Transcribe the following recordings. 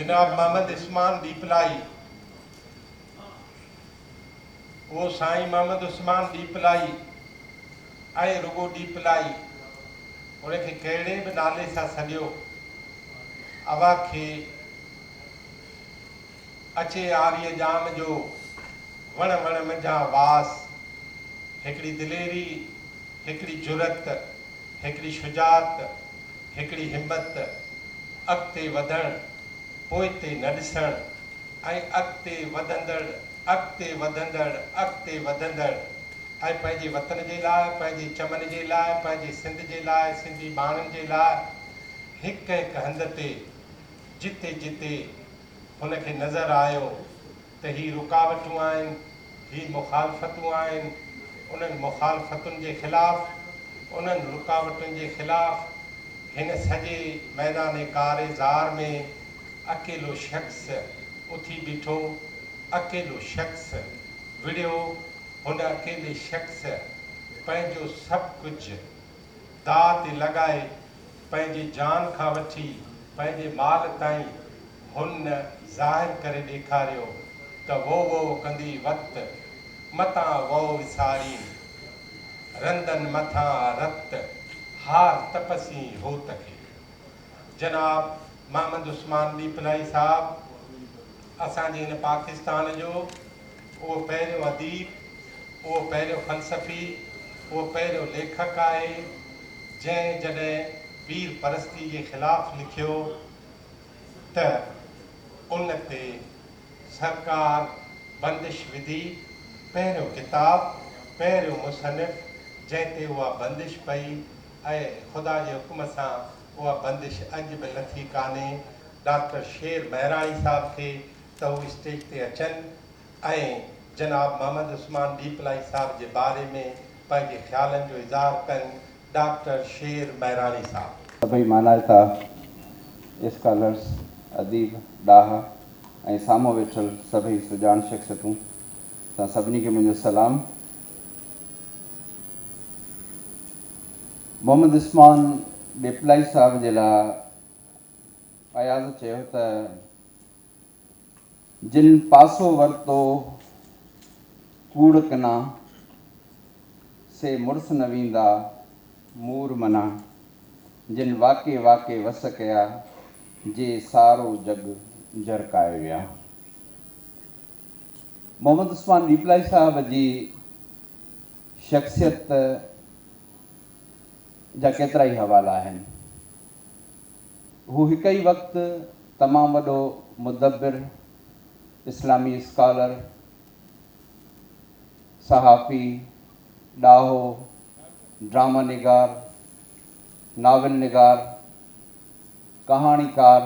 جناب محمد عثمان ڏيپلائي، اهو سائين محمد عثمان ڏيپلائي ۽ رڳو ڏيپلائي، ان کي ڪهڙي به نالي سان سڏيو، اوهان کي اچي آريء ڄام جو وڻ وڻ منجهان واس، هڪڙي دليري، هڪڙي جرئت، هڪڙي شجاعت، هڪڙي همت، اڳتي وڌڻ، پوئتي نه ڏسڻ ۽ اڳتي وڌندڙ، اڳتي وڌندڙ، اڳتي وڌندڙ ۽ پنهنجي وطن جي لاء، پنهنجي چمن جي لاء، پنهنجي سنڌ جي لاء، سنڌي ماڻهن جي لاء هڪ هڪ هنڌ تي جتي جتي هن کي نظر آيو ته هي رڪاوٽون آهن، هي مخالفتون آهن، انهن مخالفتن جي خلاف، انهن رڪاوٽن جي خلاف هن سڄي ميدان ڪار زار ۾ اڪيلو شخص اٿي بيٺو، اڪيلو شخص وڙهيو، هن اڪيلي شخص پنهنجو سڀ ڪجهه داء تي لڳائي پنهنجي جان کان وٺي پنهنجي مال تائين هن ظاهر ڪري ڏيکاريو ته وو وو ڪندي وت، متان وؤ وسارين، رندن مٿان رت، هار تپسين هوت کي. جناب محمد عثمان ڏيپلائي صاحب اسان جي هن پاڪستان جو اهو پهريون اديب، اهو پهريون فلسفي، اهو پهريون ليکڪ آهي، جنهن جڏهن پير پرستي جي خلاف لکيو ته ان تي سرڪار بندش وڌي، پهريون ڪتاب، پهريون مصنف جنهن تي اها بندش پئي ۽ خدا جي حڪم سان اها بندش اڄ به لٿي ڪانهي، ڊاڪٽر شير مهراڻي صاحب کي ته هو اسٽيج تي اچن ۽ جناب محمد عثمان ڏيپلائي صاحب جي باري ۾ پنهنجي خيالن جو اظهار ڪن، ڊاڪٽر شير مهراڻي صاحب. سڀئي مانائتا اسڪالرس، اديب، ڏاها ۽ سامهون ويٺل سڀئي سڄاڻ شخصيتون، توهان سڀني کي منهنجو سلام. محمد عثمان ڏيپلائي صاحب جي لاء اياز چيو ته. جن پاسو ورتو ڪوڙ ڪنا، سي مڙس نه ويندا مور منا، جن واڪي واڪي وس ڪيا، جي سارو جڳ جرڪائي ويا. محمد عثمان ڏيپلائي صاحب جي شخصيت جا ڪيترائي حوالا آهن. هو هڪ ئي وقت تمام وڏو مدبر، اسلامي اسڪالر، صحافي، ڏاهو، ڊراما نگار، ناول نگار، ڪهاڻيڪار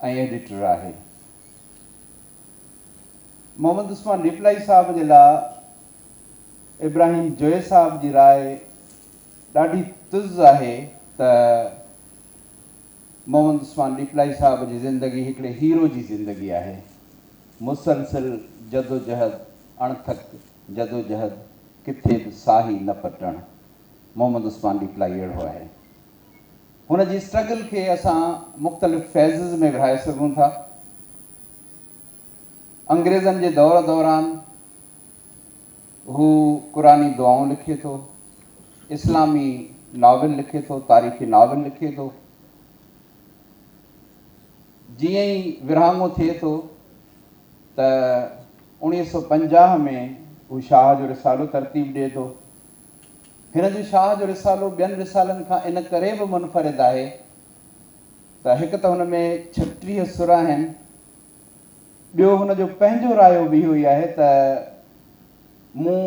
۽ ايڊيٽر آهي. محمد عثمان ڏيپلائي صاحب جي لاء ابراهيم جويي صاحب جي راء ڏاڍي تز آهي ته محمد عثمان ڏيپلائي صاحب جي زندگي هڪڙي هيرو جي زندگي آهي. مسلسل جدوجهد، اڻٿڪ جدوجهد، ڪٿي به ساهي نه پٽڻ. محمد عثمان ڏيپلائي اهڙو آهي. هن جي اسٽرگل کي اسان مختلف فيزز ۾ ورهائي سگهون ٿا. انگريزن جي دور دوران هو قرآني دعائون لکي ٿو، اسلامي ناول لکي ٿو، تاريخي ناول لکي ٿو. جيئن ئي ورهاڱو ٿئي ٿو ته 1950 ۾ هو شاهه جو رسالو ترتيب ڏئي ٿو. هن جو شاهه جو رسالو ٻين رسالن کان ان ڪري به منفرد آهي ته هڪ ته هن ۾ 36 سر آهن، ٻيو هن جو پنهنجو رايو به اهو ئي آهي ته مون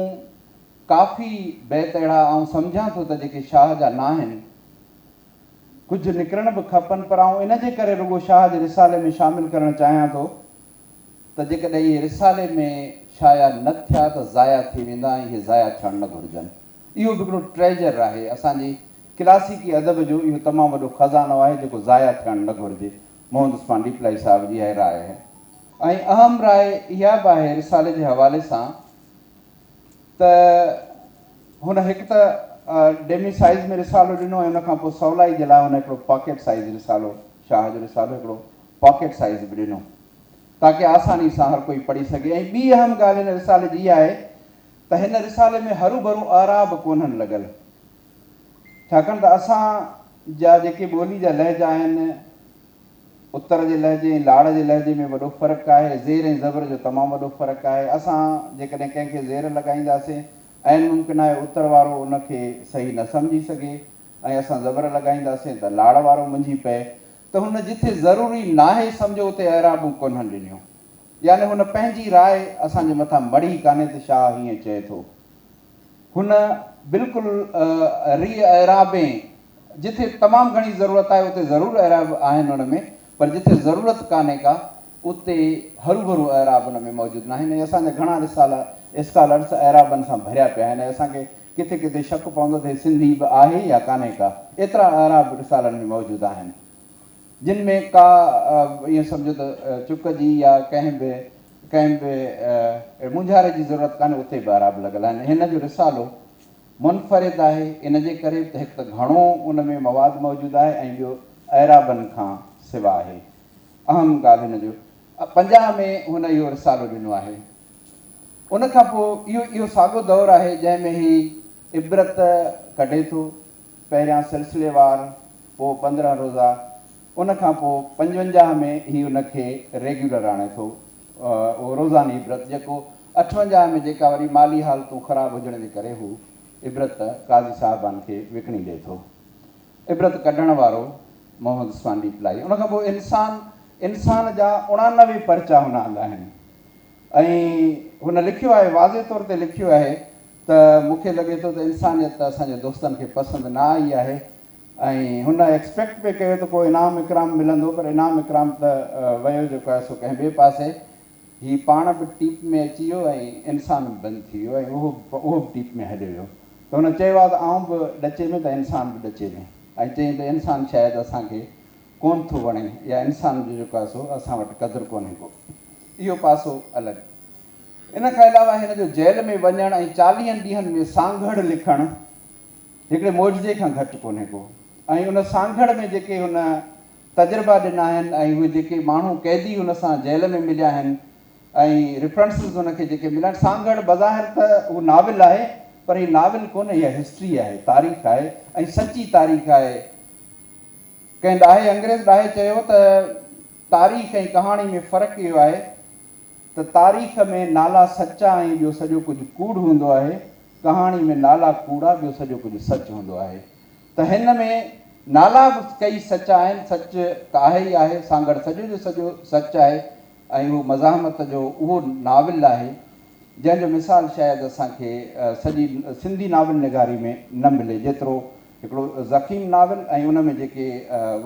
ڪافي بيت اهڙا آئون سمجهان ٿو ته جيڪي شاهه جا ناهن، ڪجهه نڪرڻ به کپن پر آئون ان جي ڪري رڳو شاهه جي رسالي ۾ شامل ڪرڻ چاهيان ٿو ته جيڪڏهن اهي رسالي ۾ شايع نه ٿيا ته ضايع ٿي ويندا ۽ اهي ضايع ٿيڻ نه گهرجن. اهو به هڪڙو ٽريجر آهي، اسان جي ڪلاسيڪي ادب جو اهو تمام وڏو خزانو آهي جيڪو ضايع ٿيڻ نه گهرجي. محمد عثمان ڏيپلائي صاحب جي اها راء آهي ۽ اهم راء اها به آهي رسالي جي حوالي سان ته هن هڪ ته ڊيمي سائيز ۾ رسالو ڏنو ۽ ان کان پوء سولائي جي لاء هن هڪڙو پاڪيٽ سائيز رسالو شاهه جو رسالو هڪڙو پاڪيٽ سائيز به ڏنو تاڪه آساني سان هر ڪوئي پڙهي سگهي ۽ ٻي اهم ڳالهه هن رسالي جي اها آهي ته هن رسالي ۾ هروڀرو اعراب ڪونهن لڳل ڇاڪاڻ ته اسان جا جيڪي ٻولي جا لهجا آهن اتر جي لهجي ۽ لاڙ جي لهجي ۾ وڏو فرق آهي زير ۽ زبر جو تمام وڏو فرق آهي اسان جيڪڏهن ڪنهن کي زير لڳائينداسين عين ممڪن آهي اتر وارو ان کي صحيح نه سمجهي سگهي ۽ اسان زبر لڳائينداسين ته لاڙ وارو منجهي پئي ته هن جٿي ضروري ناهي سمجهيو اتي اعرابون ڪونهن ڏنيون. يعني هن پنهنجي راء اسان جي مٿان مڙهي ڪانهي ته شاهه هيئن چئي ٿو. هن بلڪل ري اعرابين جٿي تمام گهڻي ضرورت آهي اتي ضرور اعراب آهن ان ۾ پر جٿي ضرورت ڪانهي ڪا اتي هروڀرو اعراب ان ۾ موجود ناهن ۽ اسان جا گهڻا رسالا اسڪالرس اعرابن سان ڀريا پيا آهن ۽ اسان کي ڪٿي ڪٿي شڪ پوندو ته هي سنڌي به آهي يا ڪانهي ڪا ايترا اعراب رسالن ۾ موجود آهن جن ۾ ڪا ائين سمجهو ته چڪ جي يا ڪنهن به ڪنهن به مونجهاري جي ضرورت ڪانهي اتي به اعراب لڳل آهن هن جو رسالو منفرد آهي ان جي ڪري به ته هڪ ته گهڻو ان ۾ مواد موجود آهي ۽ ٻيو اعرابن کان سوا آهي اهم ڳالهه هن جو 50 ۾ هن اهو رسالو ڏنو آهي. ان کان پوء اهو اهو ساڳو دور آهي جنهن ۾ هي عبرت ڪڍي ٿو، پهريان سلسليوار، پوء 15 روزا، ان کان پوء 55 ۾ هي ان کي ريگيولر آڻي ٿو اهو روزاني عبرت جيڪو 58 ۾ جيڪا وري مالي حالتون خراب هجڻ جي ڪري هو عبرت قاضي صاحبان کي وڪڻي ڏئي ٿو. عبرت ڪڍڻ وارو محمد عثمان ڏيپلائي. ان کان پوء انسان انسان جا 89 پرچا هن آندا آهن ۽ هن لکيو آهي واضح طور تي لکيو آهي ته مون کي لڳي ٿو ته انسانيت ته اسان جي دوستن کي پسند نه آئي آهي ۽ هن ايڪسپيڪٽ پئي ڪيو ته ڪو انعام اڪرام ملندو پر انعام اڪرام ته ويو جيڪو آهي سو ڪنهن ٻئي پاسي. هي پاڻ به ٽيپ ۾ اچي ويو ۽ انسان به بند ٿي ويو ۽ اهو اهو به ٽيپ ۾ هليو ويو ته هن چيو آهي ته آئون به ڏچي ۾ ته انسان به ڏچي ۾ ۽ چيائين ته انسان شايد اسان کي ڪونه ٿو وڻي يا انسان جو جيڪو آهي سو اسان وٽ قدر ڪونهي ڪو. اهو پاسو الڳ. ان کان علاوه هن جو جيل ۾ وڃڻ ۽ چاليهن ڏينهن ۾ سانگهڙ لکڻ هڪڙي معجزي کان گهٽ ڪونهي ڪو ۽ ان سانگهڙ ۾ جيڪي هن تجربا ڏنا آهن ۽ اهي جيڪي ماڻهو قيدي هن سان جيل ۾ مليا آهن ۽ ريفرنسز هن کي جيڪي مليا آهن سانگهڙ بظاهر ته هو ناول آهي پر هي ناول ڪونهي اها هسٽري آهي تاريخ آهي ۽ سچي تاريخ آهي ڪنهن ڏاهي انگريز ڏاهي چيو ته تاريخ ۽ ڪهاڻي ۾ فرق اهو آهي ته تاريخ ۾ نالا سچا ۽ ٻيو سڄو ڪجهه ڪوڙ هوندو آهي ڪهاڻي ۾ نالا ڪوڙا ٻيو سڄو ڪجهه سچ هوندو آهي ته هن ۾ نالا به ڪئي سچ آهن، سچ ته آهي ئي آهي، سانگهڙ سڄو جو سڄو سچ آهي ۽ اهو مزاحمت جو اهو ناول آهي، جنهن جو مثال شايد اسان کي سڄي سنڌي ناول نگاري ۾ نه ملي، جيترو هڪڙو ضخيم ناول ۽ ان ۾ جيڪي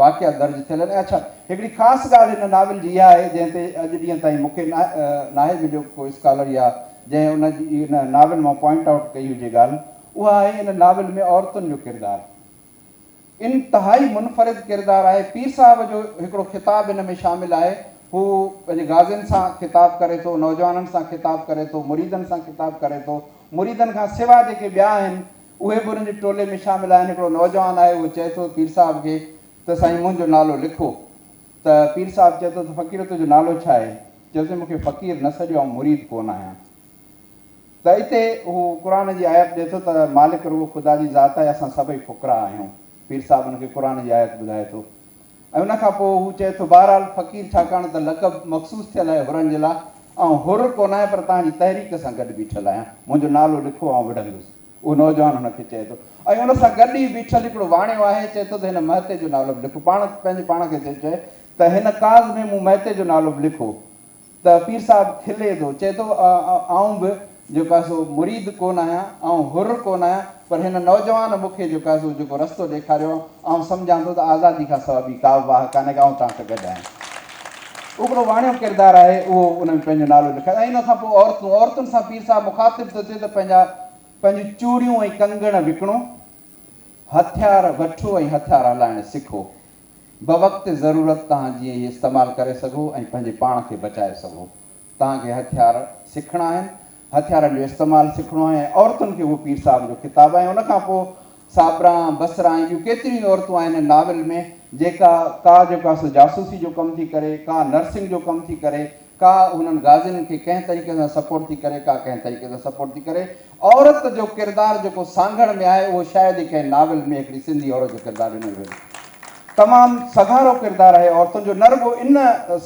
واقعا درج ٿيل آهن. اڇا هڪڙي خاص ڳالهه هن ناول جي اها آهي، جنهن تي اڄ ڏينهن تائين مون کي ناهي مليو ڪو اسڪالر يا جنهن ان جي ان ناول مان پوائنٽ آئوٽ ڪئي هجي ڳالهه، اها آهي ان ناول ۾ عورتن جو ڪردار انتهائي منفرد ڪردار آهي. پير صاحب جو هڪڙو خطاب ان ۾ شامل آهي. هو پنهنجي غازين سان خطاب ڪري ٿو، نوجوانن سان خطاب ڪري ٿو، مريدن سان خطاب ڪري ٿو. مريدن کان سوا جيڪي ٻيا آهن، اهي به انهن جي ٽولي ۾ شامل آهن. هڪڙو نوجوان آهي، اهو چئي ٿو پير صاحب کي ته سائين منهنجو نالو لکو ته پير صاحب چئي ٿو ته فقير تنهنجو نالو ڇا آهي؟ چيو سائين مون کي فقير نه سڏيو، آئون مريد ڪونه آهيان. ته اتي هو قرآن جي آيت ڏئي ٿو ته مالڪ رڳو خدا جي ذات آهي اسان سڀئي فقراء آهيون. پير صاحب ان کي قرآن جي آيت ٻڌائي ٿو ۽ ان کان پوء هو چئي ٿو بهرحال فقير ڇاڪاڻ ته لقب مخصوص ٿيل آهي حرن جي لاء آئون حر ڪونه آهيان پر توهان جي تحريڪ سان گڏ بيٺل آهيان منهنجو نالو لکو آئون وڙهندس اهو نوجوان هن کي چئي ٿو ۽ ان سان گڏ ئي بيٺل هڪڙو واڻيو آهي چئي ٿو ته هن مهتي جو نالو به لکو پاڻ پنهنجي پاڻ کي چئي ته هن ڪاز ۾ مون مهتي جو نالو به لکو ته پير صاحب کلي ٿو، چئي ٿو، آئون به جيڪو آهي سو مريد ڪونه آهيان، آئون حر ڪونه آهيان، پر هن نوجوان مون کي جيڪو آهي سو جيڪو رستو ڏيکاريو آهي، آئون سمجهان ٿو ته آزادي کان سواء ٻي ڪا به واهه ڪانهي ڪا، آئون توهان سان گڏ آهيان. هڪڙو واڻيو ڪردار آهي، اهو ان ۾ پنهنجو نالو لکائي ۽ ان کان پوء عورتون، عورتن سان پير صاحب مخاطب ٿو ٿئي ته پنهنجا پنهنجون چوڙيون ۽ ڪنگڻ وڪڻو، هٿيار وٺو ۽ هٿيار هلائڻ سکو. بوقت ضرورت توهان جيئن هي استعمال ڪري سگهو ۽ پنهنجي پاڻ کي بچائي سگهو. توهان کي هٿيار سکڻا آهن، هٿيارن جو استعمال سکڻو آهي ۽ عورتن کي اهو پير صاحب جو خطاب آهي. ان کان پوء صابران، بصران ۽ ٻيون ڪيتريون ئي عورتون آهن هن ناول ۾ جيڪا ڪا جيڪو آهي سو جاسوسي جو ڪم ٿي ڪري، ڪا نرسنگ جو ڪم ٿي ڪري، ڪا انهن غازين کي ڪنهن طريقي سان سپورٽ ٿي ڪري، ڪا ڪنهن طريقي سان سپورٽ ٿي ڪري. عورت جو ڪردار جيڪو سانگهڙ ۾ آهي اهو شايد ئي ڪنهن ناول ۾ هڪڙي سنڌي عورت جو ڪردار ڏنو ويو هجي. تمام سگهارو ڪردار آهي عورتن جو نه رڳو ان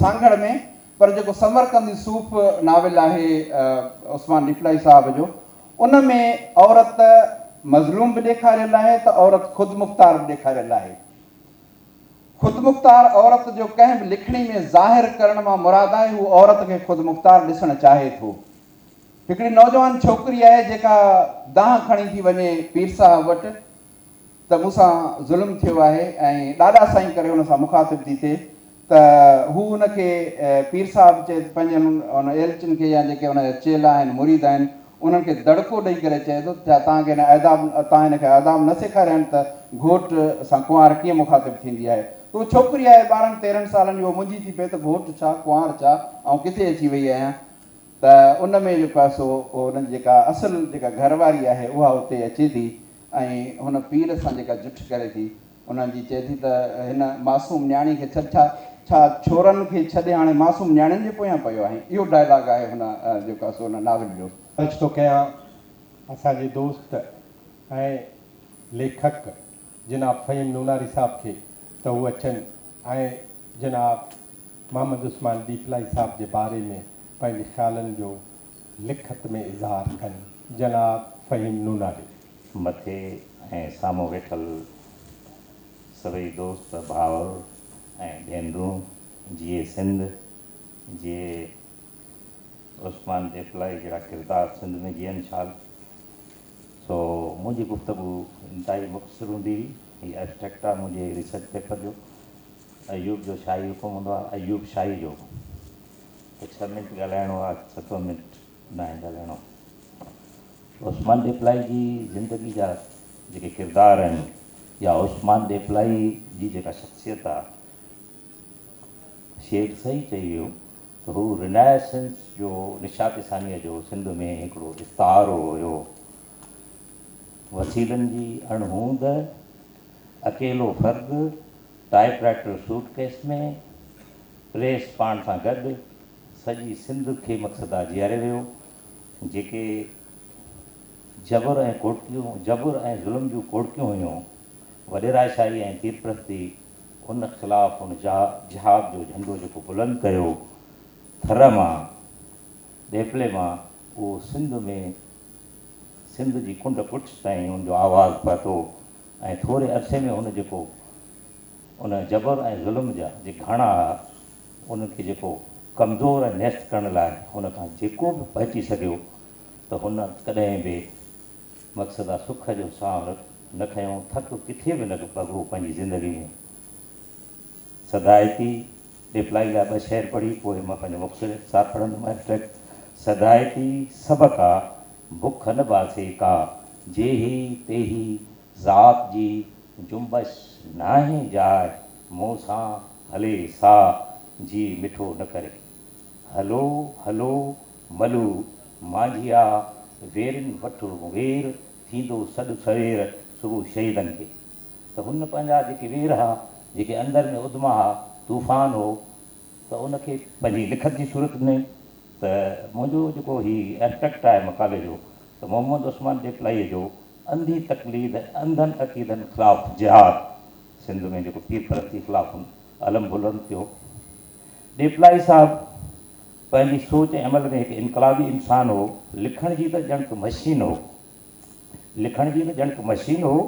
سانگهڙ ۾ پر جيڪو سمرقندي صوف ناول آهي عثمان ڏيپلائي صاحب جو ان ۾ عورت مظلوم به ڏيکاريل آهي ته عورت خودمختار به ڏيکاريل آهي. خودمختار عورت جو ڪنهن به لکڻي ۾ ظاهر ڪرڻ مان مراد آهي هو عورت کي خودمختار ڏسڻ چاهي ٿو. هڪڙي نوجوان ڇوڪري آهي جيڪا دانهن کڻي ٿي وڃي پير صاحب وٽ ته مون سان ظلم ٿيو آهي ۽ ڏاڏا سائين ڪري ان سان مخاطب ٿي ٿئي ته هو ان کي پير صاحب چئي پنهنجن ان ايلچين کي يا جيڪي ان جا چيلا آهن مريد آهن انهن کي دڙڪو ڏئي ڪري چئي ٿو ته ڇا توهان کي هن آداب توهان هن کي آداب نه سيکاريا آهن ته گهوٽ سان ڪنوار ڪيئن مخاطب ٿيندي آهي ته هو ڇوڪري آهي ٻارهن تيرهن سالن جي هوء منجهي ٿي پئي ته گهوٽ ڇا ڪنوار ڇا آئون ڪٿي اچي وئي آهيان ته ان ۾ جيڪو آهي سو هن جي جيڪا اصل جيڪا گهر واري آهي اها اتي اچي ٿي ۽ هن پير سان جيڪا جٺ ڪري ٿي انهن جي چئي ٿي ته هن معصوم نياڻي کي ڇڏ ڇا ڇا ڇورن کي ڇڏي هاڻي معصوم نياڻين جي پويان پيو آهين اهو ڊائلاگ آهي هن جيڪو آهي سو ان ناول جو. عرض ٿو ڪيان اسان جي دوست ۽ ليکڪ جناب فهيم نوناري صاحب کي ته هو اچن ۽ جناب محمد عثمان ڏيپلائي صاحب جي باري ۾ پنهنجي خيالن جو لکت ۾ اظهار ڪن. جناب فهيم نوناري. مٿي ۽ سامهون ويٺل سڀئي دوست، ڀائر ۽ ڀينرون، جيئي سنڌ، جيئي عثمان ڏيپلائي جهڙا ڪردار سنڌ ۾ جيئن شال. سو منهنجي گفتگو انتهائي مختصر هوندي. هي ابسٽريڪٽ آهي منهنجي ريسرچ پيپر جو. ايوب جو شاهي حڪم هوندو آهي، ايوب شاهي جو ته ڇهه منٽ ڳالهائڻو آهي، ستون منٽ ناهي ڳالهائڻو. عثمان ڏيپلائي جي زندگي جا جيڪي ڪردار آهن يا عثمان ڏيپلائي جي جيڪا شخصيت آ، شيخ صحيح چئي ويو ته هو رينائسنس جو نشاط ثانيه جو سنڌ ۾ هڪڙو استعارو هيو. وسيلن جي اڻ هوند، اڪيلو فرد، ٽائپ رائٽر سوٽ ڪيس ۾، پريس پاڻ سان گڏ، سڄي سنڌ کي مقصد آ جياري ويو. جيڪي جبر ۽ ڪوڙڪيون جبر ۽ ظلم جون ڪوڙڪيون هيون، وڏيراشاهي ۽ پيرپرستي، ان خلاف هن جهاد جو جهنڊو جيڪو بلند ڪيو ٿر مان، ڏيپلي مان، اهو سنڌ ۾ سنڌ جي ڪنڊ ڪڙڇ تائين ان جو آواز پهتو ۽ ٿوري عرصي ۾ هن جيڪو ان جبر ۽ ظلم جا جي گهاڻا ها، انهن کي جيڪو ڪمزور ۽ نيست ڪرڻ لاء هن کان جيڪو به پهچي سگهيو ته هن ڪڏهن به مقصد آ سک جو ساهه نه کنيو، ٿڪ ڪٿي به نه ڀڳو پنهنجي زندگي ۾. صدائتي ڏيپلائي لاء ٻه شعر پڙهي پوء مان پنهنجو مختصر اختصار پڙهندم Abstract صدائتي سبق آ بک نه باسي ڪا، جيهي تيهي ذات جي جنبش ناهي جاء، مون سان هلي سا جي مٺو نه ڪري. هلو هلو ملو مانجهيا ويرين وٺ وير ٿيندو سڏ سوير صبح شهيدن کي ته هن پنهنجا جيڪي وير ها جيڪي اندر ۾ اڌما ها طوفان هو ته ان کي پنهنجي لکت جي صورت ۾ ته منهنجو جيڪو هي ابسٽريڪٽ آهي مقالي جو ته محمد عثمان ڏيپلائيء جو انڌي تقليد ۽ انڌن عقيدن خلاف جهاد، سنڌ ۾ جيڪو پير پرستي خلاف علم بلند ٿيو. ڏيپلائي صاحب پنهنجي سوچ ۽ عمل ۾ هڪ انقلابي انسان هو. لکڻ جي ته ڄڻڪ مشين هو. لکڻ جي ته ڄڻڪ مشين هو.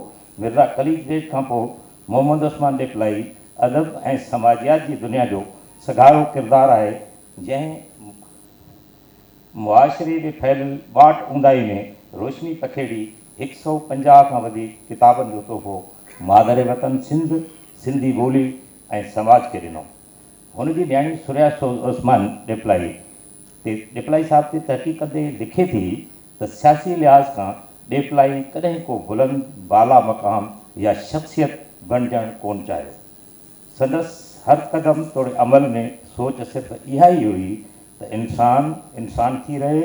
مرزا قليچ بيگ کان پوء محمد عثمان ڏيپلائي ادب ۽ سماجيات جي دنيا جو سگهارو ڪردار آهي، جنهن معاشري ۾ ڦهليل ٻاٽ اونداهي ۾ روشني پکيڙي هڪ سئو 50 کان وڌيڪ ڪتابن جو تحفو مادر وطن سنڌ، سنڌي ٻولي ۽ سماج کي ڏنو. هن جي نياڻي ثريا سوز عثمان ڏيپلائي تي ڏيپلائي صاحب تي تحقيق ڪندي لکي ٿي ته سياسي لحاظ کان ڏيپلائي ڪڏهن ڪو بلند بالا مقام يا شخصيت بڻجڻ ڪونه چاهيو. سندس هر قدم توڙي عمل ۾ سوچ صرف اها ئي هئي ته انسان، انسان ٿي رهي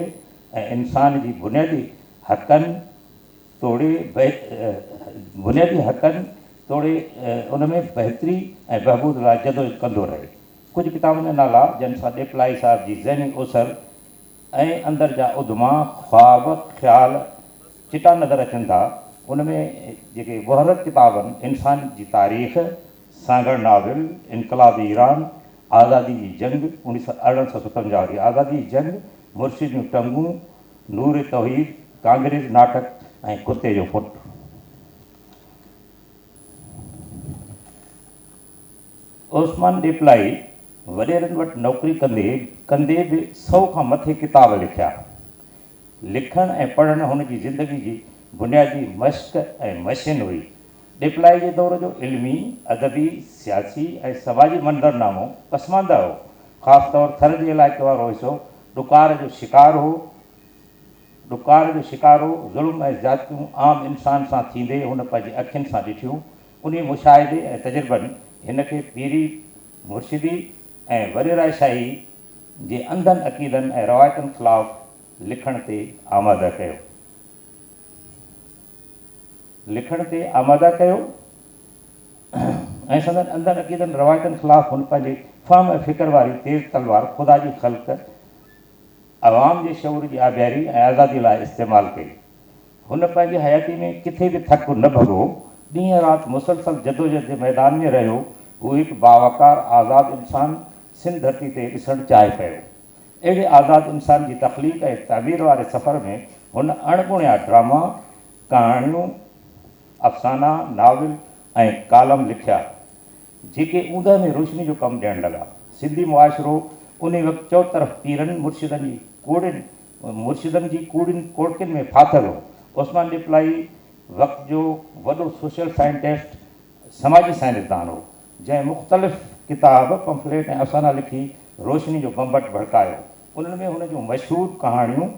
۽ انسان جي بنيادي حقن توڙي بنيادي حقن توڙي ان ۾ بهتري ۽ بهبود لاء جدوجهد ڪندو رهي. ڪجهه ڪتابن جا نالا جن سان ڏيپلائي صاحب جي ذهني اوسر ۽ اندر جا اڌما، خواب، خيال چٽا نظر اچن ٿا، ان ۾ جيڪي محرڪ ڪتاب آهن، انسان جي تاريخ، سانگهڙ ناول، انقلاب ايران، آزادي جي جنگ، 1857 واري آزادي جي جنگ، مرشد جون ٽنگون، نور توحيد، ڪانگريز ناٽڪ ۽ ڪتي جو پٽ. عثمان ڏيپلائي وڏيرن وٽ نوڪري ڪندي ڪندي به سئو کان مٿي ڪتاب لکيا. لکڻ ۽ پڙهڻ هن جي زندگي جي بنيادي مشق ۽ مشين هئي. ڏيپلائي جي دور جو علمي، ادبي، سياسي ۽ سماجي منظرنامو پسمانده هو. خاص طور ٿر جي علائقي وارو حصو ڏڪار جو شڪار هو. ڏڪار جو شڪار هو. ظلم ۽ زيادتيون عام انسان سان ٿيندي هن پنهنجي اکين سان ڏٺيون. انهي مشاهدي ۽ تجربن هن کي پيري، مرشدي ۽ وڏيراشاهي جي انڌن عقيدن ۽ روايتن خلاف لکڻ تي آماده ڪيو. لکڻ تي آماده ڪيو ۽ سندن انڌن عقيدن روايتن خلاف هن پنهنجي فهم ۽ فڪر واري تيز تلوار خدا جي خلق، عوام جي شعور جي آبياري ۽ آزادي لاء استعمال ڪئي. هن پنهنجي حياتي ۾ ڪٿي به ٿڪ نه ڀڳو، ڏينهن رات مسلسل جدوجهد جي ميدان ۾ رهيو. هو هڪ باوقار آزاد انسان سنڌ ڌرتي تي ڏسڻ چاهي پيو. اهڙي آزاد انسان جي تخليق ۽ تعمير واري سفر ۾ هن اڻ ڳڻيا ڊراما، ڪهاڻيون، افسانا، ناول ۽ ڪالم لکيا، جيڪي اوندهه ۾ روشني جو ڪم ڏيڻ لڳا. سنڌي معاشرو انهي وقت چؤطرف پيرن مرشدن جي ڪوڙين مرشدن جي ڪوڙين ڪوڙڪين ۾ ڦاٿل هو. عثمان ڏيپلائي وقت جو وڏو سوشل سائنٽسٽ، سماجي سائنسدان هو، جنهن مختلف ڪتاب، پمفليٽ ۽ افسانا لکي روشني جو بمبٽ ڀڙڪايو. انهن ۾ هن جون مشهور ڪهاڻيون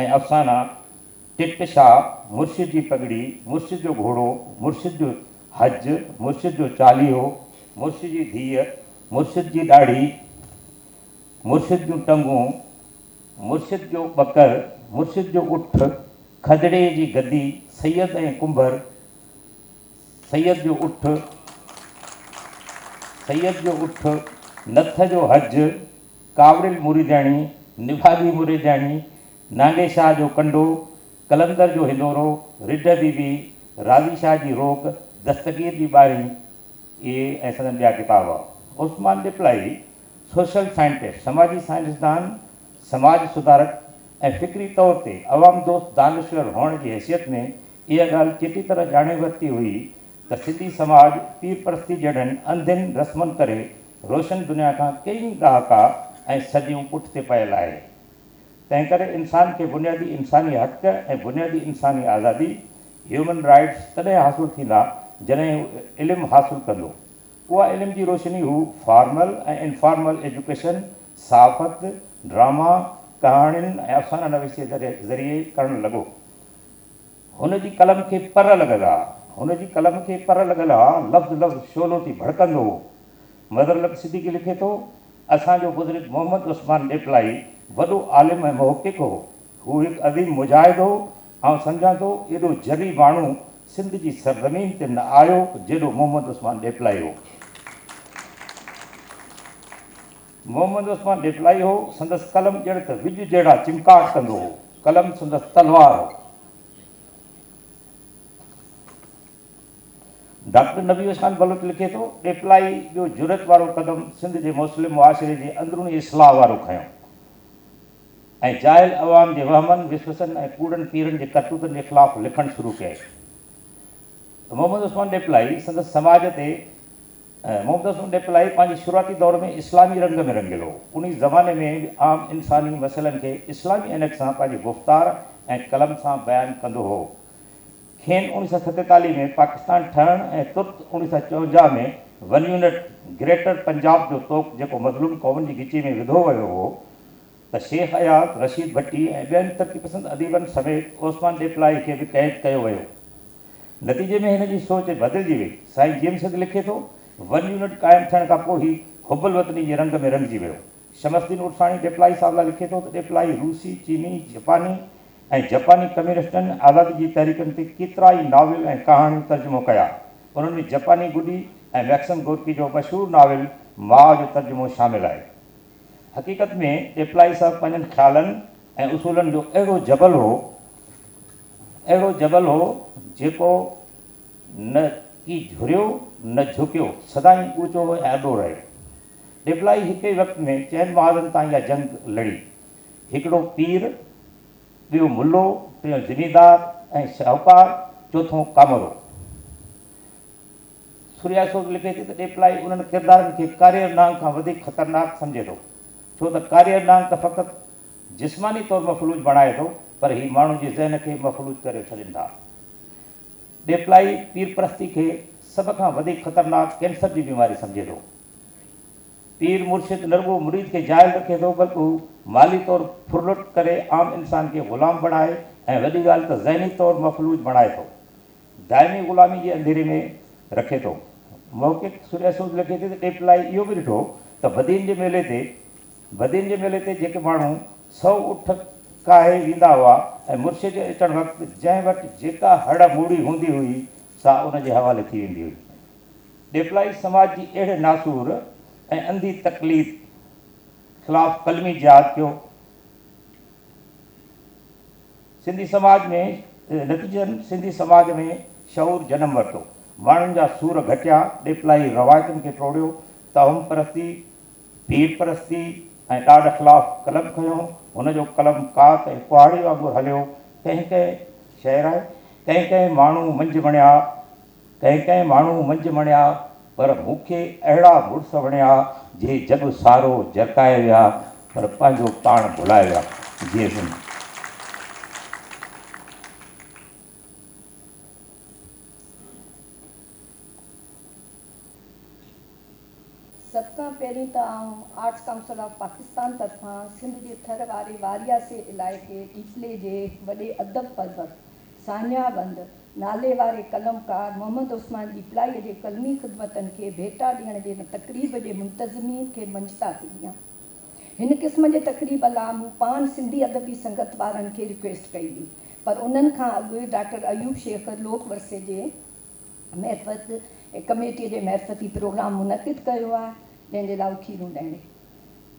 ۽ افسانا ٽٽ شاهه، مرشد جي پڳڙي، مرشد جو گهوڙو، مرشد جو حج، مرشد جو چاليهو، مرشد جي ڌيء، مرشد جي ڏاڙهي، مرشد جون ٽنگون، مرشد جو ٻڪر، مرشد جو اٺ، کدڙي جي گدي، سيد ۽ ڪنڀر، سيد جو اٺ، سيد جو اٺ، نٿ جو حج، ڪاوڙيل مريدياڻي، نڀاڳي مريدياڻي، نانگي شاهه جو ڪنڊو، قلندر جو هندورو، رڍ بي بي، راضي شاهه جي روڪ، دستگير جي ٻارهين، اهي ۽ سندن ٻيا ڪتاب. عثمان ڏيپلائي سوشل سائنٽسٽ، سماجي سائنسدان، سماج سڌارڪ ۽ فڪري طور تي عوام دوست دانشور هئڻ جي حيثيت ۾ اها ڳالهه چٽي طرح ڄاڻي ورتي هئي ته سنڌي سماج پير پرستي جهڙن انڌين رسمن ڪري روشن دنيا کان ڪيئي ڏهاڪا ۽ صديون پٺتي پيل آهي. تنهنڪري انسان کي بنيادي انساني حق ۽ بنيادي انساني آزادي، Human Rights، تڏهن حاصل ٿيندا جڏهن هو علم حاصل ڪندو. اها علم جي روشني هو فارمل ۽ انفارمل ايجوڪيشن، صحافت، ڊراما، ڪهاڻين ۽ افسانه نويسيء ذريعي ڪرڻ لڳو. هن جي قلم کي پر لڳل ها. هن جي قلم کي پر لڳل ها، لفظ لفظ شعلو ٿي ڀڙڪندو هو. مظهر الحق صديقي لکي ٿو، اسان جو بزرگ محمد عثمان ڏيپلائي وڏو عالم ۽ محقق هو. هو هڪ عظيم مجاهد هو. آئون سمجهان ٿو ايڏو جري ماڻهو سنڌ جي سرزمين تي نه آيو جيڏو محمد عثمان ڏيپلائي هو. محمد عثمان ڏيپلائي هو. سندس قلم ڄڻ ته وڄ جهڙا چمڪاٽ ڪندو هو. قلم سندس تلوار هو. ڊاڪٽر نبي بخش خان بلوچ لکي ٿو، ڏيپلائي جو جرئت وارو قدم سنڌ جي مسلم معاشري جي اندروني اصلاح وارو کنيو ۽ جاهل عوام جي وهمن، وسوسن ۽ ڪوڙن پيرن جي ڪرتوتن جي خلاف لکڻ شروع ڪيائين. محمد عثمان ڏيپلائي سندس سماج تي محمد عثمان ڏيپلائي پنهنجي شروعاتي دور ۾ اسلامي رنگ ۾ رڱيل هو. انهي زماني ۾ به عام انساني مسئلن کي اسلامي عينڪ سان پنهنجي گفتار ۽ قلم سان بيان ڪندو هو. کين 1947 ۾ پاڪستان ٺهڻ ۽ ترت 1954 ۾ ون يونٽ گريٽر پنجاب جو طوق جيڪو مظلوم قومن جي ڳچي ۾ وڌو ويو هو ته شيخ اياز، رشيد ڀٽي ۽ ٻين ترقي پسند اديبن سميت عثمان ڏيپلائي کي به قيد ڪيو ويو. نتيجي ۾ هن جي سوچ بدلجي وئي. سائين جي ايم سيد لکي ٿو، ون يونٽ قائم ٿيڻ کان پوء هي حب الوطني جي رنگ ۾ رڱجي ويو. شمس الدين عرساڻي ڏيپلائي صاحب لاء لکي ٿو ته ڏيپلائي روسي، چيني، جپاني ۽ جپاني ڪميونسٽن آزادي جي تحريڪن تي ڪيترائي ناول ۽ ڪهاڻيون ترجمو ڪيا. انهن ۾ جپاني گڏي ۽ ميڪسم گورڪي جو مشهور ناول ماء جو ترجمو شامل آهي. حقيقت ۾ ڏيپلائي صاحب پنهنجن خيالن ۽ اصولن جو اهڙو جبل هو، اهڙو جبل هو جيڪو نه ڪي جهريو نه جهڪيو، سدائين اوچو ۽ ارڏو رهيو. ڏيپلائي هڪ ئي وقت ۾ چئن محاذن تان اها جنگ لڙي. هڪڙو پير، ٻيو ملو، ٽيون زميندار ۽ شاهوڪار، چوٿون ڪامورو. ثريا سوز لکي ٿي ته ڏيپلائي انهن ڪردارن کي ڪاريهر نانگ کان وڌيڪ خطرناڪ سمجهي ٿو، ڇو ته ڪاريهر نانگ ته فقط جسماني طور مفلوج بڻائي ٿو، پر هي ماڻهو جي ذهن کي مفلوج ڪريو ڇڏين ٿا. ڏيپلائي پير پرستي کي سڀ کان وڌيڪ خطرناڪ ڪينسر جي بيماري سمجهي ٿو. پير مرشد نه رڳو مريد کي جاهل رکي ٿو بلڪ هو مالي طور ڦرلٽ ڪري عام انسان کي غلام بڻائي ۽ وڏي ڳالهه ته ذهني طور مفلوج بڻائي ٿو. دائمي غلامي جي انڌيري ۾ رکي ٿو. محقق ثريا سوز لکي ٿي ته ڏيپلائي اهو به ڏٺو ته بدين جي ميلي تي بدين جي ميلي تي جيڪي ماڻهو سئو اٺ ڪاهي ويندا هئا ۽ مرشد جي اچڻ وقت جنهن وٽ جيڪا هڙ موڙي هوندي هئي سا ان جي حوالي ٿي ويندي هئي. ڏيپلائي سماج جي اهڙي ناسور ۽ انڌي تقليد خلاف قلمي جهاد ڪيو. سنڌي سماج ۾ نتيجتاً سنڌي سماج ۾ شعور جنم ورتو. ماڻهن جا سور گهٽيا، ڏيپلائي روايتن کي ٽوڙيو، توهم پرستي، پير پرستي ۽ ڏاڍ خلاف قلم کنيو. هن جو قلم ڪات ۽ ڪهاڙي وانگر هليو. ڪنهن ڪنهن شعر آهي، ڪنهن ڪنهن ماڻهو منجهه وڻيا، ڪنهن ڪنهن ماڻهو منجهه مڻيا، پر مون کي اهڙا مڙس وڻيا، جي جڳ سارو جرڪائي ويا، پر پنهنجو پاڻ ڀلائي ويا. جيئي سنڌ. سڀ کان پهرين ته آئون آرٽس ڪائونسل آف پاڪستان طرفان سنڌ جي ٿر واري وارياسي علائقي ڏيپلي جي وڏي ادب پرور ساڃاهه وند، نالي واري قلمڪار محمد عثمان ڏيپلائيء جي قلمي خدمتن کي ڀيٽا ڏيڻ جي هن تقريب جي منتظمين کي مڃتا ٿي ڏيان. هن قسم جي تقريب لا مون پاڻ سنڌي ادبي سنگت وارن کي رڪويسٽ ڪئي هئي، پر انهن کان اڳ ڊاڪٽر ايوب شيخ لوڪ ورثي جي معرفت ڪميٽيء جي معرفت هي پروگرام منعقد ڪيو آهي، جنهن جي لا هو کيرون ڏهڻي.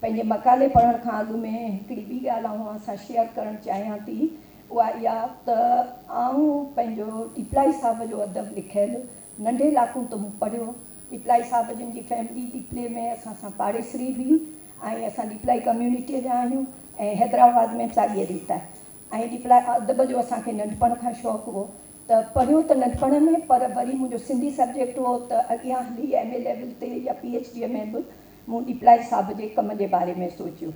پنهنجي مقالي پڙهڻ کان اڳ ۾ هڪڙي ٻي ڳالهه آئون اوهان سان شيئر ڪرڻ چاهيان ٿي اها اها ته آئون پنهنجو ڏيپلائي صاحب جو ادب لکيل ننڍي لاڪون ته مون پڙهيو. ڏيپلائي صاحب جن جي فيملي ڏيپلي ۾ اسان سان پاڙيسري هئي ۽ اسان ڏيپلائي ڪميونٽيء جا آهيون ۽ حيدرآباد ۾ به ساڳيء ريت آهي ۽ ڏيپلائي ادب جو اسان کي ننڍپڻ کان شوق هو ته پڙهيو ته ننڍپڻ ۾ پر وري منهنجو سنڌي سبجيڪٽ هو ته اڳيان هلي ايم اي ليول تي يا پي ايڇ ڊيء ۾ به مون ڏيپلائي صاحب جي ڪم جي باري ۾ سوچيو.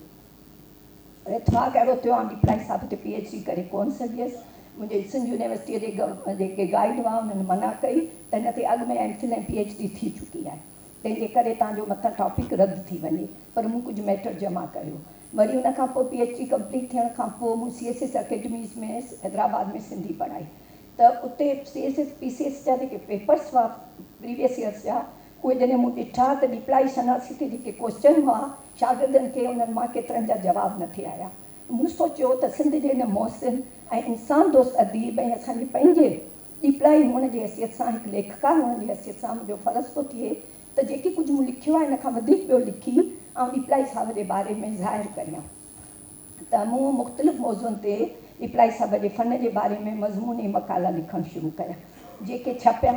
اتفاق اهڙو ٿيو آئون ڏيپلائي صاحب تي پي ايڇ ڊي ڪري ڪونه سگهيس. منهنجي سنڌ يونيورسٽيء جي جيڪي گائيڊ هئا انهن منع ڪئي ته هن تي اڳ ۾ M Phil ۽ P H D ٿي چڪي آهي تنهن جي ڪري توهان جو مٿان ٽاپڪ رد ٿي وڃي پر مون ڪجهه ميٽر جمع ڪيو. وري ان کان پوء پي ايڇ ڊي ڪمپليٽ ٿيڻ کان پوء مون C S S academies ۾ Hyderabad ۾ Sindhi پڙهائي ته اتي C S S P C S جا جيڪي پيپرس هئا پريويس يئرس جا اهي جڏهن مون ڏٺا ته ڏيپلائي شناسي تي جيڪي ڪوئسچن هئا شاگردن کي انهن مان ڪيترن جا جواب نه ٿي آيا. مون سوچيو ته سنڌ جي هن محسن ۽ انسان دوست اديب ۽ اسان جي پنهنجي ڏيپلائي هئڻ جي حيثيت سان هڪ ليکڪا هئڻ جي حيثيت سان منهنجو فرض ٿو ٿئي ته جيڪي ڪجهه مون لکيو آهي ان کان وڌيڪ ٻيو لکي آئون ڏيپلائي صاحب جي باري ۾ ظاهر ڪريان ته مون مختلف موضوعن تي ڏيپلائي صاحب جي فن جي باري ۾ مضمون ۽ مقالا لکڻ شروع ڪيا جيڪي ڇپيا.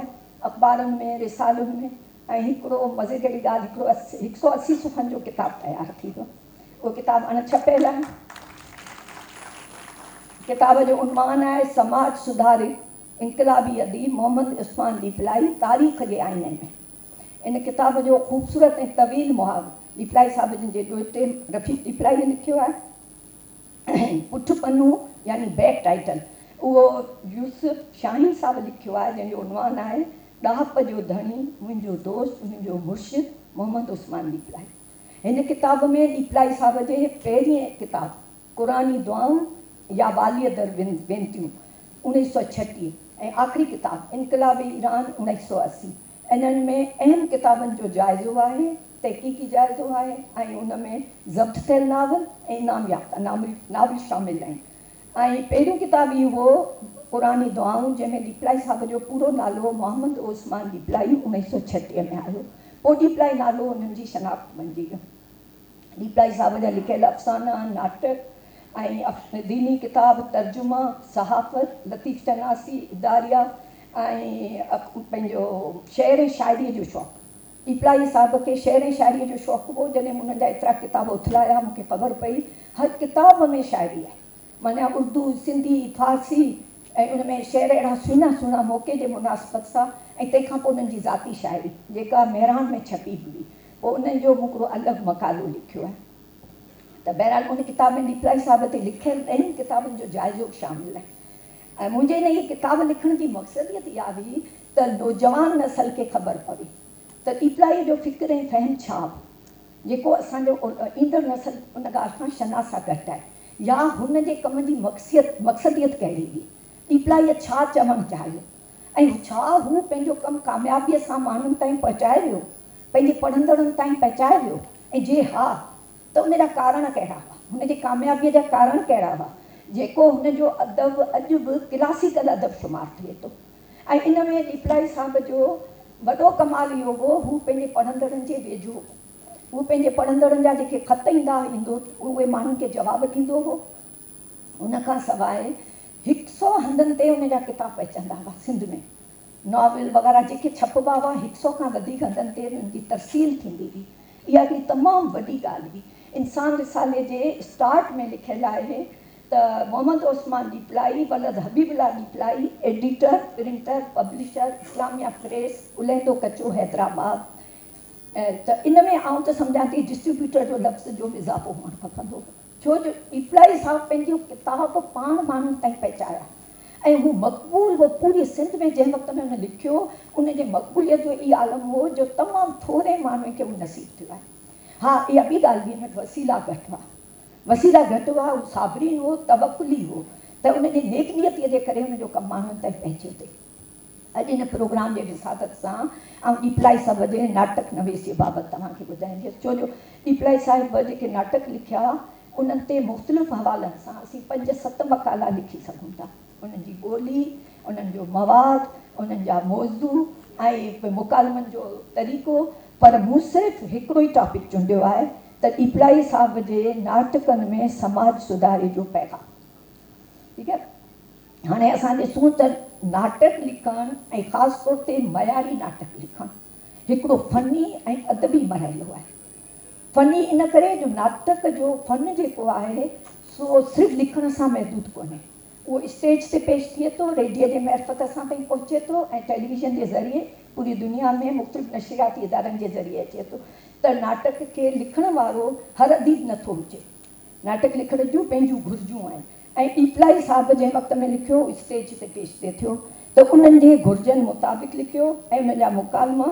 اخبارن ۾، رسالن ۾ ۽ هڪڙو مزي جهڙي ڳالهه هڪڙو هڪ سئو 80 صفحن جو ڪتاب تيار ٿي ويو. اهو ڪتاب اڻ ڇپيل آهي. ڪتاب جو عنوان آهي سماج سڌارڪ انقلابي اديب محمد عثمان ڏيپلائي تاريخ جي آئيني ۾. ان ڪتاب جو خوبصورت ۽ طويل مهاڳ ڏيپلائي صاحب جن جي ڏوهٽي رفيق ڏيپلائيء لکيو آهي. پٺ پنو يعني بيڪ ٽائيٽل اهو يوسف شاهين صاحب لکيو آهي جنهن جو عنوان آهي ڏاهپ جو ڌڻي منهنجو دوست منهنجو مرشد محمد عثمان ڏيپلائي. هن ڪتاب ۾ ڏيپلائي صاحب جي پهرين ڪتاب قرآني دعائون يا واليء در وينتيون 1936 ۽ آخري ڪتاب انقلاب ايران 1980 انهن ۾ اهم ڪتابن جو جائزو آهي، تحقيقي جائزو آهي ۽ ان ۾ ضبط ٿيل ناول ۽ انعام يافته ناول شامل آهن ۽ پهريون ڪتاب اهو هو قرآني دعائون جنهن ۾ ڏيپلائي صاحب جو پورو نالو محمد عثمان ڏيپلائي 1936 ۾ آيو. پوء ڏيپلائي نالو انهن جي شناخت بنجي ويو. ڏيپلائي صاحب جا لکيل افسانا، ناٽڪ ۽ ديني ڪتاب، ترجما، صحافت، لطيف شناسي، اداريا ۽ پنهنجو شعر ۽ شاعريء جو شوق. ڏيپلائي صاحب کي شعر ۽ شاعريء جو شوق هو، جڏهن مون انهن جا ايترا ڪتاب اٿلايا، مون کي خبر پئي هر ڪتاب ۾ شاعري آهي. معنيٰ اردو، سنڌي، فارسي ۽ ان ۾ شعر اهڙا سهڻا سهڻا موقعي جي مناسبت سان ۽ تنهن کان پوء انهن جي ذاتي شاعري جيڪا مهراڻ ۾ ڇپي به هئي. پوء ان جو مون هڪڙو الڳ مقالو لکيو آهي ته بهرحال ان ڪتاب ۾ ڏيپلائي صاحب تي لکيل ڏهن ڪتابن جو جائزو به شامل آهي ۽ منهنجي انهيء ڪتاب لکڻ جي مقصديت اها هئي ته نوجوان نسل کي خبر پوي ته ڏيپلائيء جو فڪر ۽ فهم ڇا هو جيڪو اسان جو ايندڙ نسل ان ڳالهه کان شناسا گهٽ آهي يا هن جي ڪم جي مقصديت ڪهڙي هئي؟ ڏيپلائيء ڇا چوڻ چاهيو ۽ ڇا هو پنهنجو ڪم ڪاميابيء سان ماڻهن تائين پهچائي ويو، پنهنجي پڙهندڙن تائين پهچائي ويو ۽ جي ها ته ان جا ڪارڻ ڪهڙا هئا؟ هن جي ڪاميابيء جا ڪارڻ ڪهڙا هئا؟ جيڪو هن جو ادب اڄ به ڪلاسيڪل ادب شمار ٿئي ٿو ۽ ان ۾ ڏيپلائي صاحب جو وڏو ڪمال اهو هو، هو پنهنجي پڙهندڙن جي ويجهو هو. هو پنهنجي پڙهندڙن جا جيڪي خط ايندا ايندو اهي ماڻهن کي جواب ڏيندو هو. ان کان سواء هڪ سئو هنڌن تي ان جا ڪتاب پهچندا هئا سنڌ ۾ ناول وغيره جيڪي ڇپبا هئا هڪ سئو کان وڌيڪ هنڌن تي انهن جي ترسيل ٿيندي هئي. اها هڪڙي تمام وڏي ڳالهه هئي. انسان رسالي جي اسٽارٽ ۾ لکيل آهي ته محمد عثمان ڏيپلائي ولد حبيب الله Diplai editor, printer, publisher, Islamia press, Allahando ڪچو حيدرآباد، ته ان ۾ آئون ته سمجهان ٿي ڊسٽريبيوٽر جو لفظ جو به اضافو هئڻ کپندو هو ڇو جو ڏيپلائي صاحب پنهنجو ڪتاب پاڻ ماڻهن تائين پهچايا ۽ هو مقبول هو پوري سنڌ ۾ جنهن وقت ۾ هن لکيو ان جي مقبوليت جو اهو عالم هو جو تمام ٿوري ماڻهن کي هو نصيب ٿيو آهي ها اها ٻي ڳالهه به هن وٽ وسيلا گهٽ هئا وسيلا گهٽ هئا هو صابرين هو توڪلي هو ته ان جي نيڪ نيتي جي ڪري هن جو ڪم ماڻهن تائين پهچيو ٿي. اڄ هن پروگرام جي وساطت سان آئون ڏيپلائي صاحب جي ناٽڪ نويسيء بابت توهان کي ٻڌائينديس، ڇو جو ڏيپلائي صاحب جيڪي ناٽڪ لکيا، انهن تي مختلف حوالن سان اسين پنج ست مقالا لکي سگهون ٿا. انهن جي ٻولي، انهن جو مواد، انهن جا موضوع ۽ مڪالمن جو طريقو، پر مون صرف هڪڙو ئي ٽاپڪ چونڊيو آهي ته ڏيپلائي صاحب جي ناٽڪن ۾ سماج سڌاري جو پيغام. ٺيڪ آهي. هاڻي اسان ڏسون ته ناٽڪ لکڻ ۽ خاص طور تي معياري ناٽڪ لکڻ هڪڙو فني ۽ ادبي مرحلو آهي. فني ان ڪري جو ناٽڪ جو فن جيڪو آهي سو صرف لکڻ سان محدود ڪونهي. اهو اسٽيج تي پيش ٿئي ٿو، ريڊيي جي معرفت اسان تائين پهچي ٿو ۽ ٽيليويزن جي ذريعي پوري دنيا ۾ مختلف نشرياتي ادارن جي ذريعي اچي ٿو ته ناٽڪ کي لکڻ وارو هر اديب نٿو هجي. ناٽڪ لکڻ جون پنهنجون گهرجون آهن ۽ ڏيپلائي صاحب جنهن وقت ۾ لکيو اسٽيج تي پيش پئي ٿيو ته انهن جي گهرجن مطابق لکيو ۽ انهن جا مڪالما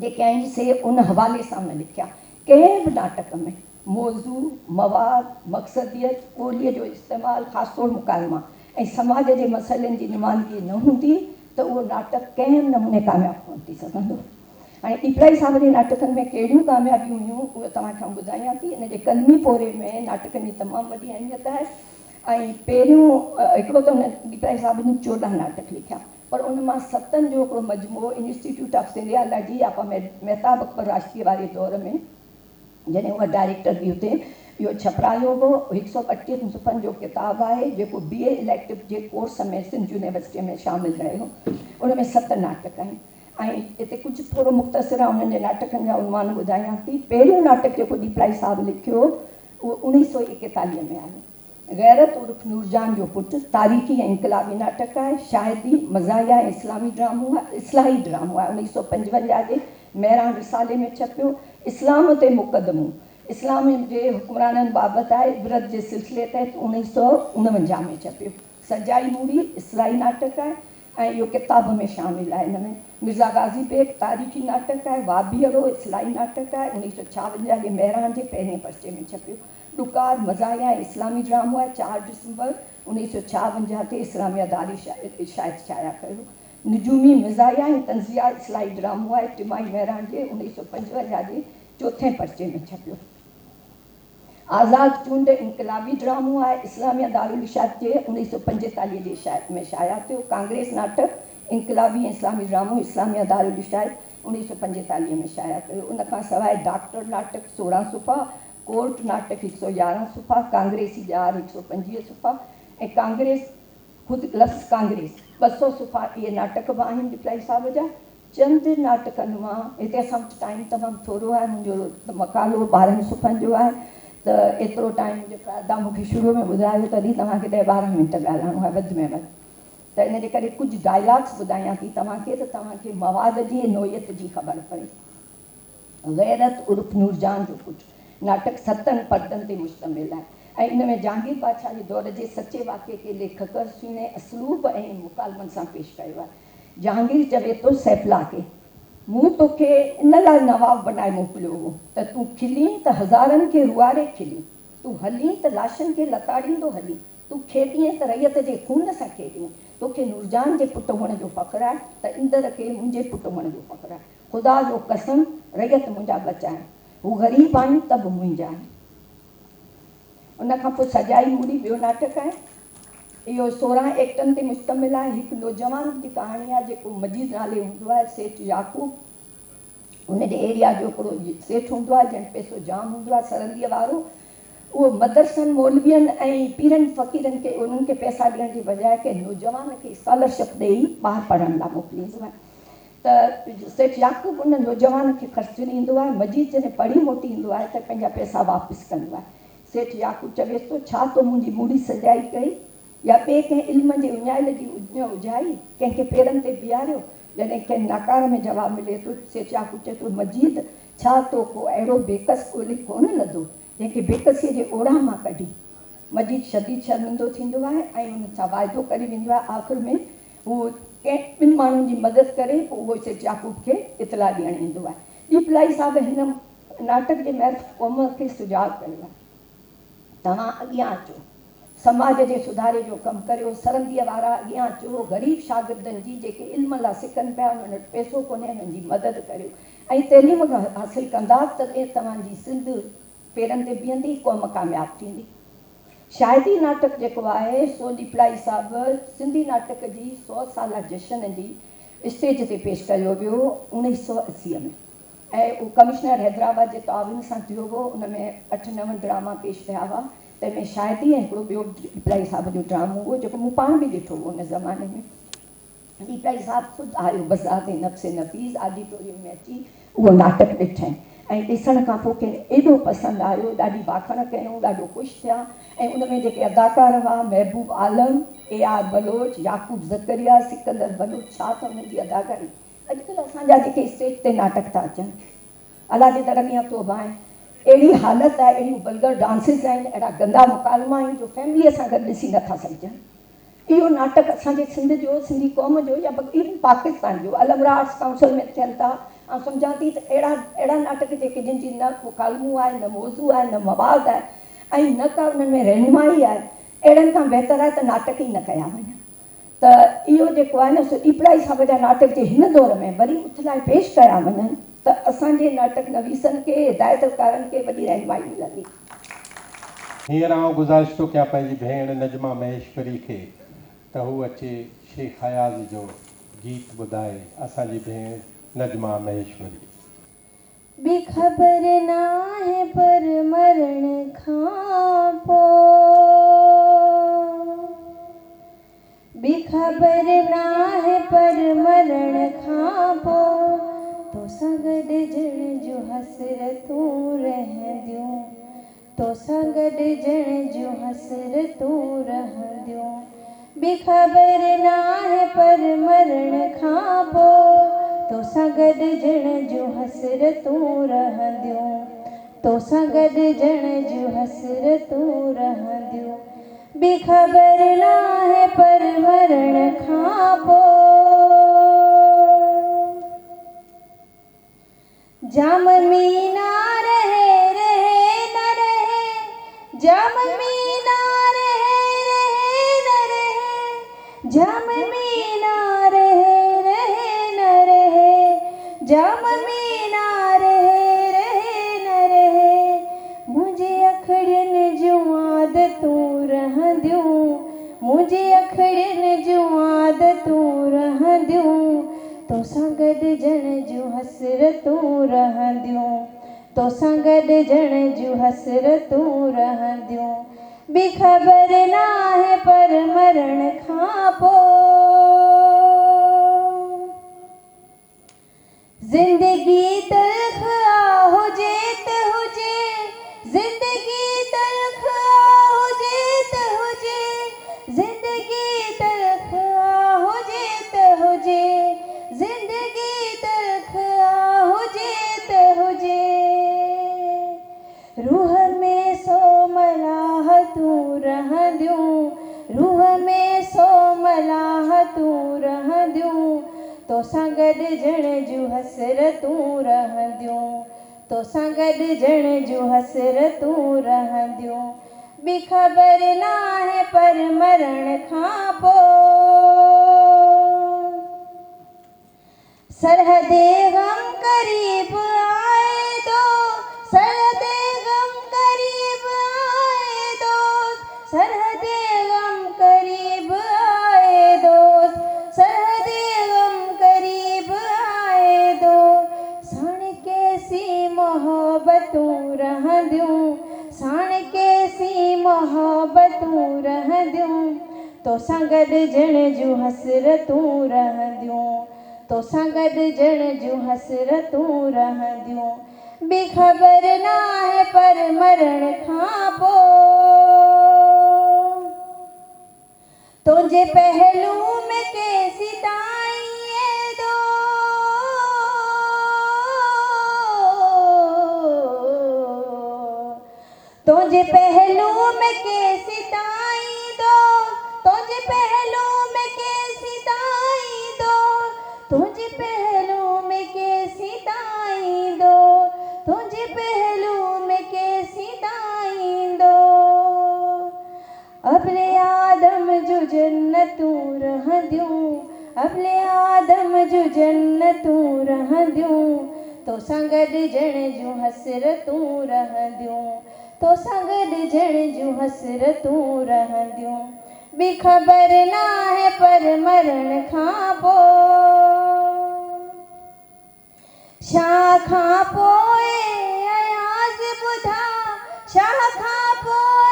جيڪي آهن سي ان حوالي سان هن لکيا. ڪنهن به ناٽڪ ۾ موضوع، مواد، مقصديت، ٻوليء جو استعمال خاص طور مڪالما ۽ سماج جي مسئلن جي نمائندگي نه هوندي ته اهو ناٽڪ ڪنهن به نموني ڪامياب ڪونه ٿي سگهندو. هاڻي ڏيپلائي صاحب جي ناٽڪن ۾ ڪهڙيون ڪاميابيون هيون اهو توهان کي آئون ٻڌايان ٿي. ان جي قلمي پورهيي ۾ ناٽڪن جي تمام وڏي اهميت آهي ۽ پهريون هڪڙو ته هن ڏيپلائي صاحب جن 14 ناٽڪ لکيا پر ان مان ستن جو هڪڙو مجموعو انسٽيٽيوٽ آف سنڌيالاجي آپا مهتاب اڪبر راشديء واري دور ۾ جڏهن اها ڊائريڪٽر هئي اتي اهو ڇپرايو هو. هڪ سئو ٻٽيهن صفحن جو ڪتاب آهي جيڪو بي اي اليڪٽو جي ڪورس ۾ سنڌ يونيورسٽيء ۾ شامل رهيو. ان ۾ ست ناٽڪ آهن. ۽ هتي ڪجهه ٿورو مختصر آئون انهن جي ناٽڪن جا عنوان ٻڌايان ٿي. پهريون ناٽڪ جيڪو ڏيپلائي صاحب لکيو اهو 1941 ۾ آيو. غيرت عرف نورجان جو پٽ تاريخي ۽ انقلابي ناٽڪ آهي. شاهدي مزاحيه ۽ اسلامي ڊرامو آهي اصلاحي ڊرامو آهي. 1955 جي مهراڻ رسالي ۾ ڇپيو. اسلام تي مقدمو اسلام جي حڪمرانن بابت آهي. عبرت جي سلسلي تحت 1949 ۾ ڇپيو. سجائي موڙي اصلاحي ناٽڪ آهي. ۽ اهو ڪتاب ۾ شامل آهي. ان ۾ مرزا غازي بيگ تاريخي ناٽڪ آهي، واڀيئڙو اصلاحي ناٽڪ آهي، 1956 جي مهراڻ جي پهرئين پرچي ۾ ڇپيو. ڏڪار مزاحيه ۽ اسلامي ڊرامو آهي، چار ڊسمبر 1956 تي اسلاميه دار اشاعت شايع ڪيو. نجومي مزاحيه ۽ طنزيه اصلاحي ڊرامو آهي، ٽماهي مهراڻ جي 1955 جي چوٿين پرچي ۾ ڇپيو. آزاد چونڊ انقلابي ڊرامو آهي. اسلاميه دارالاشاعت جي 1945 جي اشاعت ۾ شايع ٿيو. ڪانگريس ناٽڪ، انقلابي ۽ اسلامي ڊرامو اسلاميه دارالاشاعت 1945 ۾ شايع ڪيو. ان کان سواء ڊاڪٽر ناٽڪ 16 صفحا، ڪورٽ ناٽڪ 111 صفحا، ڪانگريسي ڄار 125 صفحا ۽ ڪانگريس خود لفظ ڪانگريس 200 صفحا اهي ناٽڪ به آهن ڏيپلائي صاحب جا. چند ناٽڪن مان هتي اسان وٽ ٽائيم تمام ٿورو آهي منهنجو مقالو 12 صفحن جو آهي ته ايترو ٽائيم جيڪو آهي ادا مون کي شروع ۾ ٻڌايو تڏهن توهان کي ڏهه 12 منٽ ڳالهائڻو آهي وڌ ۾ وڌ ته ان جي ڪري ڪجهه ڊائلاگس ٻڌايان ٿي توهان کي ته توهان کي مواد جي نوعيت جي خبر پوي. غيرت عرف نورجهان جو پٽ ناٽڪ ستن پردن تي مشتمل آهي ۽ ان ۾ جهانگير بادشاهه جي دور جي سچي واقعي کي ليکڪ سهڻي اسلوب ۽ مڪالمن سان پيش ڪيو آهي. جهانگير چوي ٿو سيف الله کي، مون توکي ان لاء نواب بنائي موڪليو هو ته تون کلين ته هزارن کي روئاري کلين، تون هلين ته لاشن کي لتاڙيندو هلين، تون کيڏين ته رعيت جي خون سان کيڏين، توکي نورجهان جي پٽ هئڻ جو فخر آهي ته اندر کي منهنجي پٽ هئڻ جو فخر آهي. خدا جو قسم رعيت منهنجا ٻچا آهن، هو غريب آهن ته به منهنجا آهن. ان کان پوء سجائي موڙي ٻيو ناٽڪ آهي. اهو 16 ايڪٽن تي مشتمل آهي. هڪ نوجوان جي ڪهاڻي آهي جيڪو مجيد نالي هوندو آهي. سيٺ يعقوب ان جي ايريا جو هڪڙو سيٺ هوندو آهي جنهن وٽ پئسو جام هوندو آهي سرنديء وارو. اهو مدرسن، مولوين ۽ پيرن فقيرن کي انهن کي پئسا ڏيڻ جي بجاء ڪنهن نوجوان کي اسڪالرشپ ڏيئي ٻاهر پڙهڻ لاء موڪليندو آهي. ته سيٺ يعقوب ان نوجوان کي خرچ ڏيندو آهي. مجيد جڏهن پڙهي موٽي ايندو آهي ته پنهنجا پئسا واپس ڪندو آهي. سيٺ يعقوب چويس ٿو، ڇا تو منهنجي موڙي سجائي ڪئي يا ٻئي ڪنهن علم جي اڃايل جي اڃ اجهائي، ڪنهن کي پيرن تي بيهاريو؟ جڏهن کين ناڪار ۾ جواب ملي ٿو، سيٺ يعقوب چئي ٿو، مجيد! ڇا تو ڪو اهڙو بيڪس ڳولي ڪونه لڌو، جنهن کي بيڪسيء جي اوڙاهه مان ڪڍي؟ مجيد شديد شرمندو ٿيندو آهي ۽ انهن سان واعدو ڪري ويندو آهي. آخر ۾ هو ڪنهن ٻن ماڻهن جي مدد ڪري پوء اهو سيٺ يعقوب کي اطلاع ڏيڻ ايندو آهي. ڏيپلائي صاحب هن ناٽڪ جي معرفت قوم کي سجاڳ ڪيو آهي. توهان اڳيان اچو، سماج جي سڌاري جو ڪم ڪريو، سرنديء وارا اڳيان اچو، غريب شاگردن جي جيڪي علم لا سڪن پيا انهن وٽ پئسو ڪونهي انهن جي مدد ڪريو ۽ تعليم حاصل ڪندا تڏهن توهان جي سنڌ پيرن تي بيهندي، قوم ڪامياب ٿيندي. شاهدي ناٽڪ جيڪو آهي سو ڏيپلائي صاحب سنڌي ناٽڪ جي سئو سالا جشن جي اسٽيج تي پيش ڪيو ويو 1980 ۾ ۽ اهو ڪمشنر حيدرآباد جي تعاون سان ٿيو هو. ان ۾ اٺ نو ڊراما پيش ٿيا هئا تنهن ۾ شاهدي ۽ هڪڙو ٻيو به ڏيپلائي صاحب جو ڊرامو هو جيڪو مون پاڻ به ڏٺو هو ان زماني ۾. ڏيپلائي صاحب خود آيو بذات نفس نفيس آڊيٽوريم ۾ اچي اهو ناٽڪ ڏٺائين ۽ ڏسڻ کان پوء کين ايڏو پسند آيو، ڏاڍي واکاڻ ڪيائون، ڏاڍو خوش ٿيا ۽ ان ۾ جيڪي اداڪار هئا، محبوب عالم، اي آر بلوچ، يعقوب زڪريا، سڪندر بلوچ، ڇا ته انهن جي اداڪاري! اڄڪلهه اسان جا جيڪي اسٽيج تي ناٽڪ ٿا اچن، الله جي در ۾ توبه آهي، اهڙي حالت آهي، اهڙيون ولگر ڊانسز آهن، اهڙا گندا مڪالما آهن جو فيمليء سان گڏ ڏسي نٿا سگهجن. اهو ناٽڪ اسان جي سنڌ جو، سنڌي قوم جو يا ايون پاڪستان جو الحمرا آرٽس ڪائونسل ۾ ٿين ٿا. آئون سمجهان ٿي ته اهڙا اهڙا ناٽڪ جيڪي جن جي نه مڪالمو آهي، نه موضوع آهي، نه مواد آهي ۽ نه ڪا انهن ۾ رهنمائي آهي، اهڙن کان بهتر آهي ته ناٽڪ ئي نه ڪيا وڃن. ته اهو جيڪو آهي نه سو ڏيپلائي صاحب جا ناٽڪ جي هن دور ۾ وري اٿلائي پيش ڪيا وڃن ته اسان جي ناٽڪ نويسن کي، هدايتڪارن کي وڏي رهنمائي ملندي. هينئر آئون گذارش ٿو ڪيان پنهنجي ڀيڻ نجمه مهيشوري کي ته هو اچي شيخ اياز جو گيت ٻڌائي اسان جي ڀيڻ نجمه مهيشوري. ٻي خبر ناهي پر مرڻ کان پو. ٻي خبر ناهي پر مرڻ کان پو توسان گڏجڻ جون حسرتون رهنديون توسان گڏجڻ جون حسرتون رهنديون ٻي خبر ناهي پر مرڻ کان پو توسان گڏجڻ جون حسرتون رهنديون توسان گڏجڻ جون حسرتون رهنديون ٻي خبر ناهي پر مرڻ کان پو جام مينا رهي رهي نه رهي جام مينا رهي رهي نه رهي جام مينا رهي رهي نه رهي جام مينا رهي رهي نه رهي منهنجي اکڙين. اکڙين جون عادتون رهنديون، توسان گڏجڻ جون حسرتون رهنديون، توسان گڏجڻ جون حسرتون رهنديون، ٻي خبر ناهي پر مرڻ کان پوء. زندگي تلخ آ هجي ته هجي، زندگي تلخ آ هجي ته هجي، زندگي تلخ آ هجي ته هجي، زندگي تلخ آ هجي ته هجي. روح ۾ سو ملاحتون رهنديون، روح ۾ سو ملاحتون رهنديون، توسان گڏجڻ جون حسرتون رهنديون، توسان گڏجڻ جون حسرتون رهنديون، ٻي خبر ناهي پر مرڻ کان پوء. سرحد غم قريب آئي دوست، سرحد غم قريب آئي دوست، سرحد غم قريب آئي دوست، سرحد غم قريب آئي دوست، ساڻ ڪيسين محبتون رهنديون، ساڻ ڪيسين محبتون رهنديون، توسان گڏجڻ جون حسرتون رهنديون، توسان گڏجڻ جون حسرتون رهنديون، ٻي خبر ناهي پر مرڻ کان پوء. تنهنجي پهلو ۾ ڪيسين تائين اي دوست، تنهنجي پهلو ۾ ڪيسين تائين دوست، تنهنجي پهلو ۾ ڪيسين تائين دوست، تنهنجي پهلو ۾ ڪيسين تائين دوست، تنهنجي پهلو ۾ ڪيسين تائين دوست. ابل آدم جون جنتون رهنديون، ابل آدم جون جنتون رهنديون، توسان گڏجڻ جون حسرتون رهنديون، توسان گڏجڻ جون حسرتون رهنديون، ٻي خبر ناهي پر مرڻ کان پوء. شاهه کان پوء اياز ٻڌا، شاهه کان پوء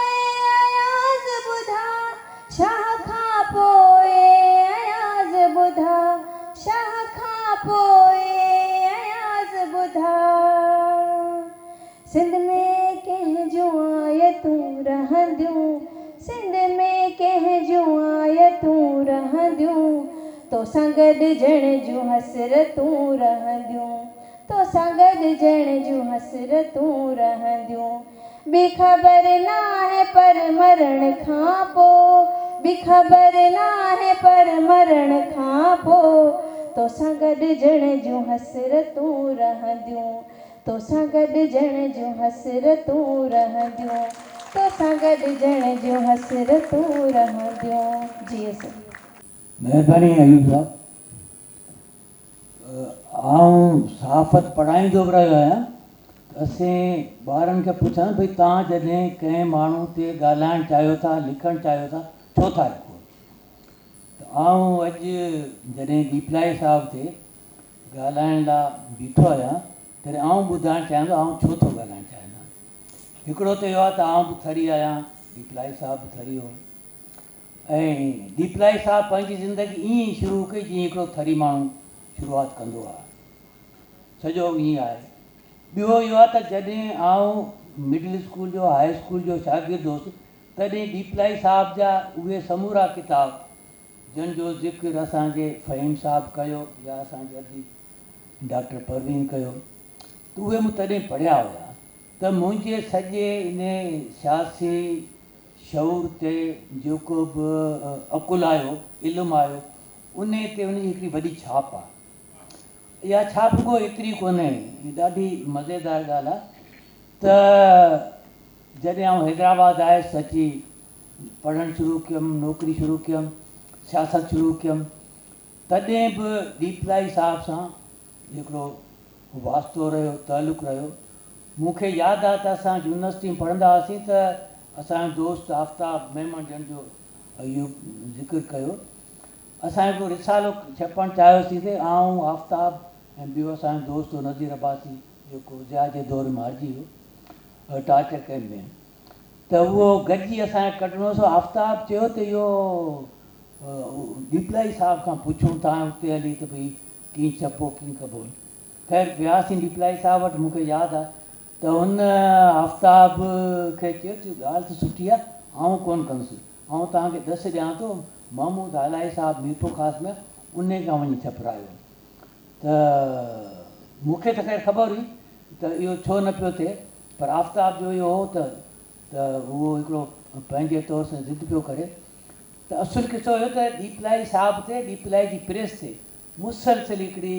اياز ٻڌا، شاهه کان پوء اياز ٻڌا، شاهه کان پوء اياز ٻڌا. سنڌ ۾ ڪنهن جون آيتون رهنديون، سنڌ ۾ ڪنهن جون آيتون رهنديون، توسان گڏجڻ جون حسرتون رهنديون، توسان گڏجڻ جون حسرتون رهنديون، ٻي خبر ناهي پر مرڻ کان پوء، ٻي خبر ناهي پر مرڻ کان پوء، توسان گڏجڻ جون حسرتون رهنديون، توسان گڏجڻ جون حسرتون رهنديون، توسان گڏجڻ جون حسرتون رهنديون. جيئي سنڌ. مهرباني ايوب صاحب. آئون صحافت پڙهائيندو به رهيو آهيان ته اسين ٻارن کي پڇان ڀئي توهان جڏهن ڪنهن ماڻهو تي ڳالهائڻ چاهيو ٿا لکڻ چاهيو ٿا ڇو ٿا لکو ته آئون اڄ جڏهن ڏيپلائي صاحب تي ڳالهائڻ لا بيٺو آهيان تڏهن آئون ٻڌائڻ چاهيان ٿو آئون ڇو ٿو ڳالهائڻ چاهيان. هڪڙو ته اهو آهي ته آئون به ٿري آهيان، ڏيپلائي صاحب به ٿري هو ۽ ڏيپلائي صاحب پنهنجي زندگي ائين ئي شروع ڪئي جيئن هڪڙو ٿري ماڻهو شروعات ڪندو آهي. سڄو ائين آهي. ٻيو اهو آهي ته جڏهن آئون مڊل اسڪول جو هاء اسڪول جو شاگرد هوس تڏهن ڏيپلائي صاحب جا اهي سمورا ڪتاب جن جو ذڪر اسان جي فهيم صاحب ڪيو يا اسان جي ادي ڊاڪٽر پروين ڪيو ته اهي مون تڏهن پڙهيا هيا ته منهنجي سڄي انهي سياسي شعور تي جيڪو به عقل آيو، علم آيو، انهي تي ان جي هڪڙي وڏي ڇاپ آهي. اها ڇاپ رڳو ايتري ڪونهي، ڏاڍي مزيدار ڳالهه آهي ته جڏهن آئون حيدرآباد آيس اچي پڙهڻ شروع ڪيم، نوڪري شروع ڪيم، سياست شروع ڪيم، تڏهن به ڏيپلائي صاحب سان هڪڙو واسطو رهيو، تعلق رهيو. مون کي ياد آهي ته اسان يونيورسٽي ۾ پڙهندا هئاسين ته اسان جو دوست آفتاب ميمڻ جنهن جو ايوب ذڪر ڪيو. اسان هڪڙو رسالو ڇپڻ چاهيوسين ته آئون، آفتاب ۽ ٻيو اسان جو دوست هو نذير عباسي جيڪو ضياء جي دور ۾ مارجي ويو ٽارچر ڪئمپ ۾ ته اهو گڏجي اسان کي ڪڍڻو هو سو آفتاب چيو ته اهو ڏيپلائي صاحب کان پڇون ٿا ۽ اتي هلي ته ڀئي ڪيئن ڇپبو ڪيئن ڪبو. خير وياسين ڏيپلائي صاحب وٽ مون کي ياد آهي ته هن آفتاب کي چيو ته ڳالهه ته سٺي آهي آئون ڪونه ڪندس آئون توهان کي ڏس ڏيان ٿو محمود هالائي صاحب ميرپورخاص ۾ آهي انهي کان وڃي ڇپرايو ته مون کي ته خير خبر هئي ته اهو ڇو نه پيو ٿئي پر آفتاب جو اهو هو ته ته اهو هڪڙو پنهنجي طور سان ضد پيو ڪري ته اصل قصو اهو ته ڏيپلائي صاحب تي ڏيپلائي جي پريس تي مسلسل هڪڙي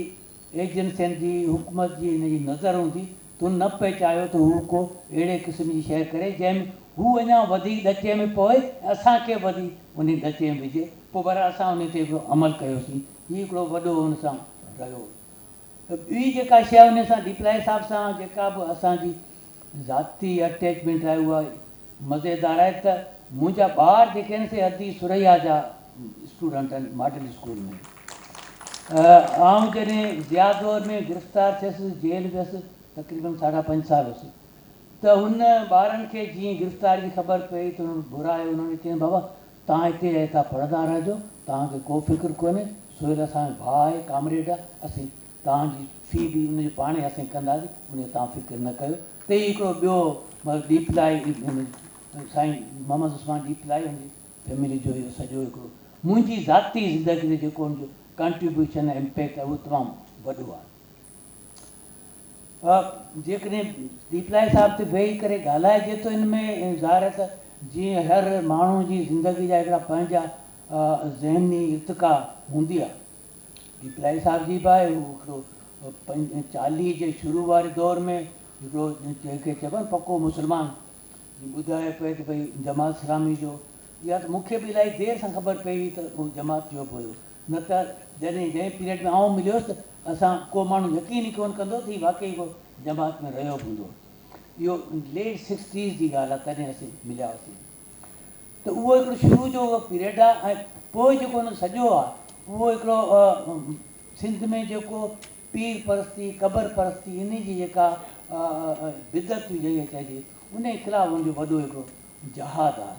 ايجنسين جي حڪومت جي هن جي نظر هوندي ته هن نه پئي چاهيو ته هو ڪو اهڙي قسم جي شيء ڪري جنهن ۾ هو اڃا وڌيڪ ڏچي ۾ پوي ۽ اسان کي به وڌيڪ انهي ڏچي ۾ وجهي. پوء بهرحال اسان انهي تي هڪڙو عمل ڪيوسين. هي هڪڙو وڏو هن سان رهيو. ٻي جيڪا شيء انهي سان ڏيپلائي صاحب سان جيڪا به اسان جي ذاتي اٽيچمينٽ آهي اها مزيدار آهي ته منهنجا ٻار جيڪي آهن سي ادي ثريا جا اسٽوڊنٽ آهن ماڊل اسڪول ۾. آئون جڏهن ضياء دور ۾ گرفتار ٿيس جيل ويس تقريبن ساڍا پنج سال هيس ته هن ٻارن کي جيئن گرفتاري جي خبر پئي ته انهن گهرايو انهن کي چيائين بابا توهان هتي ٿا پڙهندا رهجو توهان کي ڪو فڪر ڪونهي سهيل اسان جو ڀاء آهي ڪامريڊ آهي اسين توهان جي في به ان جو پاڻ ئي اسين ڪنداسين ان جو توهان فڪر نه ڪيو ته هي هڪڙو ٻيو مطلب ڏيپلائي سائين محمد عثمان ڏيپلائي ان جي فيملي جو اهو سڄو هڪڙو منهنجي ذاتي زندگي تي جيڪو ان جو ڪنٽريبيوشن ۽ امپيڪٽ آهي اهو تمام وڏو آهي. جيڪڏهن ڏيپلائي صاحب تي ويهي ڪري ڳالهائجي ته ان ۾ ظاهر آهي ته جيئن هر ماڻهو جي زندگي جا هڪڙا پنهنجا ذهني ارتقا هوندي آهي ڏيپلائي صاحب جي به آهي هو هڪڙو 40 جي شروع واري دور ۾ هڪڙو جنهن کي چئبو آهي نه پڪو مسلمان جي ٻڌائي پئي ته ڀئي جماعت اسلامي جو اها ته مون کي به الاهي دير سان خبر پئي هئي ته هو جماعت جو به هيو نه ته جڏهن جنهن پيريڊ ۾ آئون مليس ته اسان ڪو ماڻهو يقين ئي ڪونه ڪندو ته هي واقعي ڪو جماعت ۾ رهيو به هوندو. اهو ليٽ سڪسٽيز جي ڳالهه آهي تڏهن اسين مليا هئاسين ته اهو هڪڙو شروع جو اهو پيريڊ آهي ۽ پوء جيڪو هن سڄو آهي اهو هڪڙو سنڌ ۾ جيڪو پير پرستي قبر پرستي انهي جي جيڪا بدعت هئي جنهن کي چئجي انهي خلاف هن جو وڏو هڪڙو جهاد آهي.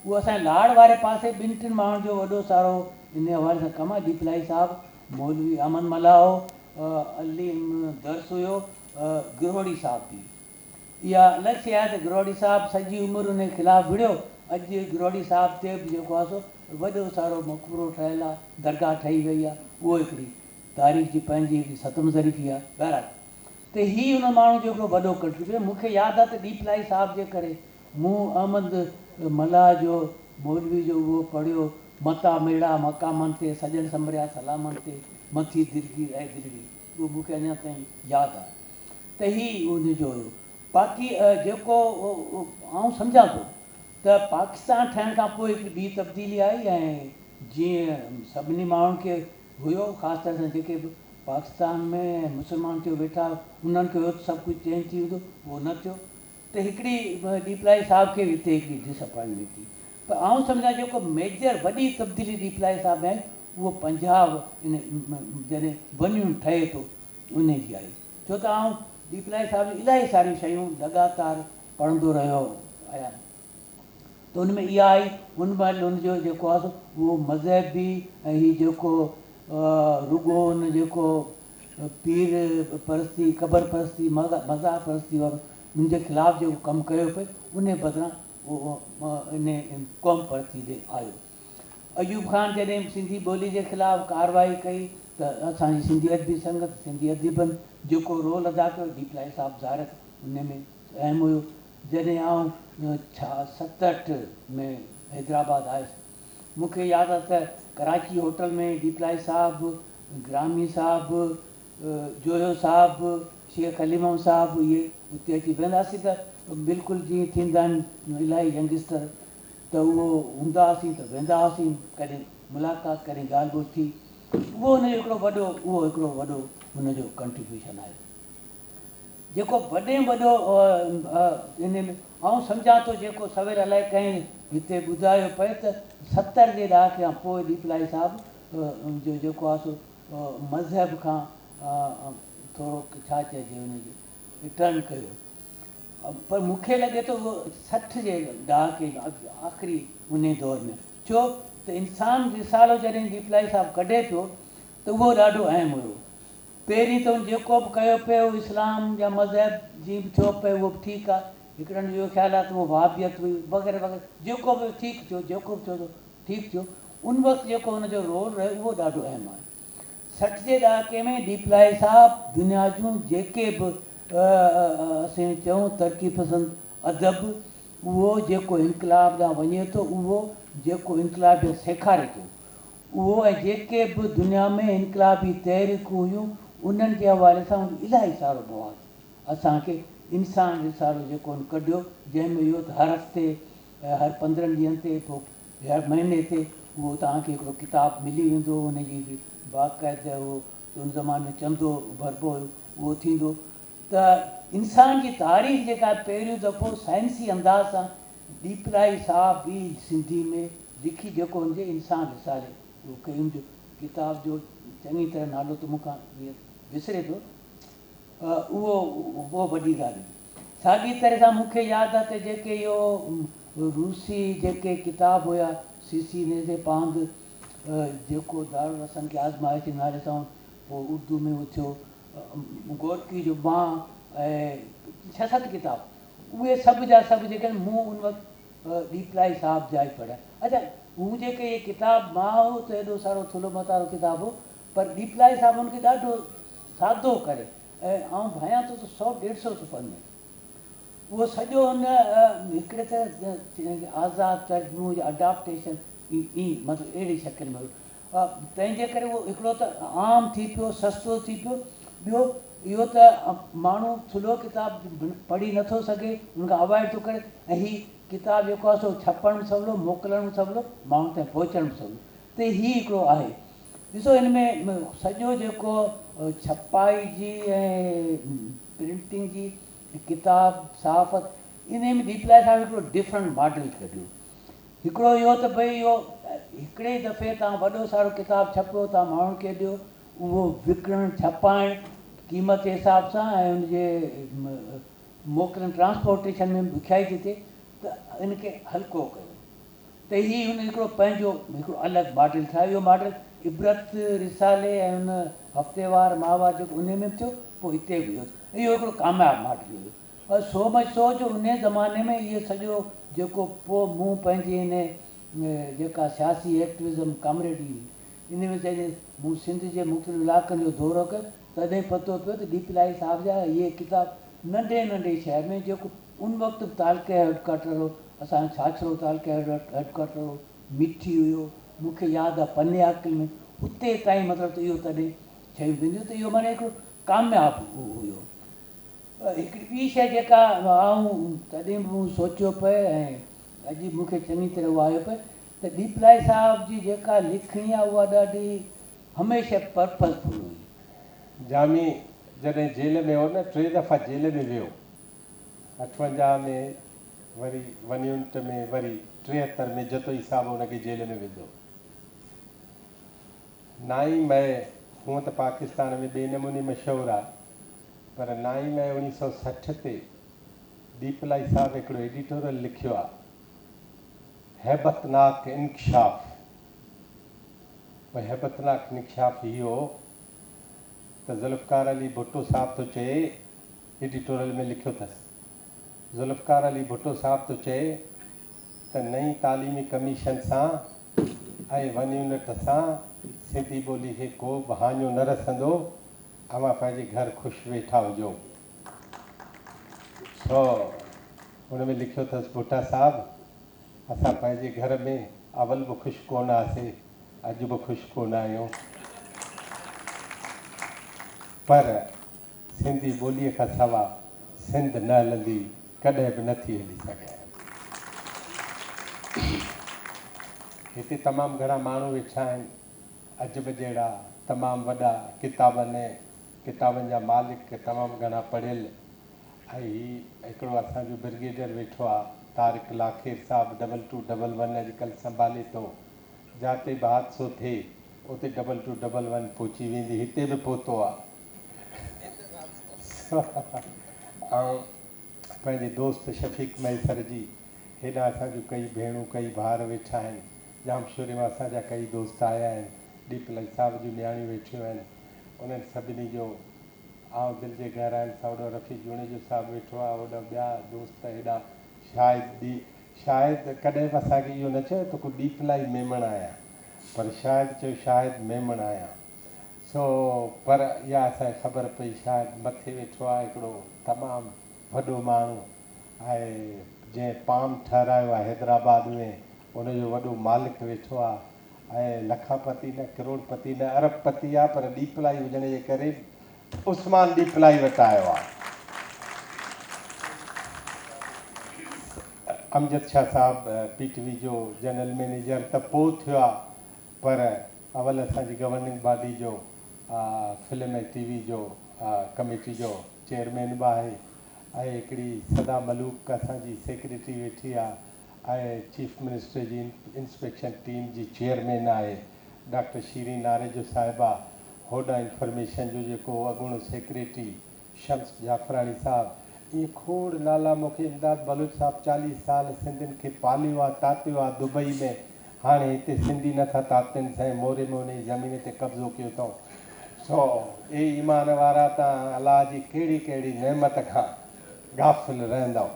اهو اسان جي لاڙ واري پاسي ٻن ٽن ماڻهن جو وڏو سارو انهي حوالي سان ڪم آهي. ڏيپلائي صاحب، مولوي احمد ملاح هو، علي درس هيو، گرهوڙي صاحب به. اها الڳ شيء آهي ته گرهوڙي صاحب سڄي عمر انهي خلاف وڙهيو. اڄ گرهوڙي صاحب تي به جيڪو آهي سو وڏو سارو مقبرو ٺهيل آهي، درگاهه ٺهي وئي آهي. اهو هڪڙي تاريخ جي پنهنجي هڪڙي ستم ظريفي آهي. بهرحال ته هي ان ماڻهو جو هڪڙو وڏو ڪنٽريبيوشن. مون کي ياد آهي ته ڏيپلائي صاحب جي ڪري مون احمد ملاح جو مولوي جو اهو پڙهيو، متا ميڙا مقامن تي، سڄڻ سنڀريا سلامن تي، مٿي دلگير اي دلڙي. اهو مون کي اڃا تائين ياد آهي ته هي ان جو هيو. باقي جيڪو آئون سمجهان ٿو ته پاڪستان ٺهڻ کان پوء هڪڙي ٻي تبديلي آئي ۽ جيئن سڀني ماڻهن کي هيو خاص طرح سان جيڪي به پاڪستان ۾ مسلمان ٿيو ويٺا انهن کي هيو ته سڀ ڪجهه چينج ٿي ويندو اهو نه ٿيو. ته هڪڙي ڏيپلائي صاحب کي به هتي هڪڙي ڊس اپائنٽمينٽ ٿي پر آئون سمجهان جيڪو ميجر وڏي تبديلي ڏيپلائي صاحب ۾ آئي اهو پنجاب ان جڏهن ون يونٽ ٺهي ٿو انهي جي آئي ڇو ته آئون ڏيپلائي صاحب جون الاهي ساريون شيون لڳاتار پڙهندو رهيو آهيان ته ان ۾ اها آئي ان مهل ان جو جيڪو آهي سو اهو مذهبي ۽ هي جيڪو رڳو ان جيڪو پير پرستي، قبر پرستي، مزار پرستي وارو ان جي خلاف جيڪو ڪم ڪيو پئي انهي بدران اهو انهي قوم پرستي ڏي آيو. ايوب خان جڏهن سنڌي ٻولي جي خلاف ڪارروائي ڪئي ته اسان جي سنڌي ادبي سنگت، سنڌي اديبن جيڪو رول ادا ڪيو ڏيپلائي صاحب ظاهر ته انهي ۾ اهم هيو. جڏهن آئون ڇا 67 ۾ حيدرآباد آيس مون کي ياد آ ته ڪراچي هوٽل ۾ ڏيپلائي صاحب، گرامي صاحب، جويو صاحب، شيخ علي محمد صاحب اهي اتي اچي ويهنداسين ته بلڪل جيئن ٿيندا آهن الاهي ينگسٽر ته اهو هوندا هئاسين ته ويندا هئاسين ڪڏهن ملاقات ڪڏهن ڳالهه ٻولهه ٿي اهو ان جو هڪڙو وڏو اهو هڪڙو وڏو ان جو ڪنٽريبيوشن آهي. جيڪو وڏي ۾ وڏو ان ۾ آئون سمجهان ٿو جيڪو سوير الائي ڪنهن هتي ٻڌايو پئي ته 70 جي ڏهاڪي کان پوء ڏيپلائي صاحب جو جيڪو آهي سو مذهب کان ٿورو ڇا چئجي ان کي ٽرن ڪيو پر مون کي لڳي ٿو اهو 60 جي ڏهاڪي آخري انهي دور ۾ ڇو ته انسان رسالو جڏهن ڏيپلائي صاحب ڪڍي پيو ته اهو ڏاڍو اهم هيو. پهرين ته هن جيڪو به ڪيو پئي اهو اسلام يا مذهب جي به ٿيو پئي اهو به ٺيڪ آهي. هڪڙن جو اهو خيال آهي ته اهو وهابيت هئي وغيره وغيره جيڪو به ٺيڪ ٿيو جيڪو به ٿيو سو ٺيڪ ٿيو. ان وقت جيڪو هن جو رول رهيو اهو ڏاڍو اهم آهي. 60 جي ڏهاڪي ۾ ڏيپلائي صاحب دنيا جون جيڪي به اسين چئون ترقي پسند ادب اهو جيڪو انقلاب ڏانهن وڃي ٿو اهو جيڪو انقلابيت سيکاري ٿو اهو ۽ جيڪي به دنيا ۾ انقلابي تحريڪون هيون انهن جي حوالي سان هن الاهي سارو مواد اسان کي انسان رسالو جيڪو هن ڪڍيو جنهن ۾ اهو ته هر هفتي هر 15 ڏينهن تي پوء هر مهيني تي اهو توهان کي هڪڙو ڪتاب ملي ويندو ان جي هڪڙي باقاعده اهو ان زماني ۾ چندو ڀربو هيو اهو ٿيندو ته انسان جي تاريخ جيڪا پهريون دفعو سائنسي انداز سان ڏيپلائي صاحب ئي سنڌي ۾ لکي جيڪو هن جي انسان رسالي اهو ڪيم جو ڪتاب جو چڱي طرح نالو ته مون کان هينئر وسري پيو اهو اهو وڏي ڳالهه هئي. ساڳي طرح سان مون کي ياد آهي ته جيڪي اهو روسي جيڪي ڪتاب هيا سيسي نيزي پاند جيڪو دارالحسن ڪي آزمائش جي نالي سان پوء اردو ۾ اهو ٿيو گورڪي جو مان ۽ ڇهه ست ڪتاب اهي سڀ جا سڀ جيڪي آهن مون ان وقت ڏيپلائي صاحب جا ئي پڙهيا. اڇا هو جيڪي اهي ڪتاب مان هو ته ايڏو سارو ٿلهو متارو ڪتاب هو پر ڏيپلائي صاحب ان کي ڏاڍو سادو ڪري ۽ آئون ڀانيان ٿو ته سو ڏيڍ سو صفحن ۾ اهو سڄو ان هڪڙي ته آزاد ترجمو يا اڊاپٽيشن ائين مطلب اهڙي شڪل ۾ هيو تنهن جي ڪري اهو هڪڙو ته عام ٿي پيو، سستو ٿي پيو، ٻيو اهو ته ماڻهو ٿلهو ڪتاب پڙهي نه ٿو سگهي، ان کان اوائڊ ٿو ڪري ۽ هي ڪتاب جيڪو آهي سو ڇپڻ به سولو، موڪلڻ به سولو، ماڻهن تائين پهچڻ به سولو ته هي هڪڙو آهي. ڏسو هن ۾ سڄو جيڪو ڇپائي جي ۽ پرنٽنگ جي ڪتاب، صحافت انهي ۾ ڏيپلائي صاحب هڪڙو ڊفرنٽ ماڊل ڪڍيو. هڪڙو اهو ته ڀئي اهو هڪڙي ئي دفعي توهان وڏو سارو ڪتاب ڇپيو توهان ماڻهن کي ڏيو اهو وڪڻڻ ڇپائڻ قيمت جي حساب سان ۽ ان جي موڪلڻ ٽرانسپورٽيشن ۾ به ڏکيائي ٿي ٿئي ته ان کي هلڪو ڪيو ته هي هن هڪڙو پنهنجو هڪڙو الڳ ماڊل ٺاهيو اهو ماڊل عبرت رسالي ۽ ان هفتيوار ماهوار جيڪو انهي ۾ به ٿيو پوء هتي به اهو اهو هڪڙو ڪامياب ماڊل هيو. سو مچ سو جو انهي زماني ۾ اهي سڄو جيڪو پوء مون پنهنجي انهي جيڪا سياسي ايڪٽوزم ڪامريڊي هئي انهي ۾ جڏهن مون سنڌ جي مختلف علائقن جو دورو ڪيو تڏهن پتو پيو ته ڏيپلائي صاحب جا اهي ڪتاب ننڍي ننڍي شهر ۾ جيڪو ان وقت به تعلقي هيڊ ڪوارٽر هو اسان جو ڇاڇرو تعلقي هيڊ ڪوارٽر هو مٺي هيو مون کي ياد آهي پني عاقل ۾ اتي تائين مطلب ته اهو تڏهن شيون وينديون ته اهو معنيٰ هڪڙو ڪامياب هيو. هڪڙي ٻي شيء جيڪا آئون تڏهن به مون سوچيو پئي ۽ اڄ به مون کي چڱي طرح اهو آيو پئي ته ڏيپلائي صاحب جي جيڪا لکڻي آهي اها ڏاڍي هميشه پرپز فل هئي. جامي جڏهن جيل ۾ هو نه ٽي دفعا جيل ۾ ويو 58 ۾ وري ون يونٽ ۾ وري 73 ۾ جتوئي صاحب ان کي جيل ۾ وڌو. نائين مئي هونء ته پاڪستان ۾ ٻئي نموني مشهور آ پر نائين مئي 1960 تي ڏيپلائي صاحب هڪڙو ايڊيٽورل لکيو آ هيبتناڪ انڪشاف. اهو هيبتناڪ انڪشاف هي هو ته ذوالفقار علي ڀٽو صاحب ٿو چئي، ايڊيٽورل ۾ لکيو اٿس، ذوالفقار علي ڀٽو صاحب ٿو چئي ته نئين تعليمي ڪميشن سان ۽ ون يونٽ سان سنڌي ٻولي کي ڪو به هاڃو نه رسندو، اوهان پنهنجي گهر خوش ويٺا هجو. سو ان ۾ لکيو اٿس ڀٽا صاحب اسان پنهنجي گهر ۾ اول به خوش ڪونه هئاسي اڄ به خوش ڪونه آهيون پر سنڌي ٻوليء کان سوا سنڌ نه هلندي ڪڏهن به نه ٿي هلي سگهي. هتي تمام گهڻا ماڻهو ويٺا آهن. عجب جهڙا تمام وڏا ڪتابن ۽ ڪتابن جا مالڪ تمام گهڻا پڙهيل ۽ هي هڪڙو اسان جو برگيڊر ويٺو آ طارق لاکير صاحب ڊبل ٽو ڊبل ون اڄڪلهه سنڀالي ٿو جاتي به حادثو ٿئي اتي ڊبل ٽو ڊبل ون پهچي ويندي هتي به پهتو آ سو آئون پنهنجي دوست شفيق مهيسر جي هيڏانهن اسان جون ڪئي ڀيڻون ڪئي ڀائر ويٺا آهن ڄامشوري مان اسان جا ڪئي دوست آيا آهن ڏيپلائي صاحب جون نياڻيون ويٺيون آهن انهن سڀني جو آئون دل جي گهراين سان هوڏانهن رفيع جوڻيجو صاحب ويٺو آهي هوڏانهن ٻيا دوست هيڏانهن شاهد ڏي شاهد ڪڏهن به اسان کي اهو نه چيو ته ڪو ڏيپلائي ميمڻ آهيان پر شاهد چيو شاهد ميمڻ آهيان سو پر اها اسان کي خبر پئي شاهد مٿي ويٺو آهي هڪڙو تمام وڏو ماڻهو آهي جنهن پام ٺهرايو آهي حيدرآباد ۾ ان جو وڏو مالڪ ويٺو آهي ۽ لکاپتي نه ڪروڙ پتي نه ارب پتي آ پر ڏيپلائي هجڻ جي ڪري عثمان ڏيپلائي وٽ آيو آ. امجد شاهه صاحب پي ٽي وي جو جنرل مئنيجر ته پوء ٿيو آ پر اول اسان جي گورننگ باڊي جو فلم ۽ ٽي وي جو ڪميٽي جو چيئرمين به آهي ۽ هڪڙي سدا ملوڪ اسان جي سيڪريٽري ويٺي آ ۽ چيف منسٽر جي انسپيڪشن ٽيم جي چيئرمين آهي ڊاڪٽر شيرين ناريجو صاحبه هوڏانهن انفرميشن جو جيڪو اڳوڻو سيڪريٽري شمس جعفراڻي صاحب ائين کوڙ نالا مون کي امداد بلوچ صاحب 40 سال سنڌين کي پاليو آ تاتيو آ دبئي ۾ هاڻي هتي سنڌي نه ٿا تاتين سائين موري ۾ انهي زمين تي قبضو ڪيو اٿئون سو اي ايمان وارا تان الله جي ڪهڙي ڪهڙي نعمت کان غافل رهندؤ.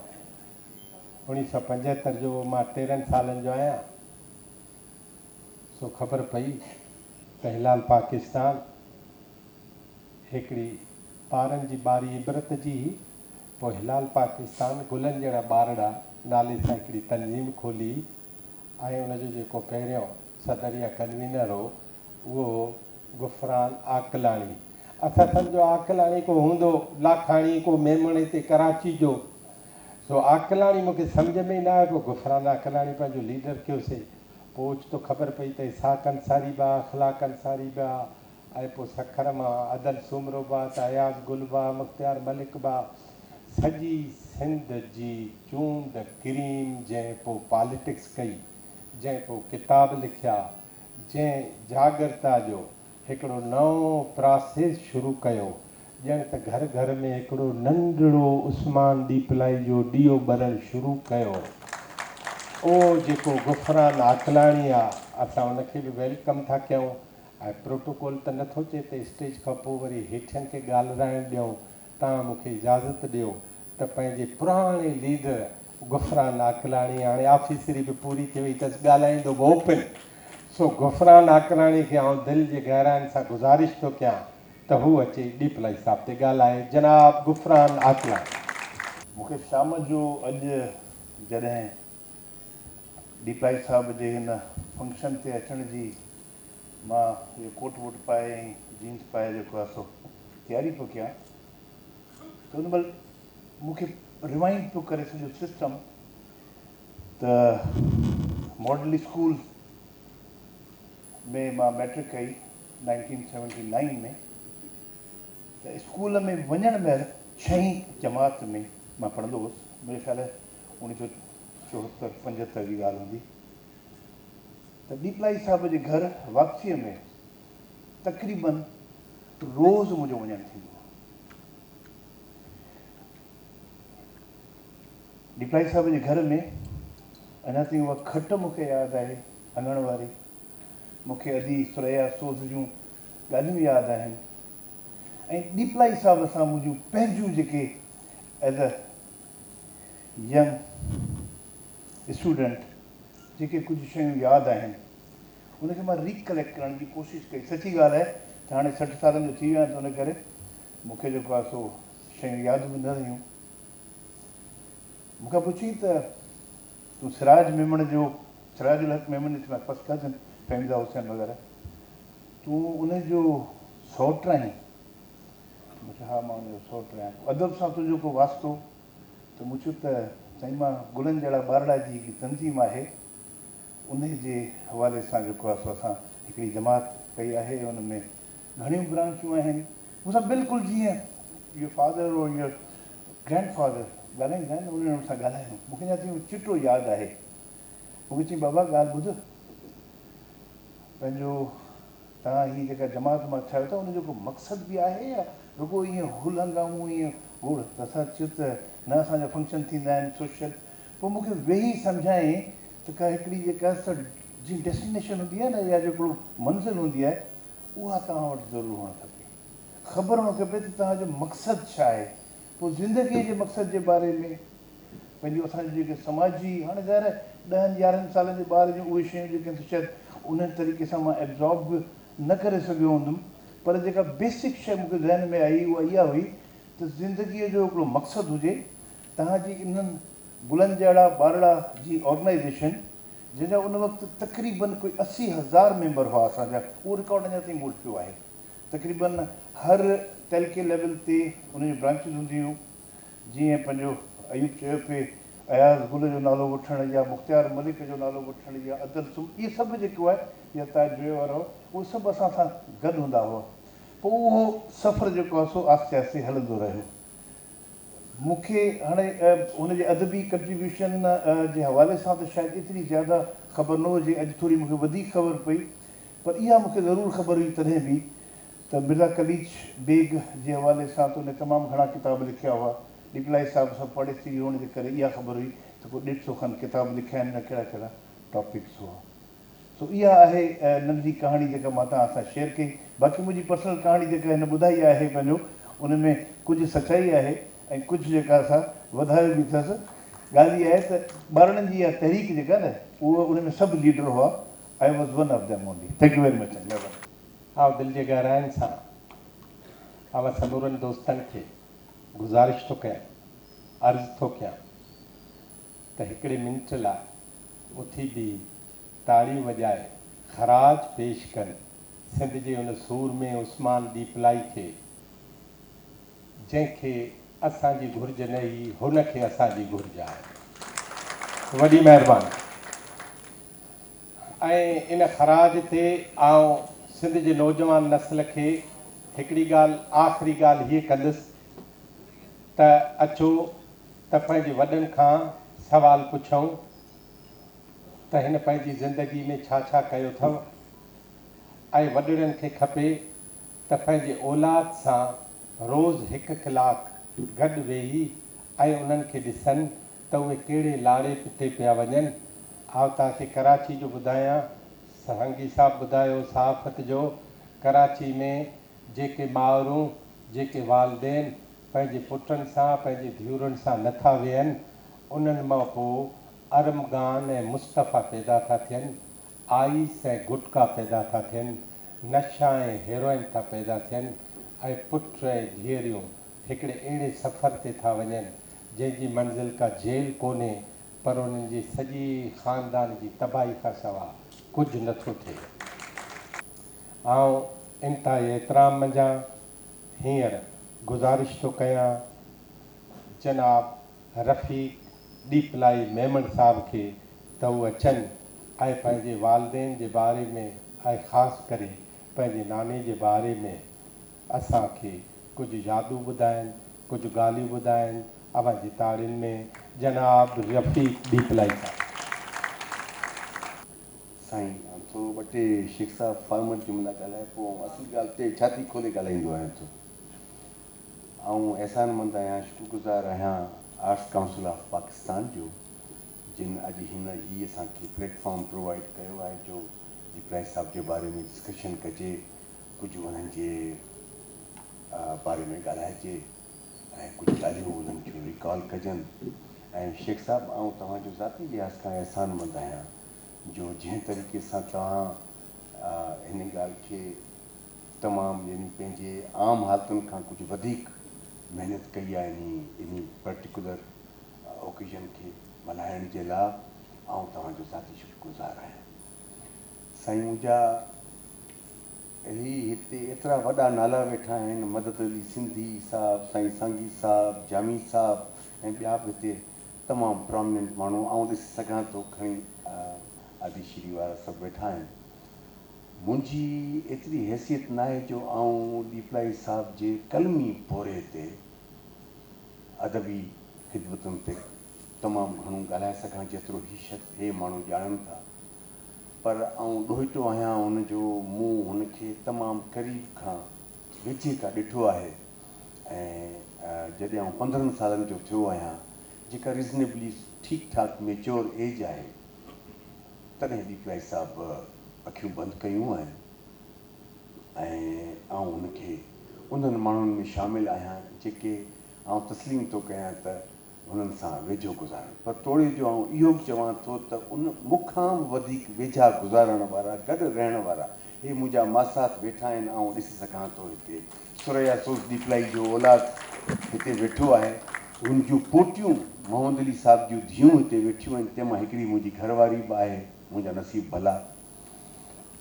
1975 جو مان 13 سالن جو آهيان سو خبر پئي ته هلال پاڪستان هڪڙي ٻارن جي ٻاري عبرت جي هئي پوء هلال پاڪستان گلن جهڙا ٻارڙا نالي سان هڪڙي تنظيم کولي ۽ ان جو جيڪو پهريون صدر يا ڪنوينر هو اهو هو غفران عاقلاڻي. اسان سمجهيو عاقلاڻي ڪو هوندو لاکاڻي ڪو ميمڻ هتي ڪراچي جو. سو عاقلاڻي مون کي سمجهه ۾ ئي نه آيو پوء غفران عاقلاڻي پنهنجو ليڊر ڪيوسي. پوء اوچتو خبر پئي ته اسحاق انصاري به آ، اخلاق انصاري به آ ۽ پوء سکر مان ادل سومرو به آ ته اياز گل به آ، مختيار ملڪ به آ. سڄي سنڌ جي چونڊ ڪريم جنهن پوء پاليٽڪس ڪئي، جنهن پوء ڪتاب لکيا، جنهن جاڳرتا جو هڪڙو نئون پراسيس شروع ڪيو، ڄڻ ته گهر گهر ۾ هڪڙو ننڍڙو عثمان ڏيپلائي جو ڏيئو ٻرڻ شروع ڪيو. اهو جيڪو غفران عاقلاڻي آ، اسان ان کي به welcome ٿا ڪيون ۽ پروٽوڪول ته نٿو چئي ته اسٽيج کان پوء وري هيٺين کي ڳالهرائڻ ڏيون، توهان مون کي اجازت ڏيو ته پنهنجي پراڻي ليڊر غفران عاقلاڻي هاڻي آفيسري به پوري ٿي وئي اٿس ڳالهائيندو به اوپن سو غفران عاقلاڻي کي آئون دل جي گهراين سان گذارش ٿو ڪيان ته هو اچي ڏيپلائي صاحب تي ڳالهائي جناب غفران عاقلاڻي. مون کي شام جو اڄ جڏهن ڏيپلائي صاحب جي هن فنڪشن تي اچڻ جي مان اهو ڪوٽ ووٽ پائي ۽ جينز پائي جيڪو آهي سو تياري پيو ڪيان ته ان مهل مون کي ريوائنڊ پيو ڪري سڄو سسٽم ته ماڊل اسڪول ۾ مان مئٽرڪ ڪئي 1979 ۾ ته اسڪول ۾ وڃڻ مهل ڇهين جماعت ۾ مان پڙهندو هوس منهنجي خيال 1974 75 جي ڳالهه هوندي ته ڏيپلائي صاحب جي گهر واپسيء ۾ تقريبن روز منهنجو وڃڻ ٿيندو هو. ڏيپلائي صاحب جي گهر ۾ اڃا تائين اها کٽ مون کي ياد آهي، اڱڻ واري. مون کي ادي ثريا سوز جون ڳالهيون ياد آهن ۽ ڏيپلائي صاحب سان منهنجون پنهنجون جيڪي ايز اي ينگ اسٽوڊنٽ جيڪي ڪجهه شيون ياد آهن ان کي مان ريڪليڪٽ ڪرڻ جي ڪوشش ڪئي. سچي ڳالهه آهي ته هاڻي 60 سالن جو ٿي ويو آهيان ته ان ڪري مون کي جيڪو آهي سو شيون ياد به نه رهيون. مون کان پڇيائين ته تون سراج ميمڻ جو، Siraj ul Haq Memon is my first cousin, Fahmida Hussain وغيره، تون ان جو سئوٽ آهين؟ مون چيو ها مان ان جو سئوٽ آهيان. ادب سان تنهنجو ڪو واسطو؟ ته مون چيو ته سائين مان گلن جهڙا ٻارڙا جي هڪڙي تنظيم آهي انهي جي حوالي سان جيڪو آهي سو اسان هڪڙي جماعت ڪئي آهي ان ۾ گهڻيون برانچون آهن مون سان بلڪل جيئن your father or your grand father ڳالهائيندا آهن انهن سان ڳالهايو. مون کي اڃا تائين اهو چٽو ياد آهي. مون کي چيائين بابا ڳالهه ٻڌ پنهنجو توهان هي جيڪا جماعت وماعت ٺاهيو ٿا ان جو ڪو مقصد به آهي يا رڳو ائين هل هنگامو ائين گوڙ ته اسان چيو ته نه اسان جا فنڪشن ٿيندا آهن سوشل پوء مون کي ويهي سمجهايائين ته ڪا هڪڙي جيڪا سا جيئن ڊيسٽينيشن هوندي آهي نه يا جيڪو منزل هوندي آهي اها توهان وٽ ضرور هئڻ کپي. خبر هئڻ کپي ته توهان جو مقصد ڇا آهي. پوء زندگيء جي مقصد جي باري ۾ پنهنجو اسان جون جيڪي سماجي هاڻي ظاهر آهي ڏهن يارهن سالن جي ٻار جون اهي شيون جيڪي آهن سي شايد انهن طريقي سان مان ابزارب به نه ڪري سگهيو هوندم پر جيڪا بيسڪ شيء مون کي ذهن ۾ آئي اها اها هئي ته زندگيء جو هڪڙو مقصد هجي توهان جي انهن گلن جهڙا ٻارڙا جي آرگنائيزيشن جنهن جا ان وقت تقريبن ڪوئي 80 هزار ميمبر هئا اسان جا اهو رڪارڊ اڃا تائين مون وٽ پيو آهي تقريبن هر تعلقي ليول تي ان جون برانچز هونديون هيون جيئن پنهنجو ايوب چيو پئي اياز گل جو نالو وٺڻ يا مختيار ملڪ جو نالو وٺڻ يا ادل سم اهي سڀ جيڪو آهي يا تاج جويو وارا هئا اهي سڀ اسان سان گڏ هوندا هئا پوء اهو سفر جيڪو آهي سو آهستي آهستي هلندو رهيو. مون کي هاڻي هن جي ادبي ڪنٽريبيوشن جي حوالي سان ته شايد ايتري زياده خبر نه هجي، اڄ ٿوري مون کي وڌيڪ خبر پئي، پر اها مون کي ضرور خبر هئي تڏهن به ته مرزا قليچ بيگ جي حوالي سان ته هن تمام گهڻا ڪتاب لکيا هئا. ڏيپلائي صاحب سان پاڙيسري هئڻ جي ڪري اها خبر هئي ته ڪو ڏيڍ سو کن ڪتاب لکيا آهن، ان جا ڪهڙا ڪهڙا ٽاپڪس هئا. سو اها آهي ننڍڙي ڪهاڻي جيڪا مان توهان سان شيئر ڪئي. باقي منهنجي پرسنل ڪهاڻي جيڪا هن ٻڌائي آهي پنهنجو ان ۾ ڪجهه سچائي آهي ۽ ڪجهه جيڪا سا وڌايو به اٿس. ڳالهه اها آهي ته ٻارڙن جي اها تحريڪ جيڪا نه اهو ان ۾ سڀ ليڊر هئا I was one of them only. Thank you very much ۽ مهرباني. آئون دل جي گهراين سان اوهان سمورن دوستن کي گذارش ٿو ڪيان، عرض ٿو ڪيان ته هڪڙي منٽ لاء اٿي بيهي تاڙيون وڄائي خراج پيش ڪن سنڌ جي ان سورمي عثمان ڏيپلائي کي جنهن کي اسان جي گهرج نه هئي هن کي اسان جي گهرج آهي. وڏي مهرباني ۽ ان خراج تي آئون سنڌ جي نوجوان نسل کي هڪڙي ڳالهه آخري ڳالهه هيء ڪندس ته اچو ته پنهنجي وڏن کان سوال پڇون ته هن پنهنجي زندگي ۾ ڇا ڇا ڪيو اٿو ۽ وڏڙن کي کپي ته پنهنجي اولاد سان روز هڪ ڪلاڪ گڏ ويهي ۽ انهن کي ڏسن ته اهي ڪهڙي لاڙي تي پيا وڃن. آء توهان کي ڪراچي جو ٻڌايان، سانگي صاحب ٻڌايو صحافت جو، ڪراچي ۾ جيڪي مائرون، جيڪي والدين پنهنجي پٽن سان، پنهنجي ڌيئرن سان نه ٿا ويهن، انهن مان پوء ارمغان ۽ مصطفيٰ پيدا ٿا ٿين، آئيس ۽ گٽڪا پيدا ٿا ٿين، نشا ۽ هيروئن ٿا پيدا ٿين ۽ پٽ ۽ ڌيئريون هڪڙي اهڙي سفر تي ٿا وڃن، جنهن جي منزل ڪا جيل ڪونهي، پر انهن جي سڄي خاندان جي تباهي کان سوا ڪجهه نه ٿو ٿئي. آئون انتهائي احترام منجهان هينئر گذارش ٿو ڪيان جناب رفيق ڏيپلائي ميمڻ صاحب کي ته هو اچن ۽ پنهنجي والدين جي باري ۾ ۽ خاص ڪري پنهنجي ناني جي باري ۾ اسان کي ڪجهه يادون ٻڌائن، ڪجهه ڳالهيون ٻڌائن. اوهان جي تاڙين ۾ جناب رفيق ڏيپلائي صاحب. سائين ٿورو ٻه ٽي شيخ صاحب فارمل جملا ڳالهائي پوء آئون اصل ڳالهه تي ڇاتي کولي ڳالهائيندو آهيان ٿو آئون احسان مند آهيان شڪر گذار آهيان آرٽس ڪائونسل آف پاڪستان جو جن اڄ هن هي اسان کي پليٽ فارم پرووائيڊ ڪيو آهي جو ڏيپلائي صاحب جي باري ۾ ڊسڪشن ڪجي ڪجهه انهن جي باري ۾ ڳالهائجي ۽ ڪجهه ڳالهيون انهن جون ريڪال ڪجن ۽ شيخ صاحب آئون توهان جو ذاتي لحاظ کان احسان مند آهيان جو جنهن طريقي سان توهان هن ڳالهه کي تمام يعني پنهنجي عام حالتن کان ڪجهه وڌيڪ محنت ڪئي آهي انهي انهي پرٽيڪولر اوڪيزن کي ملهائڻ جي لا آئون توهان جو ذاتي شڪر گذار آهيان. سائين منهنجا هي هتي ايترا وڏا نالا ويٺا آهن مدد علي سنڌي صاحب، سائين سانگي صاحب، جامي صاحب ۽ ٻيا به هتي تمام پرامننٽ ماڻهو آئون ڏسي سگهان ٿو کڻي آدي شري وارا سڀ ويٺا آهن. منهنجي ايتري حيثيت ناهي جو آئون ڏيپلائي صاحب جي قلمي پورهيي تي ادبي خدمتن تي تمام گهڻو ڳالهائي سگهان جيترو هي شخص هي ماڻهو ڄاڻن ٿا پر آئون ڏوهٽو آهيان ان جو مون هن کي تمام قريب کان ويجهي کان ڏٺو آهي ۽ جڏهن آئون 15 سالن جو ٿيو آهيان جيڪا ريزنيبلي ٺيڪ ٺاڪ ميچور ايج آهي تڏهن ڏيپلائي صاحب اکيون بند ڪيون آهن ۽ آئون ان کي انهن ماڻهن ۾ شامل آهيان جيڪي آئون تسليم ٿو ڪيان ته هنن سان ويجهو گذارڻ پر توڙي جو آئون اهو به چوان ٿو ته ان مون کان به وڌيڪ ويجها گذارڻ وارا گڏ رهڻ وارا هي منهنجا ماسات ويٺا آهن آئون ڏسي سگهان ٿو هتي ثريا سوز ڏيپلائي جو اولاد هتي ويٺو آهي هن جون پوٽيون محمد علي صاحب جون ڌيئون هتي ويٺيون آهن تنهن مان هڪڙي منهنجي گهر واري به آهي منهنجا نصيب ڀلا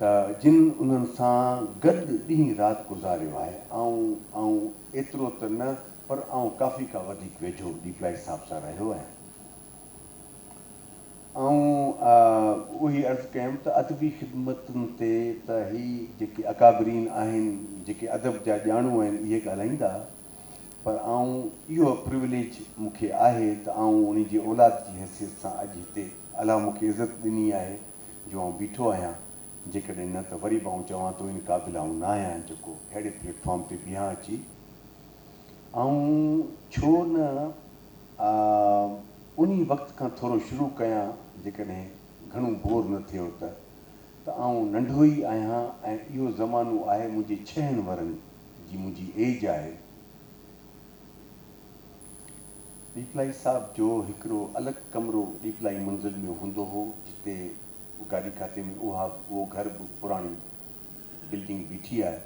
ته جن انهن سان گڏ ڏينهن رات گذاريو آهي آئون آئون ايترو ته نه پر آئون ڪافي کان وڌيڪ ويجهو ڏيپلائي صاحب سان رهيو آهيان. آئون اهوئي عرض ڪيم ته ادبي خدمتن تي ته هي جيڪي اڪابرين آهن، جيڪي ادب جا ڄاڻو آهن اهي ڳالهائيندا پر آئون اهو پريوليج مون کي آهي ته آئون انهي جي اولاد جي حيثيت سان اڄ هتي الله مون کي عزت ڏني آهي جو آئون بيٺو آهيان جيڪڏهن نه ته وري به آئون چوان ٿو ان قابل آئون نه آهيان جيڪو ههڙي پليٽ فارم تي بيهان اچي آئون ڇو نه انهي وقت کان ٿورو شروع ڪيان جيڪڏهن گهڻو بور نه ٿيو ته ته آئون ننڍو ئي آهيان ۽ اهو زمانو آهي منهنجي ڇهن ورهن جي منهنجي ايج آهي. ڏيپلائي صاحب جو هڪڙو الڳ ڪمرو ڏيپلائي منزل ۾ هوندو هو جتي گاڏي کاتي ۾ اها اهو گهر به پراڻي بلڊنگ بيٺي آهي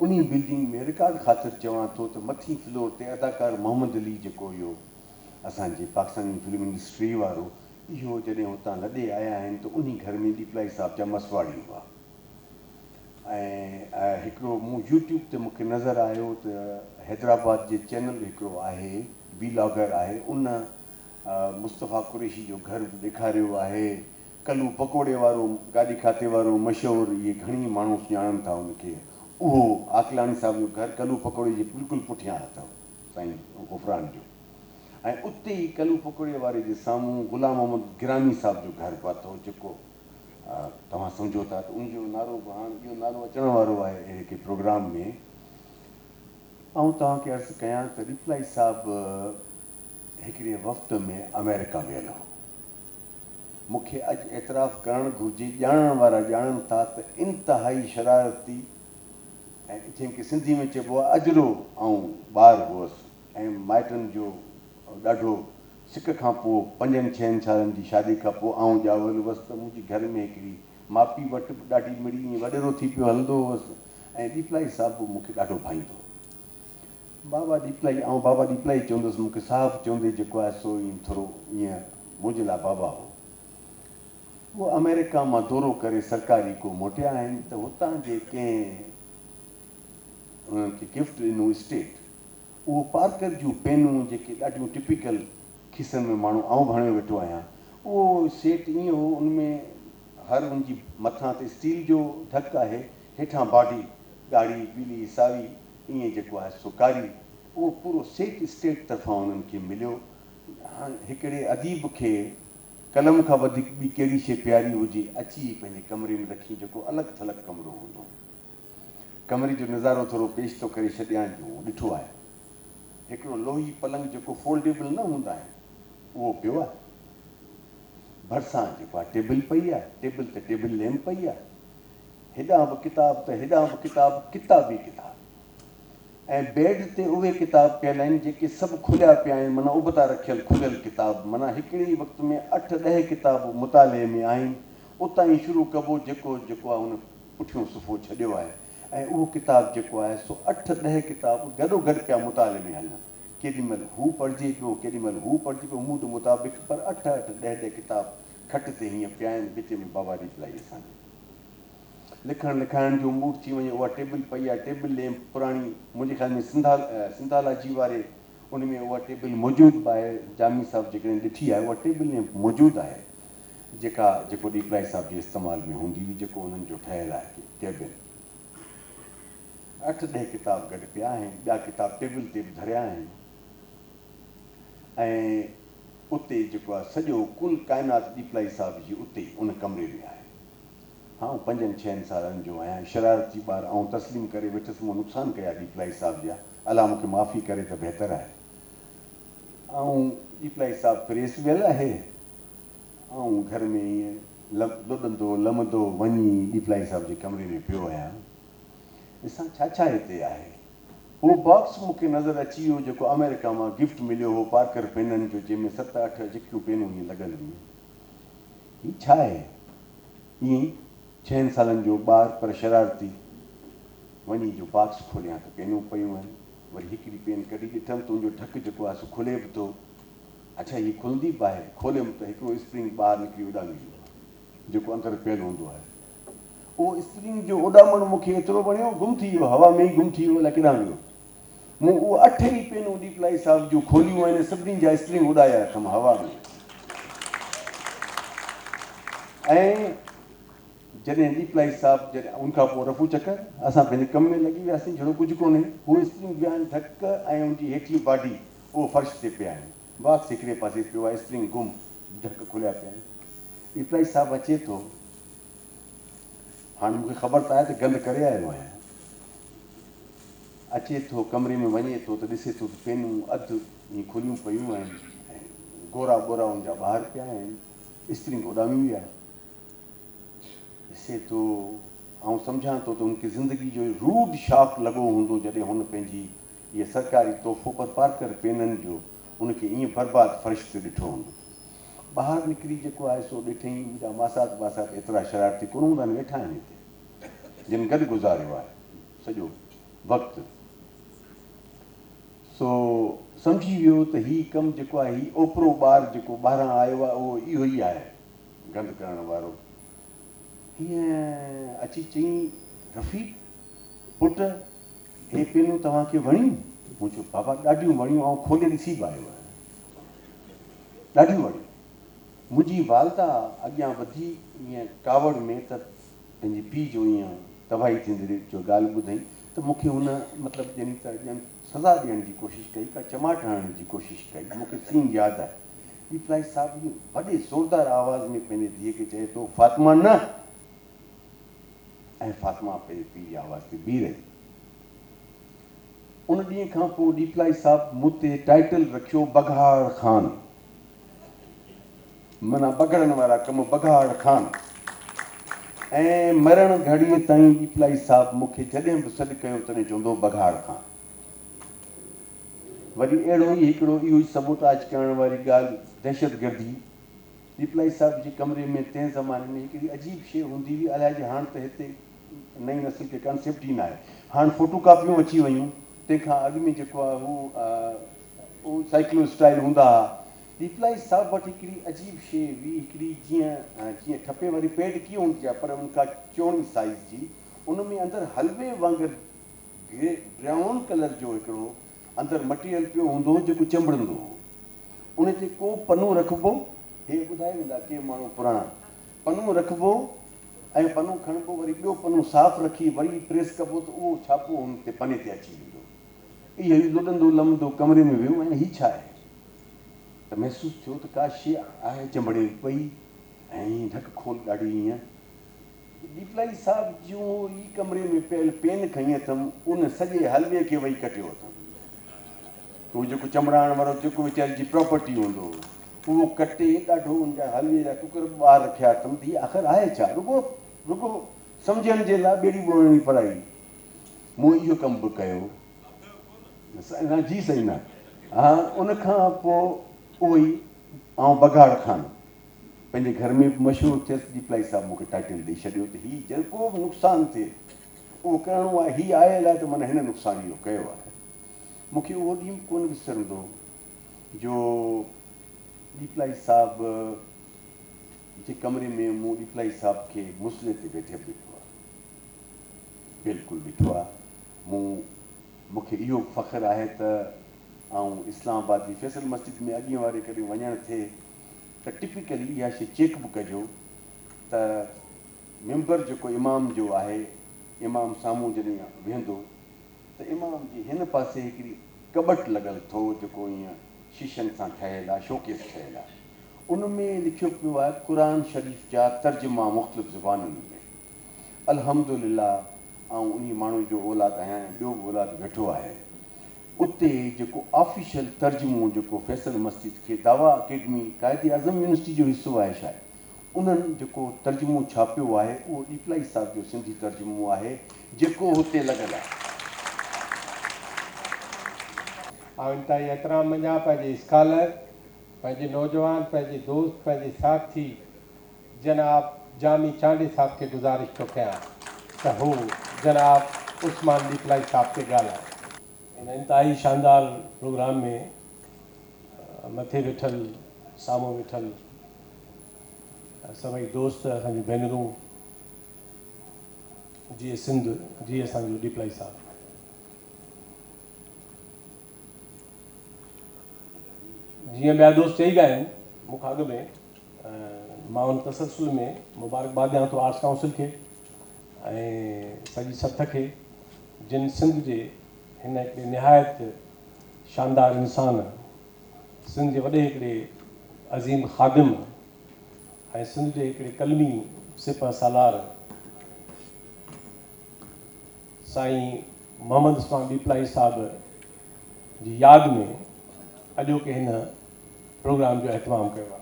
انهي بلڊنگ ۾ رڪارڊ خاطر چوان ٿو ته مٿين فلور تي اداڪار محمد علي جيڪو اهو اسان جي پاڪستاني فلم انڊسٽري وارو اهو جڏهن هتان لڏي آيا آهن ته انهي گهر ۾ ڏيپلائي صاحب جا مسواڙي هئا ۽ هڪڙو مون يوٽيوب تي مونکي نظر آيو ته حيدرآباد جي چينل هڪڙو آهي وي لاگر آهي ان مصطفيٰ قريشي جو گهر به ڏيکاريو آهي ڪلو پڪوڙي وارو گاڏي کاتي وارو مشهور اهي گهڻي ماڻهو سڃاڻن ٿا ان کي اهو عاقلاڻي صاحب جو گهر ڪلو پڪوڙي جي بلڪل پٺيان اٿو سائين غفران جو ۽ اتي ئي ڪلو پڪوڙي واري جي سامهون غلام محمد گرامي صاحب جو گهر به اٿو جيڪو توهان سمجهو ٿا ته ان جو نعرو به هاڻ اهو نالو اچڻ وارو آهي اهڙي ڪنهن پروگرام ۾ آئون توهان کي عرض ڪيان ته ڏيپلائي صاحب هڪڙي وفد ۾ آمريڪا ويل هو. مون کي اڄ اعتراف ڪرڻ گهرجي، ڄاڻڻ وارا ڄاڻن ٿا ته انتهائي شرارتي ۽ جنهن کي سنڌي ۾ چئبو آهي اجرو آئون ٻار هئس ۽ مائٽن جو ڏاڍو سڪ کان پوء پنجن ڇهن سالن جي شادي کان پوء آئون ڄاول هئس ته منهنجي گهر ۾ هڪڙي ماپي وٽ به ڏاڍي مڙئي ائين وڏيرو ٿي پيو هلندو هئس ۽ ڏيپلائي صاحب به مون کي ڏاڍو ڀائيندو هو. بابا ڏيپلائي، آئون بابا ڏيپلائي چوندس، مون کي صاحب چوندي جيڪو آهي سو ائين ٿورو ائين منهنجي لاء بابا هو. هو آمريڪا مان دورو ڪري سرڪاري ڪو موٽيا آهن ته هتان جي ڪنهن انهن کي گفٽ ڏنو اسٽيٽ اهو پارڪر جون پينون جيڪي ڏاڍيون ٽپيڪل کيسن ۾ ماڻهو آئون به هڻيو ويٺو آهيان اهو سيٽ ائين هو ان ۾ هر ان جي مٿان ته اسٽيل جو ڍڪ آهي هيٺان باڊي ڳاڙهي پيلي ساوي ائين جيڪو آهي سو ڪاري اهو پورو سيٽ اسٽيٽ طرفان انهن کي مليو. هاڻ هڪڙي اديب کي قلم کان وڌيڪ ٻي ڪهڙي شيء پياري هجي، اچي پنهنجي ڪمري ۾ رکين جيڪو الڳ ٿلڳ ڪمرو هوندو. ڪمري جو نظارو ٿورو پيش ٿو ڪري ڇڏيان جو ڏٺو آهي. هڪڙو لوهي پلنگ جيڪو فولڊيبل نه هوندا آهن اهو پيو آهي. ڀرسان جيڪو آهي ٽيبل پئي آهي، ٽيبل تي ٽيبل ليمپ پئي آهي. هيڏانهن به ڪتاب ته هيڏانهن به ڪتاب، ڪتاب ئي ڪتاب. ۽ بيڊ تي اهي ڪتاب پيل آهن جيڪي سڀ کليا پيا آهن معنيٰ ابتا رکيل کليل ڪتاب معنيٰ هڪڙي ئي وقت ۾ اٺ ڏهه ڪتاب مطالعي ۾ آهن اتان ئي شروع ڪبو جيڪو جيڪو آهي ان پٺيون صفحو ڇڏيو آهي ۽ اهو ڪتاب جيڪو آهي سو اٺ ڏهه ڪتاب گڏوگڏ پيا مطالعي ۾ هلن ڪيڏي مهل هو پڙهجي پيو ڪيڏي مهل هو پڙهجي پيو موڊ مطابق پر اٺ اٺ ڏهه ڏهه ڪتاب کٽ تي هيئن پيا آهن وچ ۾ بابا ڏيپلائي اسان جو لکڻ لکائڻ جو موڊ ٿي وڃي اها ٽيبل پئي آهي ٽيبل ليمپ پراڻي منهنجي خيال ۾ سنڌا سنڌالاجي واري ان ۾ اها ٽيبل موجود به آهي جامي صاحب جيڪڏهن ڏٺي آهي اها ٽيبل ليمپ موجود آهي جيڪا جيڪو ڏيپلائي صاحب جي استعمال ۾ هوندي هئي جيڪو انهن جو ٺهيل آهي ڪيبن اٺ ڏهه ڪتاب گڏ پيا آهن ٻيا ڪتاب ٽيبل تي به ڌريا آهن. ۽ اتي جيڪو آهي سڄو ڪل ڪائنات ڏيپلائي صاحب جي اتي ئي ان ڪمري ۾ آهي. آئون پنجن ڇهن سالن جو آهيان، شرارتي ٻار آئون تسليم ڪري ويٺس مون نقصان ڪيا ڏيپلائي صاحب جا، الله مون کي معافي ڪري ته بهتر آهي. آئون ڏيپلائي صاحب پريس ويل آهي، آئون گهر ۾ ائين لڏندو لمندو وڃي ڏيپلائي صاحب جي ڪمري ۾ پيو آهيان، ڏسان ڇا ڇا هتي آهي. اهو باڪس مون کي نظر اچي ويو جيڪو آمريڪا مان گفٽ مليو هو پارڪر پينن جو جنهن ۾ ست اٺ اجڪيون پينون ائين لڳل هيون. هي ڇا آهي؟ ائين ئي ڇهن سالن جو ٻار پر شرارتي. وڃي جو باڪس کوليان ته پينون پيون آهن. وري هڪڙي پين ڪڍي ڏٺم ته ان جو ڍڪ جيڪو آهي سو کلي به ٿو. اڇا هي کلندي به آهي. کوليم ته هڪڙو اسپرنگ ٻاهر نڪري اڏامي ويو جيڪو اندر پيل هوندو آهي. اهو اسپرنگ جو اڏامڻ مون کي ايترو وڻيو، گم ٿي ويو، هوا ۾ ئي گم ٿي ويو، الائي ڪيڏانهن ويو. مون اهي اٺ ئي پينون ڏيپلائي صاحب جون کوليون آهن ۽ سڀني جا اسپرنگ اڏايا اٿم هوا ۾. ۽ جڏهن ڏيپلائي صاحب جڏهن ان کان پوء رفو چڪر اسان پنهنجي ڪم ۾ لڳي وياسين جهڙو ڪجهه ڪونهي. هو اسپرنگ ويا آهن ڍڪ ۽ ان جي هيٺين باڊي اهو فرش تي پيا آهن. باڪس هڪڙي پاسي پيو آهي، اسپرنگ گم، ڍڪ کليا پيا آهن. ڏيپلائي صاحب اچي ٿو. هاڻ مون کي خبر ته آهي ته گند ڪري آيو آهيان. اچي ٿو، ڪمري ۾ وڃي ٿو ته ڏسي ٿو ته پينون اڌ ائين کليون پيون آهن ۽ گورا ٻورا ان جا ٻاهر پيا آهن. اسپرنگ اڏامي ويا. ڏسي ٿو، آئون سمجهان ٿو ته هن کي زندگي جو روڊ شاڪ لڳو هوندو جڏهن هن پنهنجي اهي سرڪاري تحفو پر پارڪر پينن جو هن کي ائين برباد فرش تي ڏٺو هوندو. ٻاهر نڪري جيڪو آهي سو ڏٺئين، منهنجا ماسات باسات ايترا شرارتي ڪونه هوندا آهن، ويٺا آهن هتي، جن گڏ گذاريو آهي سڄو وقت، سو سمجهي ويو ته هي ڪم جيڪو آهي، هي اوپرو ٻار جيڪو ٻاهران آيو آهي، اهو اهو ئي آهي گند ڪرڻ وارو. هيئن اچي چيائين، رفيق پٽ! هي پينون توهان کي وڻيون؟ مون چيو، بابا ڏاڍيون وڻيون، آئون کولي ڏسي به آيو آهيان. ڏاڍيون وڻيون. منهنجي والده اڳيان وڌي ائين ڪاوڙ ۾ ته پنهنجي پيء جو ائين تباهي ٿيندي جو ڳالهه ٻڌائين ته مون کي هن مطلب يعني ته ڄڻ سزا ڏيڻ جي ڪوشش ڪئي، ڪا چماٽ هڻڻ جي ڪوشش ڪئي. مون کي سين ياد آهي. ڏيپلائي صاحب ائين وڏي زوردار آواز ۾ پنهنجي ڌيء کي چئي ٿو، فاطمه نه! ۽ فاطمه پنهنجي پيء جي آواز تي بيهي رهي. ان ڏينهن کان پوء ڏيپلائي صاحب مون تي ٽائيٽل رکيو بگهاڙ خان. معنيٰ بگهڙن وارا ڪم بگهاڙ خان. ۽ مرڻ گهڙيء تائين ڏيپلائي صاحب مون کي جڏهن به سڏ ڪيو تڏهن چوندو هو بگهاڙ خان. وري اهڙو ئي هڪڙو اهو ئي سبوتاج ڪرڻ واري ڳالهه دهشتگردي ڏيپلائي صاحب جي ڪمري ۾ تنهن زماني ۾ هڪڙي عجيب شيء هوندي هئي، الائجي هاڻ ته هتي نئين نسل کي ڪانسيپٽ ئي ناهي. هاڻ فوٽو ڪاپيون اچي ويون، تنهن کان اڳ ۾ جيڪو آهي هو اهو سائيڪلو اسٽائيل هوندا ها. ڏيپلائي صاحب وٽ هڪڙي عجيب شيء هئي، هڪڙي جيئن جيئن ٺپي واري پيڊ ڪيئن هوندي آهي پر ان کان چوڻي سائيز جي، ان ۾ اندر حلوي وانگر گري برائون ڪلر جو هڪڙو اندر مٽيريل پيو هوندو هو جيڪو چنبڙندو هو. ان تي ڪو پنو رکبو، هي ٻڌائي ويندا ڪي ماڻهو پراڻا، پنو رکبو ۽ پنو کڻبو وري ٻيو پنو صاف رکي وري پريس ڪبو ته اهو ڇاپو ان تي پني تي اچي ويندو. اهو ئي لڏندو لمندو ڪمري ۾ ويو ۽ هي ڇا آهي؟ ته محسوس ٿيو ته ڪا شيء آهي چنبڙي پئي ۽ ڍڪ کول ڏاڍي ائين ڏيپلائي صاحب جون ئي ڪمري ۾ پيل پين کنئي اٿم، ان سڄي حلوي کي وئي ڪٽيو اٿم. اهو جيڪو چنبڙائڻ وارو جيڪو ويچاري جي پراپرٽي هوندو هو، اهو ڪٽي ڏاڍو ان جا حلوي جا ٽڪر به ٻاهر رکيا اٿم ته هي آخر آهي ڇا؟ رڳو رڳو سمجهڻ جي لاء ٻيڙي ٻوڙڻي پرائي. مون اهو ڪم به ڪيو. نه جي سائين نه. ها ان کان پوء اهو ئي آئون بگهاڙ خان. پنهنجي گهر ۾ به مشهور ٿيس، ڏيپلائي صاحب مون کي ٽائيٽل ڏئي ڇڏيو ته هي جيڪو به نقصان ٿئي اهو ڪرڻو آهي، هي آيل آهي ته معنيٰ هن نقصان اهو ڪيو آهي. مون کي اهو ڏينهن به ڪونه وسرندو جو ڏيپلائي صاحب جي ڪمري ۾ مون ڏيپلائي صاحب کي مصلي تي ويٺي به ڏٺو آهي. بلڪل ڏٺو آهي. مون مون کي اهو به فخر آهي ته آئون اسلام آباد جي فيصل مسجد ۾ اڳئين واري ڪڏهن وڃڻ ٿئي ته ٽپيڪلي اها شيء چيڪ به ڪجو ته ممبر جيڪو امام جو آهي امام سامهون جڏهن ويهندو ته امام جي هن پاسي هڪڙي ڪٻٽ لڳل ٿو جيڪو ائين شيشن سان ٺهيل آ، شوڪيس ٺهيل آ. ان ۾ لکيو پيو آهي قرآن شريف جا ترجما مختلف زبانن ۾. الحمد لله آئون انهي ماڻهو جو اولاد آهيان ۽ ٻيو به اولاد ويٺو آهي. اتي جيڪو آفيشل ترجمو جيڪو فيصل مسجد کي دعويٰ اڪيڊمي قائد اعظم يونيورسٽي جو حصو آهي شايد انهن جيڪو ترجمو ڇاپيو آهي اهو ڏيپلائي صاحب جو سنڌي ترجمو آهي جيڪو هتي لڳل آهي. آئون انتهائي احترام منجهان پنهنجي اسڪالر، پنهنجي نوجوان، پنهنجي دوست، پنهنجي ساٿي جناب جامي چانڊيي صاحب کي گذارش ٿو ڪيان ته هو جناب عثمان ڏيپلائي صاحب تي ڳالهائين. هن انتهائي شاندار پروگرام ۾ مٿي ويٺل سامهون ويٺل سڀئي دوست اسان جون ڀينرون جيئي سنڌ جيئي اسان جو ڏيپلائي صاحب. جيئن ٻيا دوست چئي ويا آهن مون کان اڳ ۾ مان ان تسلسل ۾ مبارڪباد ڏيان ٿو آرٽس ڪائونسل کي ۽ سڄي سٿ کي جن سنڌ جي هن هڪڙي نهايت شاندار انسان، سنڌ جي وڏي هڪڙي عظيم خادم ۽ سنڌ جي هڪڙي قلمي سپهه سالار سائين محمد عثمان ڏيپلائي صاحب جي ياد ۾ اڄوڪي هن پروگرام جو اهتمام ڪيو آهي.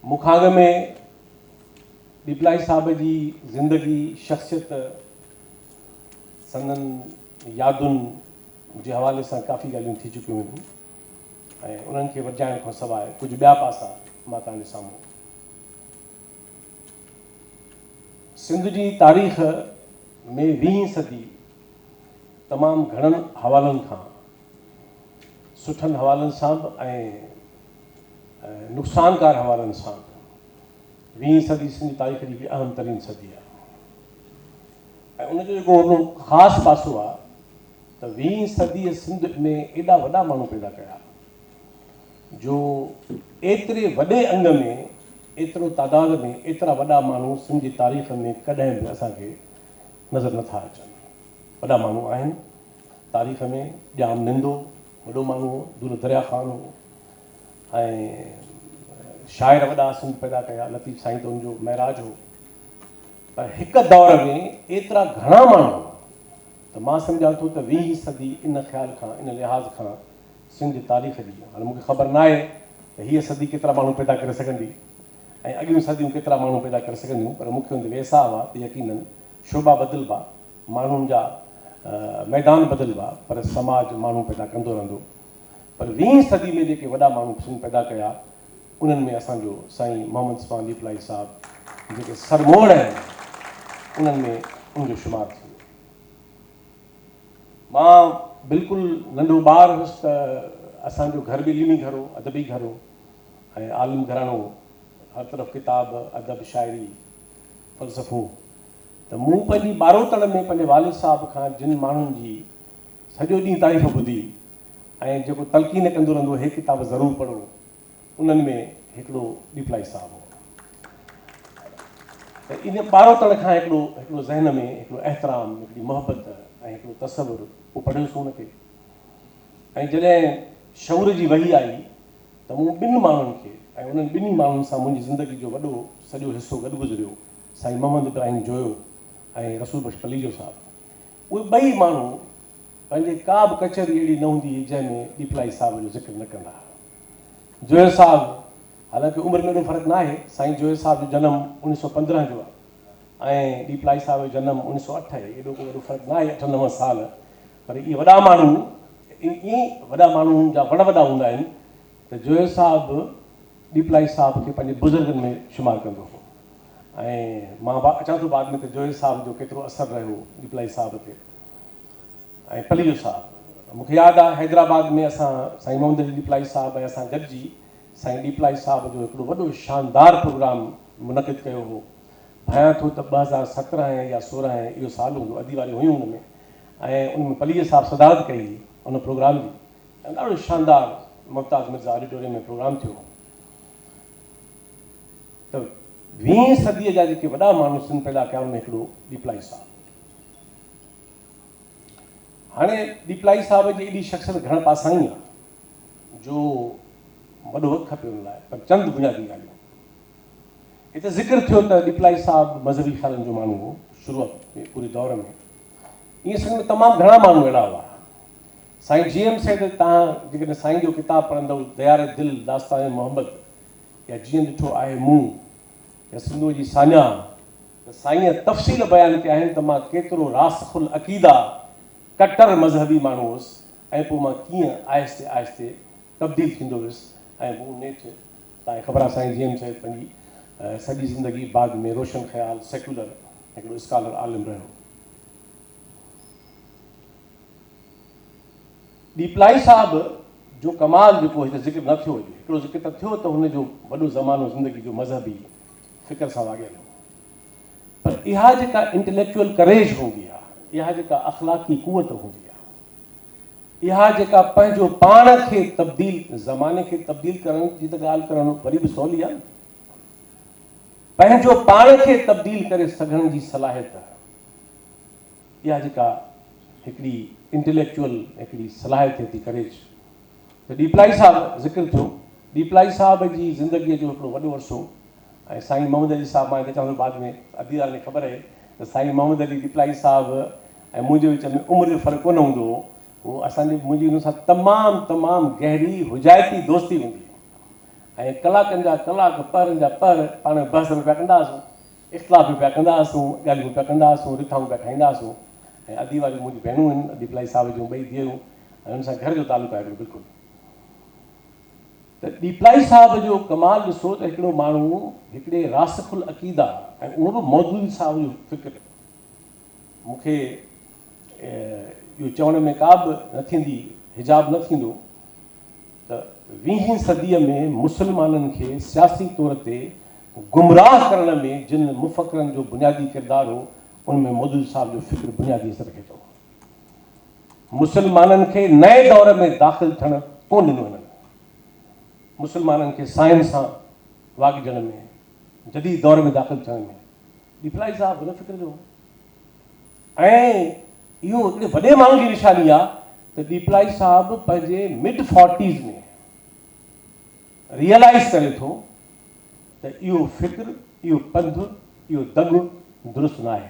مون کان اڳ ۾ ڏيپلائي صاحب جي زندگي، شخصيت، سندن يادن جي حوالي سان ڪافي ڳالهيون ٿي چڪيون هيون ۽ انهن کي ورجائڻ کان سواء ڪجهه ٻيا پاسا مان توهان جي سامهون سنڌ جي تاريخ ۾ ويهين صدي تمام گهڻن حوالن کان سٺن حوالن سان به ۽ نقصانڪار حوالن سان به ويهين صدي سنڌ جي تاريخ جي هڪڙي اهم ترين صدي آهي ۽ ان جو جيڪو هڪڙو خاص پاسو آهي ته ويهين صديء سنڌ ۾ ايڏا وڏا ماڻهو پيدا ڪيا جو ايتري وڏي انگ ۾ ايترو تعداد ۾ ايترا وڏا ماڻهو سنڌ جي تاريخ ۾ ڪڏهن به اسان کي نظر نٿا اچن. وڏا ماڻهو آهن تاريخ ۾ ڄام نندو وڏو ماڻهو هو، دولهه دريا خان هو ۽ شاعر وڏا سنڌ پيدا ڪيا، لطيف سائين ته ان جو معراج هو. پر هڪ دور ۾ ايترا گهڻا ماڻهو ته مان سمجهان ٿو ته ويهين صدي ان خيال کان ان لحاظ کان سنڌ جي تاريخ جي هاڻي مون کي خبر ناهي ته هيء صدي ڪيترا ماڻهو پيدا ڪري سگهندي ۽ اڳيون صديون ڪيترا ماڻهو پيدا ڪري سگهنديون پر مون کي ان تي ويساهه آهي ته يقينن شعبا بدلبا، ماڻهن جا ميدان بدلبا پر سماج ماڻهو پيدا ڪندو رهندو. پر ويهين صدي ۾ جيڪي وڏا ماڻهو سنڌ پيدا ڪيا انهن ۾ اسان جو سائين محمد عثمان ڏيپلائي صاحب جيڪي سرموڙ آهن انهن ۾ ان جو شمار ٿيندو. مان بلڪل ننڍو ٻار هيس ته اسان جو گهر به علمي گهر هو، ادبي گهر هو ۽ عالم گهراڻو هو. هر طرف ڪتاب، ادب، شاعري، فلسفو ته مون پنهنجي ٻاروتڻ ۾ پنهنجي والد صاحب کان جن ماڻهن جي سڄو ڏينهن تعريف ٻڌي ۽ جيڪو تلقين ڪندو رهندو هو هي ڪتاب ضرور پڙهو انهن ۾ هڪڙو ڏيپلائي صاحب هو ته ان ٻاروتڻ کان هڪڙو هڪڙو ذهن ۾ هڪڙو احترام هڪڙي محبت ۽ هڪڙو تصور پوء پڙهيوسون ان کي ۽ جڏهن شعور جي وهي آئي ته مون ٻن ماڻهن کي ۽ انهن ٻنهي ماڻهن سان منهنجي زندگي جو وڏو سڄو حصو گڏ گذريو، سائين محمد ابراهيم جويو ۽ رسول بخش پليجو صاحب. اهي ٻئي ماڻهو پنهنجي ڪا به ڪچهري اهڙي نه هوندي هئي جنهن ۾ ڏيپلائي صاحب جو ذڪر نه ڪندا ها. جويو صاحب حالانڪه عمر ۾ ايڏو فرق نه آهي، سائين جويو صاحب جو جنم 1915 جو آهي ۽ ڏيپلائي صاحب جو جنم 1908 آهي، ايڏو ڪو وڏو فرق نه آهي اٺ نو سال، پر اهي وڏا ماڻهو ائين ئي وڏا ماڻهن جا وڙ وڏا هوندا آهن ته جويو صاحب به ڏيپلائي صاحب کي پنهنجي بزرگن ۾ شمار ڪندو هو ۽ مان اچان ٿو بعد ۾ ته جويو صاحب جو ڪيترو اثر رهيو ڏيپلائي صاحب تي ۽ پليجو صاحب مون کي ياد آهي حيدرآباد ۾ اسان سائين محمد علي ڏيپلائي صاحب ۽ اسان گڏجي سائين ڏيپلائي صاحب جو هڪڙو وڏو شاندار پروگرام منعقد ڪيو هو ڀانيان ٿو ته 2017 يا 16 اهو سال هوندو ادي واريون هيون ان ۾ ۽ ان ۾ پليجي صاحب صدارت ڪئي هئي ان پروگرام جي ۽ ڏاڍو شاندار ممتاز مرزا آڊيٽوريم ۾ پروگرام ٿيو هو ته ويهين صديء جا جيڪي وڏا ماڻهو سنڌ پيدا ڪيا ان ۾ هڪڙو ڏيپلائي صاحب. هاڻي ڏيپلائي صاحب جي ايڏي شخصيت گهڻ پاسائين آ جو وڏو وقت کپي ان لاء پر چند بنيادي ڳالهيون. هتي ذڪر ٿيو ته ڏيپلائي صاحب مذهبي خيالن جو ماڻهو هو شروعات ۾ پوري دور ۾ ائين سنڌ ۾ تمام گهڻا ماڻهو اهڙا هئا. سائين جي ايم سيد توهان جيڪڏهن سائين جو ڪتاب پڙهندؤ ديار دل داستان محبت يا جيئن ڏٺو آهي مون يا سنڌوء جي ساڃاهه ته سائينء تفصيل بيان ڪيا آهن ته مان ڪيترو راسخ العقيده ڪٽر مذهبي ماڻهو هوس ۽ پوء مان ڪيئن آهستي آهستي تبديل ٿيندو ويس ۽ هو نيٺ توهان کي خبر آهي سائين جي ايم سيد پنهنجي سڄي زندگي بعد ۾ روشن خيال سيڪيولر هڪڙو اسڪالر عالم رهيو. ڏيپلائي صاحب جو ڪمال جيڪو هتي ذڪر نه ٿيو اڄ هڪڙو ذڪر ته ٿيو ته هن جو وڏو زمانو زندگي جو مذهبي فڪر سان واڳيل هو پر اها جيڪا انٽليڪچوئل ڪريج هوندي آهي اها جيڪا اخلاقي قوت هوندي آهي اها جيڪا پنهنجو پاڻ کي تبديل زماني کي تبديل ڪرڻ جي ته ڳالهه ڪرڻ وري به سولي آهي پنهنجو پاڻ کي تبديل ڪري سگهڻ جي صلاحيت اها جيڪا هڪڙي انٽليڪچوئل هڪڙي صلاحيت ٿئي ٿي ڪريج ته ڏيپلائي صاحب ذڪر ٿيو ڏيپلائي صاحب جي زندگيء جو هڪڙو وڏو عرصو ۽ سائين محمد علي صاحب مان هتي چوان ٿو بعد ۾ ادي داد کي خبر آهي ته سائين محمد علي ڏيپلائي صاحب ۽ منهنجي وچ ۾ عمر جو فرق ڪونه هوندو هو هو اسان جي منهنجي هن سان تمام تمام گهري حجائتي دوستي هوندي هئي ۽ ڪلاڪن جا ڪلاڪ پهرن جا پهر پاڻ ۾ بحث به پيا ڪندا هئاسون اختلاف به پيا ڪندا هئاسون، ڳالهيون به پيا ڪندا هئاسون، رٿائون پيا ٺاهيندا هئاسون ۽ ادي واريون منهنجون ڀيڻون آهن، ڏيپلائي صاحب جون ٻئي ڌيئرون ۽ انهن سان گهر جو تعلق آهي هڪڙو بلڪل. ته ڏيپلائي صاحب جو ڪمال ڏسو ته هڪڙو ماڻهو هڪڙي راسخ العقيده ۽ اهو به مودودي صاحب جو فڪر مون کي اهو چوڻ ۾ ڪا به نه ٿيندي حجاب نه ٿيندو ته ويهين صديء ۾ مسلمانن کي سياسي طور تي گمراهه ڪرڻ ۾ جن مفڪرن جو بنيادي ڪردار هو، ان ۾ مودودي صاحب جو فڪر بنيادي حيثيت رکي ٿو. مسلمانن کي نئين دور ۾ داخل ٿيڻ ڪونه ڏنو هنن. مسلمانن کي سائنس سان واڳجڻ ۾، جديد دور ۾ داخل ٿيڻ ۾ ڏيپلائي صاحب ان فڪر جو هو ۽ اهو هڪڙي وڏي ماڻهو جي نشاني آهي ته ڏيپلائي صاحب پنهنجي مڊ فورٽيز ۾ ريئلائيز ڪري ٿو ته اهو فڪر، اهو پنڌ، اهو دڳ درست ناهي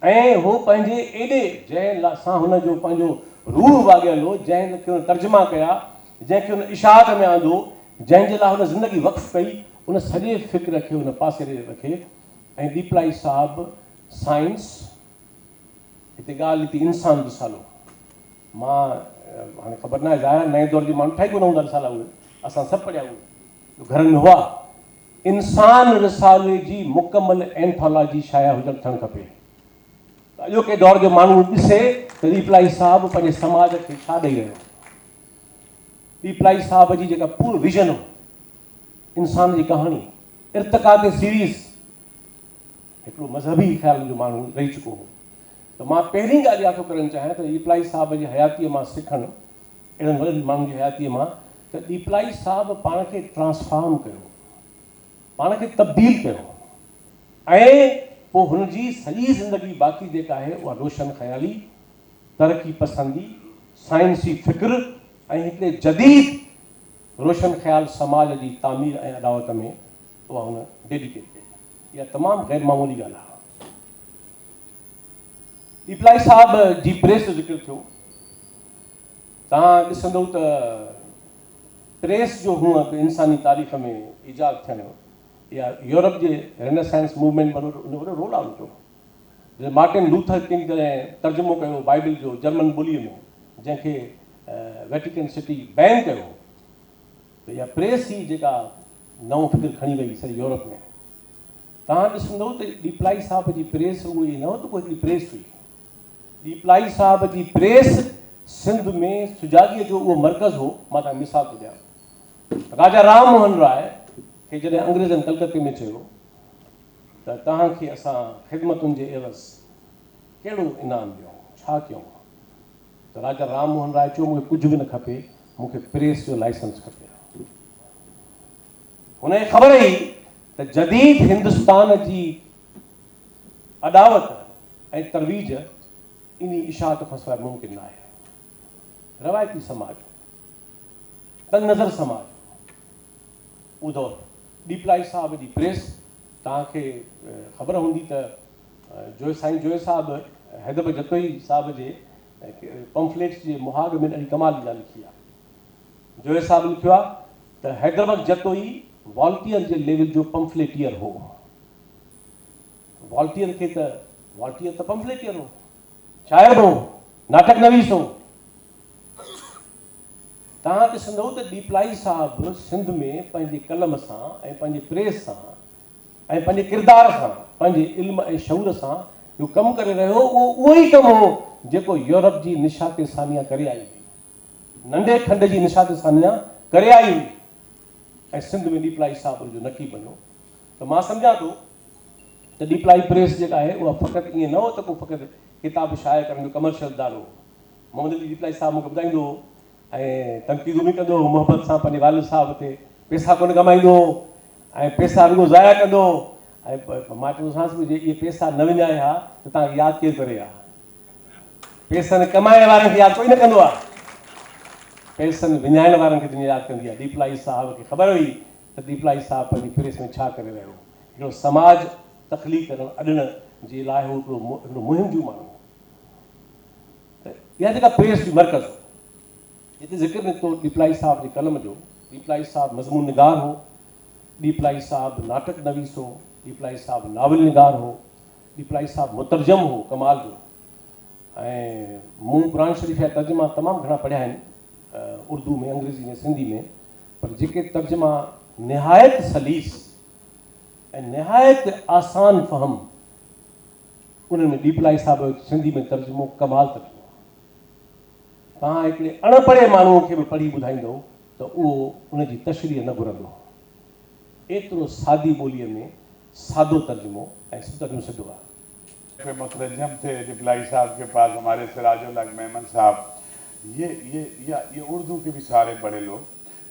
۽ هو پنهنجي ايڏي جنهن سان هن جو پنهنجو روح واڳيل هو، جنهن کي هن ترجما ڪيا، جنهن کي هن اشاعت ۾ آندو، جنهن جي لاء هن زندگي وقف ڪئي، ان سڄي فڪر کي هن پاسيري رکي ۽ ڏيپلائي صاحب سائنس، هتي ڳالهه نڪتي انسان رسالو، مان هاڻي خبر ناهي ظاهر آهي نئين دور جي ماڻهن ڏٺا ئي ڪونه هوندا رسالا اهي اسان سڀ پڙهيا اهي جو گهرن ۾ هئا انسان رسالي جي مڪمل اينٿالاجي شايع هجڻ ٿيڻ کپي ته اڄوڪي دور جو ماڻهو ڏسي ته ڏيپلائي صاحب پنهنجي سماج کي ڇا ڏئي رهيو ڏيپلائي صاحب جي جيڪا پورو ويزن هو انسان جي ڪهاڻي ارتقا تي سيريز هڪڙو مذهبي خيالن جو ماڻهو رهي چڪو هو ته مان پهرين ڳالهه اها ٿو ڪرڻ چاهيان ته ڏيپلائي صاحب جي حياتيء مان سکڻ اهڙن وڏن ماڻهن جي حياتيء مان ته ڏيپلائي صاحب پاڻ کي ٽرانسفارم ڪيو، پاڻ کي تبديل ڪيو ۽ پوء هن جي سڄي زندگي باقي جيڪا آهي اها روشن خيالي، ترقي پسندي، سائنسي فڪر ۽ هڪڙي جديد روشن خيال سماج جي تعمير ۽ اڏاوت ۾ اها هن ڊيڊيڪيٽ ڪئي. اها تمام غير معمولي ڳالهه آهي. ڏيپلائي صاحب جي پريس جو ذڪر ٿيو. توهان ڏسندؤ ته پريس جو هونء به انساني تاريخ ۾ ايجاد ٿيڻ يا يورپ جي رينيسانس موومينٽ ۾ ان جو وڏو رول آهي ان جو. جڏهن مارٽن لوٿر ڪنگ جڏهن ترجمو ڪيو بائيبل جو جرمن ٻوليء ۾ جنهن کي ويٽيڪن سٽي بين ڪيو ته اها پريس ئي جيڪا نئون فڪر کڻي وئي سڄي يورپ ۾. توهان ڏسندؤ ته ڏيپلائي صاحب جي پريس رڳو اهي نه هو ته ڪو هڪڙي پريس هئي. ڏيپلائي صاحب جي پريس سنڌ ۾ سجاڳيء جو اهو مرڪز هو. مان توهان کي مثال ٿو ڏيان. راجا رام موهن راء کي جڏهن انگريزن ڪلڪتي ۾ چيو ته توهان کي اسان خدمتن جي عيوض ڪهڙو انعام ڏيون، ڇا ڪيون؟ ته راجا رام موهن راء چيو مون کي ڪجهه به نه کپي، مون کي پريس جو لائسنس کپي. هن کي خبر هئي ته جديد هندستان جي اڏاوت ۽ ترويج انهي اشاعت کان سواء ممڪن ناهي. روايتي سماج هو، تنگ نظر سماج هو. اهو دور ڏيپلائي صاحب جي پريس، توهان کي خبر هوندي ته جويي سائين جويي صاحب حيدر بخش جتوئي صاحب جي پمفليٽس جي مهاڳ ۾ ڏاڍي ڪمال جي ڳالهه لکي آهي. جويي صاحب لکيو آهي ته حيدر بخش جتوئي والٽيئر جي ليول جو پمفليٽيئر هو. والٽيئر کي ته والٽيئر ته پمفليٽيئر هو، شاعر به هو، ناٽڪ نويس هو. توهان ڏسندؤ ته ڏيپلائي صاحب سنڌ ۾ پنهنجي قلم سان ۽ پنهنجي پريس سان ۽ پنهنجي ڪردار سان، پنهنجي علم ۽ شعور سان جو ڪم ڪري رهيو هو، اهو اهو ئي ڪم هو جيڪو يورپ جي نشاة ثانيه ڪري آئي هئي. ننڍي کنڊ جي نشاة ثانيه ڪري آئي هئي ۽ سنڌ ۾ ڏيپلائي صاحب ان جو نقيب بنيو ته مان سمجهان ٿو ته ڏيپلائي پريس جيڪا آهي اها فقط ائين نه هو ته ڪو فقط ڪتاب شايع ڪرڻ جو ڪمرشل ادارو هو. محمد علي ڏيپلائي صاحب مون کي ٻڌائيندو هو ۽ تنقيدون به ڪندو هو محبت سان پنهنجي والد صاحب تي پئسا ڪونه ڪمائيندو هو ۽ پئسا رڳو ضايع ڪندو هو ۽ مان چوندو هوس جي اهي پئسا نه وڃائي ها ته توهان کي ياد ڪير ڪري ها. پئسن ڪمائڻ وارن کي ياد ڪوئي نه ڪندو آهي، پئسن وڃائڻ وارن کي دنيا ياد ڪندي آهي. ڏيپلائي صاحب کي خبر هئي ته ڏيپلائي صاحب پنهنجي پريس ۾ ڇا ڪري رهيو هو. هڪڙو سماج تخليق ڪرڻ اڏڻ جي لاء هو هڪڙو مهم جو ماڻهو هو. ته اها جيڪا پريس جو مرڪز هو، هتي ذڪر نڪتو ڏيپلائي صاحب جي قلم جو. ڏيپلائي صاحب مضمون نگار هو، ڏيپلائي صاحب ناٽڪ نويس هو، ڏيپلائي صاحب ناول نگار هو، ڏيپلائي صاحب مترجم هو ڪمال جو ۽ مون قرآن شريف جا ترجما تمام گهڻا پڙهيا آهن اردو ۾ انگريزي ۾ سنڌي ۾ پر جيڪي ترجما نهايت سليس ۽ نهايت آسان فهم انهن ۾ ڏيپلائي صاحب جو سنڌي ۾ ترجمو ڪمال ترجمو آهي. توهان هڪڙي اڻ پڙهي ماڻهوء کي به پڙهي ٻڌائيندؤ ته اهو ان جي تشريح نه گهرندو. ايترو سادي ٻوليء ۾ سادو ترجمو ۽ ترجمو سڌو آهي. پي مترجم ٿي ڏيپلائي صاحب ڪي پاس هماري سراج الحق ميمن صاحب يه يه يه يه اردو ڪي ڀي ساري بڙي لوگ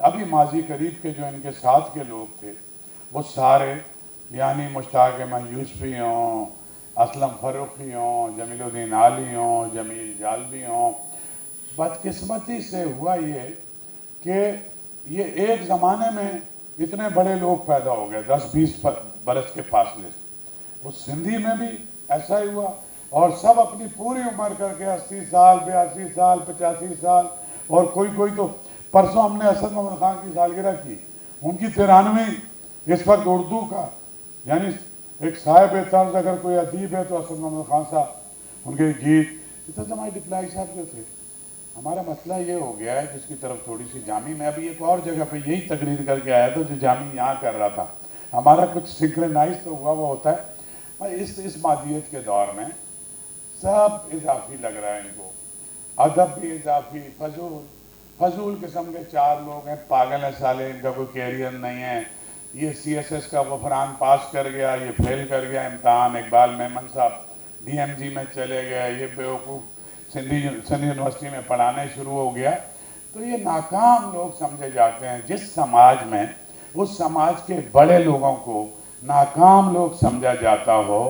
ابهي ماضي قريب ڪي جو ان ڪي ساٿ ڪي لوگ ٿي وو ساري يعني مشتاق احمد يوسفي هون اسلم فرخي هون جميل الدين عالي هون جميل جالبي هون بدقسمتي سي هوا يه ڪي يه ايڪ زماني مين اتني بڙي لوگ پيدا هو گئي دس بيس برس ڪي فاصلي سي وو سنڌي مين ڀي ايسا هي هوا اور سب اپني پوري عمر ڪر ڪي اسي سال بياسي سال پچاسي سال اور ڪوئي ڪوئي تو پرسون هم ني اسد محمد خان ڪي سالگره ڪي ان ڪي ترانوي اس وقت اردو ڪا يعني ايڪ صاحب طرز اگر ڪوئي اديب هي تو اسد محمد خان صاحب ان ڪي گيت اتنا زماني ڏيپلائي صاحب جو ٿي همارا مسئله يه هو گيا هي جس ڪي طرف ٿوڙي سي جامي مين ابهي ايڪ اور جگه پي يهي تقرير ڪر ڪي آيا ٿا جو جامي يهان ڪر رها ٿا همارا ڪڇ سنڪرينائز تو هوا وو هوتا هي اس اس ماديت ڪي دور مين سب اضافي لگ رها هي انڪو ادب ڀي اضافي فضول فضول قسم ڪي چار لوگ هين پاگل هين سالي انڪا ڪوئي ڪيريئر نهين هي يه سي ايس ايس ڪا غفران پاس ڪر گيا يه فيل ڪر گيا امتحان اقبال ميمن صاحب ڊي ايم جي مين چلي گئي يه بيوقوف سنڌي سنڌ يونيورسٽي مين پڙهاني شروع هو گيا تو يه ناڪام لوگ سمجهي جاتي هين جس سماج مين اس سماج ڪي بڙي لوگون ڪو ناڪام لوگ سمجها جاتا هو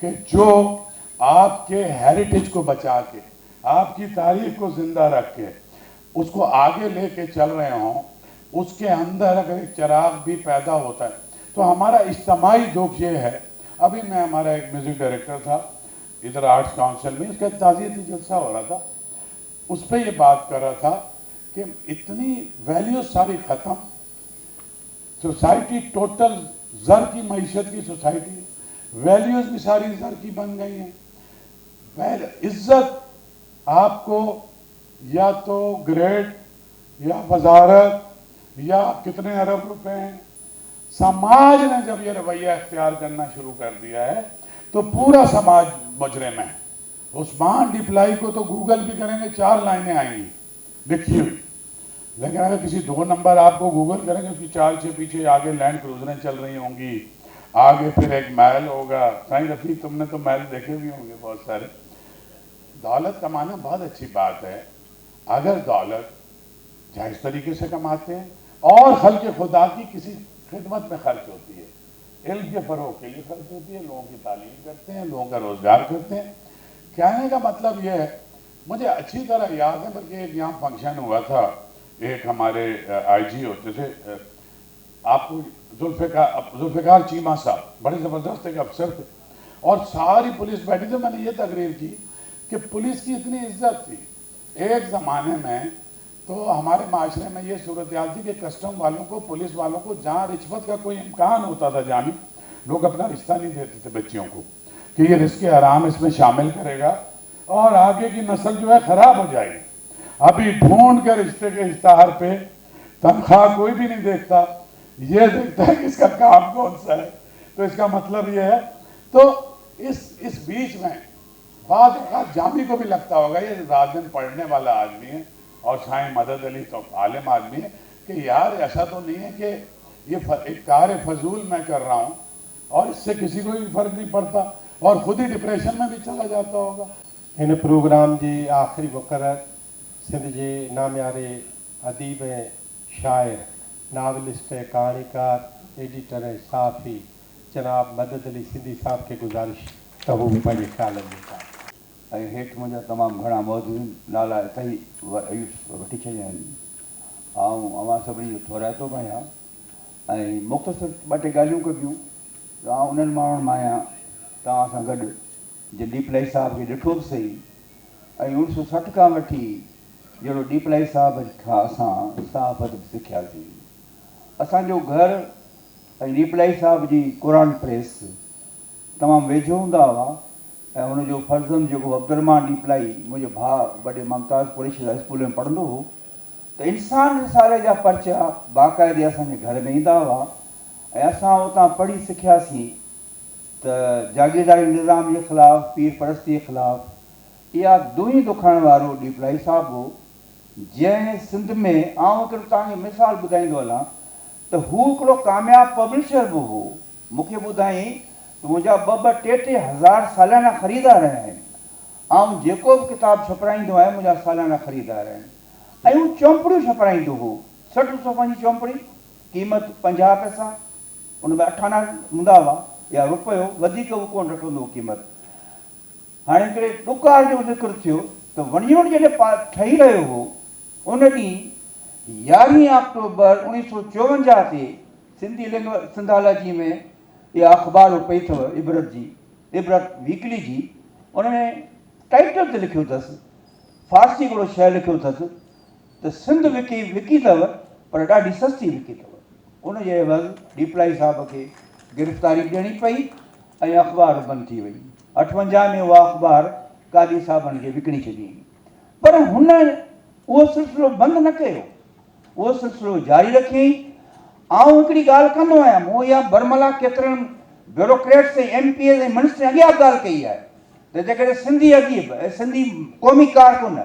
ڪي جو آپ ڪي هيريٽيج ڪو بچا ڪي آپ ڪي تاريخ ڪو زنده رک ڪي اس ڪو آگي لي ڪي چل رهي هون اس ڪي اندر اگر ايڪ چراغ ڀي پيدا هوتا هي تو همارا اجتماعي دک يه هي ابهي مين همارا ايڪ ميوزڪ ڊائريڪٽر ٿا ادهر آرٽس ڪائونسل مين اس ڪا تعزيتي جلسه هو رها ٿا اس پي يه بات ڪر رها ٿا ڪي اتني ويليوز ساري ختم سوسائٽي ٽوٽل زر ڪي معيشت ڪي سوسائٽي ويليوز ڀي ساري زر ڪي بن گئي هين عزت آپ ڪو يا تو گريڊ يا وزارت يا ڪتني ارب روپي هين سماج ني جب يه رويه اختيار ڪرنا شروع ڪر ديا هي تو پورا سماج مجرم هي عثمان ڏيپلائي ڪو تو گوگل ڀي ڪرين گي چار لائنين آئين گي لکي هوئي ليڪن اگر ڪسي دو نمبر آپ ڪو گوگل ڪرين گي اس ڪي چار ڇهه پيڇي آگي لينڊ ڪروزرين چل رهي هون گي آگي پهر ايڪ محل هوگا سائين رفيق تم ني تو محل ديکي ڀي هون گي بهت ساري دولت ڪمانا بهت اڇي بات هي اگر دولت جائز طريقي سي ڪماتي هين اور خلق خدا ڪي ڪسي خدمت مين خرچ هوتي هي علم ڪي فروغ ڪي ليي خرچ هوتي هي لوگون ڪي تعليم ڪرتي هين لوگون ڪا روزگار ڪرتي هين. कहने का मतलब ये है, मुझे अच्छी तरह याद है, बल्कि एक यहाँ फंक्शन हुआ था, एक हमारे आईजी होते थे, आपको जुल्फिकार चीमा साहब, बड़े ज़बरदस्त एक अफसर थे, और सारी पुलिस बैठी थी। मैंने ये तकरीर की कि पुलिस की इतनी इज्जत थी एक ज़माने में, तो हमारे माशरे में ये सूरत हाल थी कि कस्टम वालों को, पुलिस वालों को जहाँ रिश्वत का कोई इम्कान होता था, जानी लोग अपना रिश्ता नहीं देते थे बच्चियों को कि ये रिस्क हराम इसमें शामिल करेगा और आगे की नस्ल जो है ख़राब हो जाएगी। अभी ढूंढ के रिश्ते के इश्तहार पे तनख्वाह कोई भी नहीं देखता, ये देखता है कि इसका काम कौन सा है। तो इसका मतलब ये है, तो इस बीच में बाद औक़ात जामी को भी लगता होगा ये रात दिन पढ़ने वाला आदमी है और साईं मदद अली तो आलिम आदमी है कि यार ऐसा तो नहीं है कि ये एक कार्य फजूल मैं कर रहा हूँ और इससे किसी को भी फ़र्क नहीं पड़ता और ख़ुद ही डिप्रेशन में भी चला जाता होगा। हिन प्रोग्राम जे आख़िरी मुक़रर सिंध जे नामियारे अदीब ऐं शाइर, नावलिस्ट ऐं कहाणीकार, एडिटर ऐं सहाफ़ी जनाब मदद अली सिंधी साहब खे गुज़ारिश त हू बि पंहिंजे ख़्यालनि जो इज़हार। ऐं हेठि मुंहिंजा तमामु घणा मौजूद नाला इतां ई वठी छॾिया आहिनि। आउं अव्हां सभिनी जो थोराइतो बि आहियां ऐं मुख़्तसर ॿ टे ॻाल्हियूं कबियूं त आउं उन्हनि माण्हुनि मां आहियां तव्हां सां गॾु जिन ॾीपलाई साहिब खे ॾिठो बि सही ऐं 1960 खां वठी जहिड़ो ॾीपलाई साहिब खां असां सहाफ़त बि सिखियासीं। असांजो घर ऐं ॾीपलाई साहिब जी क़ुर प्रेस तमामु वेझो हूंदा हुआ ऐं हुनजो फर्ज़ंद जेको अब्दुलरहमान ॾीपलाई मुंहिंजो भाउ वॾे ममताज़ कुरैशी सां स्कूल में पढ़ंदो हो त इंसान रिसाले जा पर्चा बाक़ाइदे असांजे घर में ईंदा हुआ ऐं असां उतां पढ़ी सिखियासीं त जागीरदारी निज़ाम जे ख़िलाफ़, पीर परस्ती जे ख़िलाफ़ इहा दुई दुखाइण वारो ॾीपलाई साहिबु हो, जंहिं सिंध में आउं हिकिड़ो तव्हांखे मिसाल ॿुधाईंदो हलां त हू हिकिड़ो कामयाबु पब्लिशर बि हो। मूंखे ॿुधाई त मुंहिंजा ॿ ॿ टे टे हज़ार सालाना ख़रीदार आहिनि, आउं जेको बि किताबु छपराईंदो आहियां मुंहिंजा सालाना ख़रीदार आहिनि। ऐं हू चौंपड़ियूं छपराईंदो हो, 60 सफ़न जी चौंपड़ी, क़ीमत 50 पैसा, उन में 8 आना हूंदा हुआ या रुपयो, वधीक उहो कोन रखंदो हो क़ीमत। हाणे हिकिड़े ॾुकार जो ज़िक्र थियो त वन यूनिट जॾहिं ठही रहियो हो उन ॾींहुं 11 अक्टूबर 1954 ते सिंधी लिंग सिंधालॉजी में इहा अख़बार पई अथव इबरत जी, इबरत वीकली जी, उन में टाइटल ते लिखियो अथसि, फ़ारसी हिकिड़ो शइ लिखियो अथसि त सिंध विकी विकी अथव पर ॾाढी सस्ती विकी अथव। उन जे एवज़ ॾीपलाई साहिब खे गिरफ़्तारी ॾियणी पई ऐं अख़बार बंदि थी वई। 58 में उहा अख़बार कादी साहिबनि खे विकिणी छॾी, पर हुन उहो सिलसिलो बंदि न कयो, उहो सिलसिलो जारी रखियईं। आउं हिकिड़ी ॻाल्हि कंदो आहियां, मूं इहा बरमला केतिरनि ब्यूरोक्रेट्स ऐं एम पी एस ऐं मिनिस्टर अॻियां बि ॻाल्हि कई आहे त जेकॾहिं सिंधी अदीब ऐं सिंधी क़ौमी कारकुन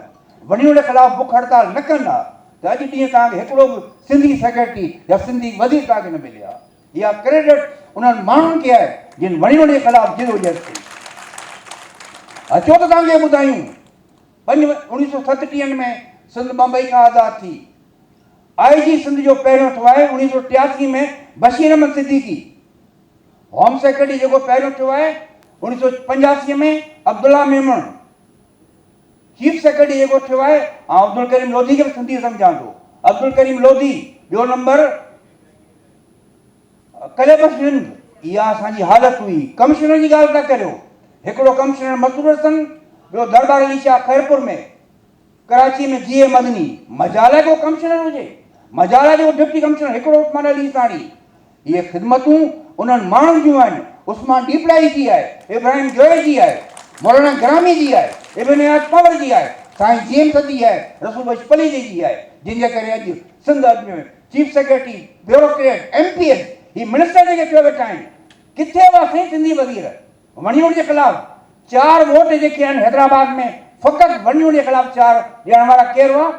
वन यूनिट ख़िलाफ़ बुख हड़ताल न कंदा त अॼु ॾींहुं तव्हांखे हिकिड़ो बि सिंधी सेक्रेटरी या सिंधी वज़ीर तव्हांखे न मिले हा। इहा क्रेडिट उन्हनि माण्हुनि खे आहे जिन वन यूनिट जे ख़िलाफ़ जिदोजहद कई। अचो त तव्हांखे ॿुधायूं, 1937 में सिंध बंबई खां आज़ाद थी। आई जी सिंध जो पहिरियों थियो आहे 1983 में बशीर अहमद सिद्दीकी, होम सेक्रेटरी जेको पहिरियों थियो आहे 1985 में अब्दुल्ला मेमण, चीफ सेक्रेटरी जेको थियो आहे आउं अब्दुल करीम लोधी खे बि सिंधी सम्झां थो, अब्दुल करीम लोधी, ॿियो नंबर कलेबस हिंद। इहा असांजी हालत हुई। कमिश्नर जी ॻाल्हि था करियो, हिकिड़ो कमिश्नर मसूर हसन, ॿियो दरबार अली शाह ख़ैरपुर में, कराची में जी ए मदनी। मजाल आहे को कमिश्नर हुजे, मजाल आहे जेको डिप्टी कमिश्नर, हिकिड़ो उस्मान अली साणी। इहे ख़िदमतूं उन्हनि माण्हुनि जूं आहिनि, उस्मान ॾीपलाई जी आहे, इब्राहिम जोए जी आहे, मौलाना ग्रामी जी आहे, इब्न अयाज़ पंवर जी आहे, साईं जी एम सदी आहे, रसूल बख़्श पलीजे जी आहे, जिन जे करे अॼु सिंध में chief secretary, bureaucrat, M P S, ही मिनिस्टर जेके थियो वेठा आहिनि, किथे हुआ साईं सिंधी वज़ीर? वन यूनिट जे ख़िलाफ़ 4 वोट जेके आहिनि हैदराबाद में, फ़क़ति वन यूनिट जे ख़िलाफ़ 4 ॾियण वारा केरु हुआ?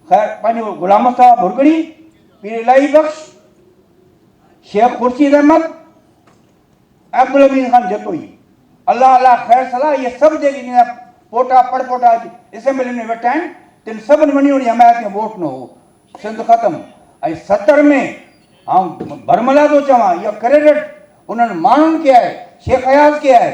ख़ैर पंहिंजो ग़ुलाम मुस्तफ़ा भुरगड़ी, पीर इलाही बख़्श, शेख खुर्शीद अहमद, अब्दुल हमीद ख़ान जतोई। अल्लाह अल्लाह ख़ैर सलाह, इहे सभु जेके जिन जा पोटा पड़पोटा अॼु असेंबली में वेठा आहिनि, तिन सभिनि वन यूनिट जी हमायत में वोट न हो, सिंध ख़तमु। ऐं 70 में आउं बरमला थो चवां, इहो क्रेडिट उन्हनि माण्हुनि खे आहे, शेख अयाज़ खे आहे।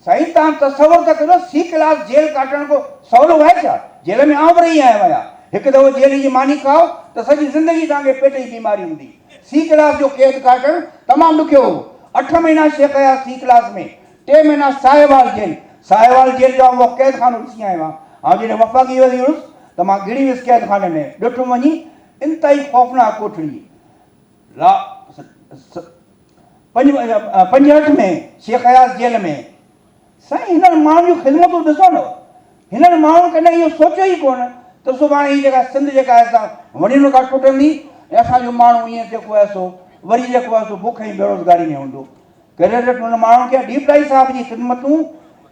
سائين توهان تصور ته ڪريو سي ڪلاس جيل ڪاٽڻ ڪو سولو آهي ڇا؟ جيل ۾ آئون به رهي آيو آهيان. هڪ دفعو جيل جي ماني کائو ته سڄي زندگي توهان کي پيٽ جي بيماري هوندي. سي ڪلاس جو قيد ڪاٽڻ تمام ڏکيو هو. اٺ مهينا شيخ اياز سي ڪلاس ۾، ٽي مهينا ساهيوال جيل. ساهيوال جيل جو آئون اهو قيد خانو ڏسي آيو آهيان. آئون جڏهن وفاقي وزير هيس ته مان گهڙي ويس قيد خاني ۾. ڏٺم وڃي انتهائي خوفناڪ ڪوٺڙي. لا 65 ۾ شيخ اياز جيل ۾. سائين هنن ماڻهن جون خدمتون ڏسو نه. هنن ماڻهن ڪڏهن اهو سوچيو ئي ڪونه ته سڀاڻي هي جيڪا سنڌ جيڪا آهي سا وڻين کان ٽٽندي ۽ اسان جو ماڻهو ائين جيڪو آهي سو وري جيڪو آهي سو بک ۽ بيروزگاري ۾ هوندو. ڪريڊٽ هنن ماڻهن کي آهي. ڏيپلائي صاحب جي خدمتون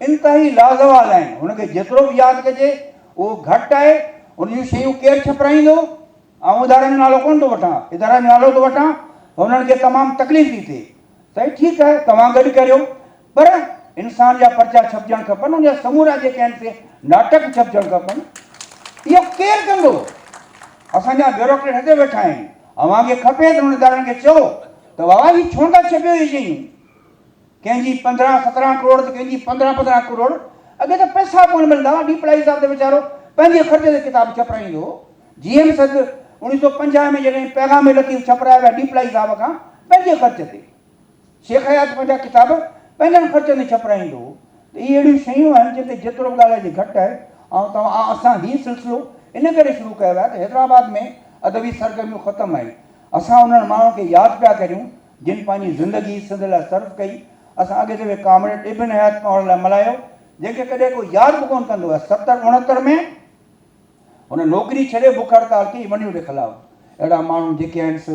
انتهائي لازوال آهن. هن کي جيترو به ياد ڪجي اهو گهٽ آهي. هن جون شيون ڪير ڇپرائيندو؟ آئون ادارن جو نالو ڪونه ٿو وٺان، ادارن جو نالو ٿو وٺان ته انهن کي تمام تڪليف ٿي ٿئي. سائين ٺيڪ آهي توهان گڏ ڪريو پر انسان جا پرچا ڇپجڻ کپن، ان جا سمورا جيڪي آهن سي ناٽڪ ڇپجڻ کپن. اهو ڪير ڪندو؟ اسان جا بيوروڪريٽ هتي ويٺا آهن. اوهان کي کپي ته انهن ادارن کي چئو ته بابا هي ڇو نٿا ڇپيو اهي شيون؟ ڪنهن جي 15 17 ڪروڙ ته ڪنهن جي 15 15 ڪروڙ. اڳي ته پئسا ڪونه ملندا هئا. ڏيپلائي صاحب ته ويچارو پنهنجي خرچ تي ڪتاب ڇپرائيندو هو. جي ايم سيد 1950 ۾ جڏهن پيغام لطيف ڇپرايا ويا ڏيپلائي صاحب کان پنهنجي خرچ تي. شيخ اياز پنهنجا ڪتاب پنهنجن خرچن تي ڇپرائيندو هو. ته اهي اهڙيون شيون آهن جن تي جيترو به ڳالهائجي گهٽ آهي. آئون توهان اسان هي سلسلو ان ڪري شروع ڪيو آهي ته حيدرآباد ۾ ادبي سرگرميون ختم آهن. اسان انهن ماڻهن کي ياد پيا ڪريون جن پنهنجي زندگي سنڌ لاء صرف ڪئي. اسان اڳئين دفعي ڪامريڊ ابن حيات پنهور لاء ملهايو، جنهن کي ڪڏهن ڪو ياد به ڪونه ڪندو آهي. ستر اڻهتر ۾ هن نوڪري ڇڏي بک هڙتال ڪئي ون يونٽ خلاف. اهڙا ماڻهو جيڪي آهن سو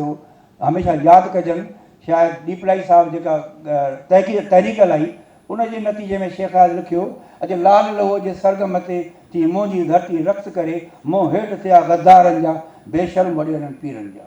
هميشه ياد ڪجن. شايد ڏيپلائي صاحب جيڪا تحريڪ هلائي ان جي نتيجي ۾ شيخ اياز لکيو، اڄ لال لهوء جي سرگم تي ٿي منهنجي ڌرتي رقص ڪري، منهن هيٺ ٿيا غدارن جا، بيشرم وڏيرن پيرن جا.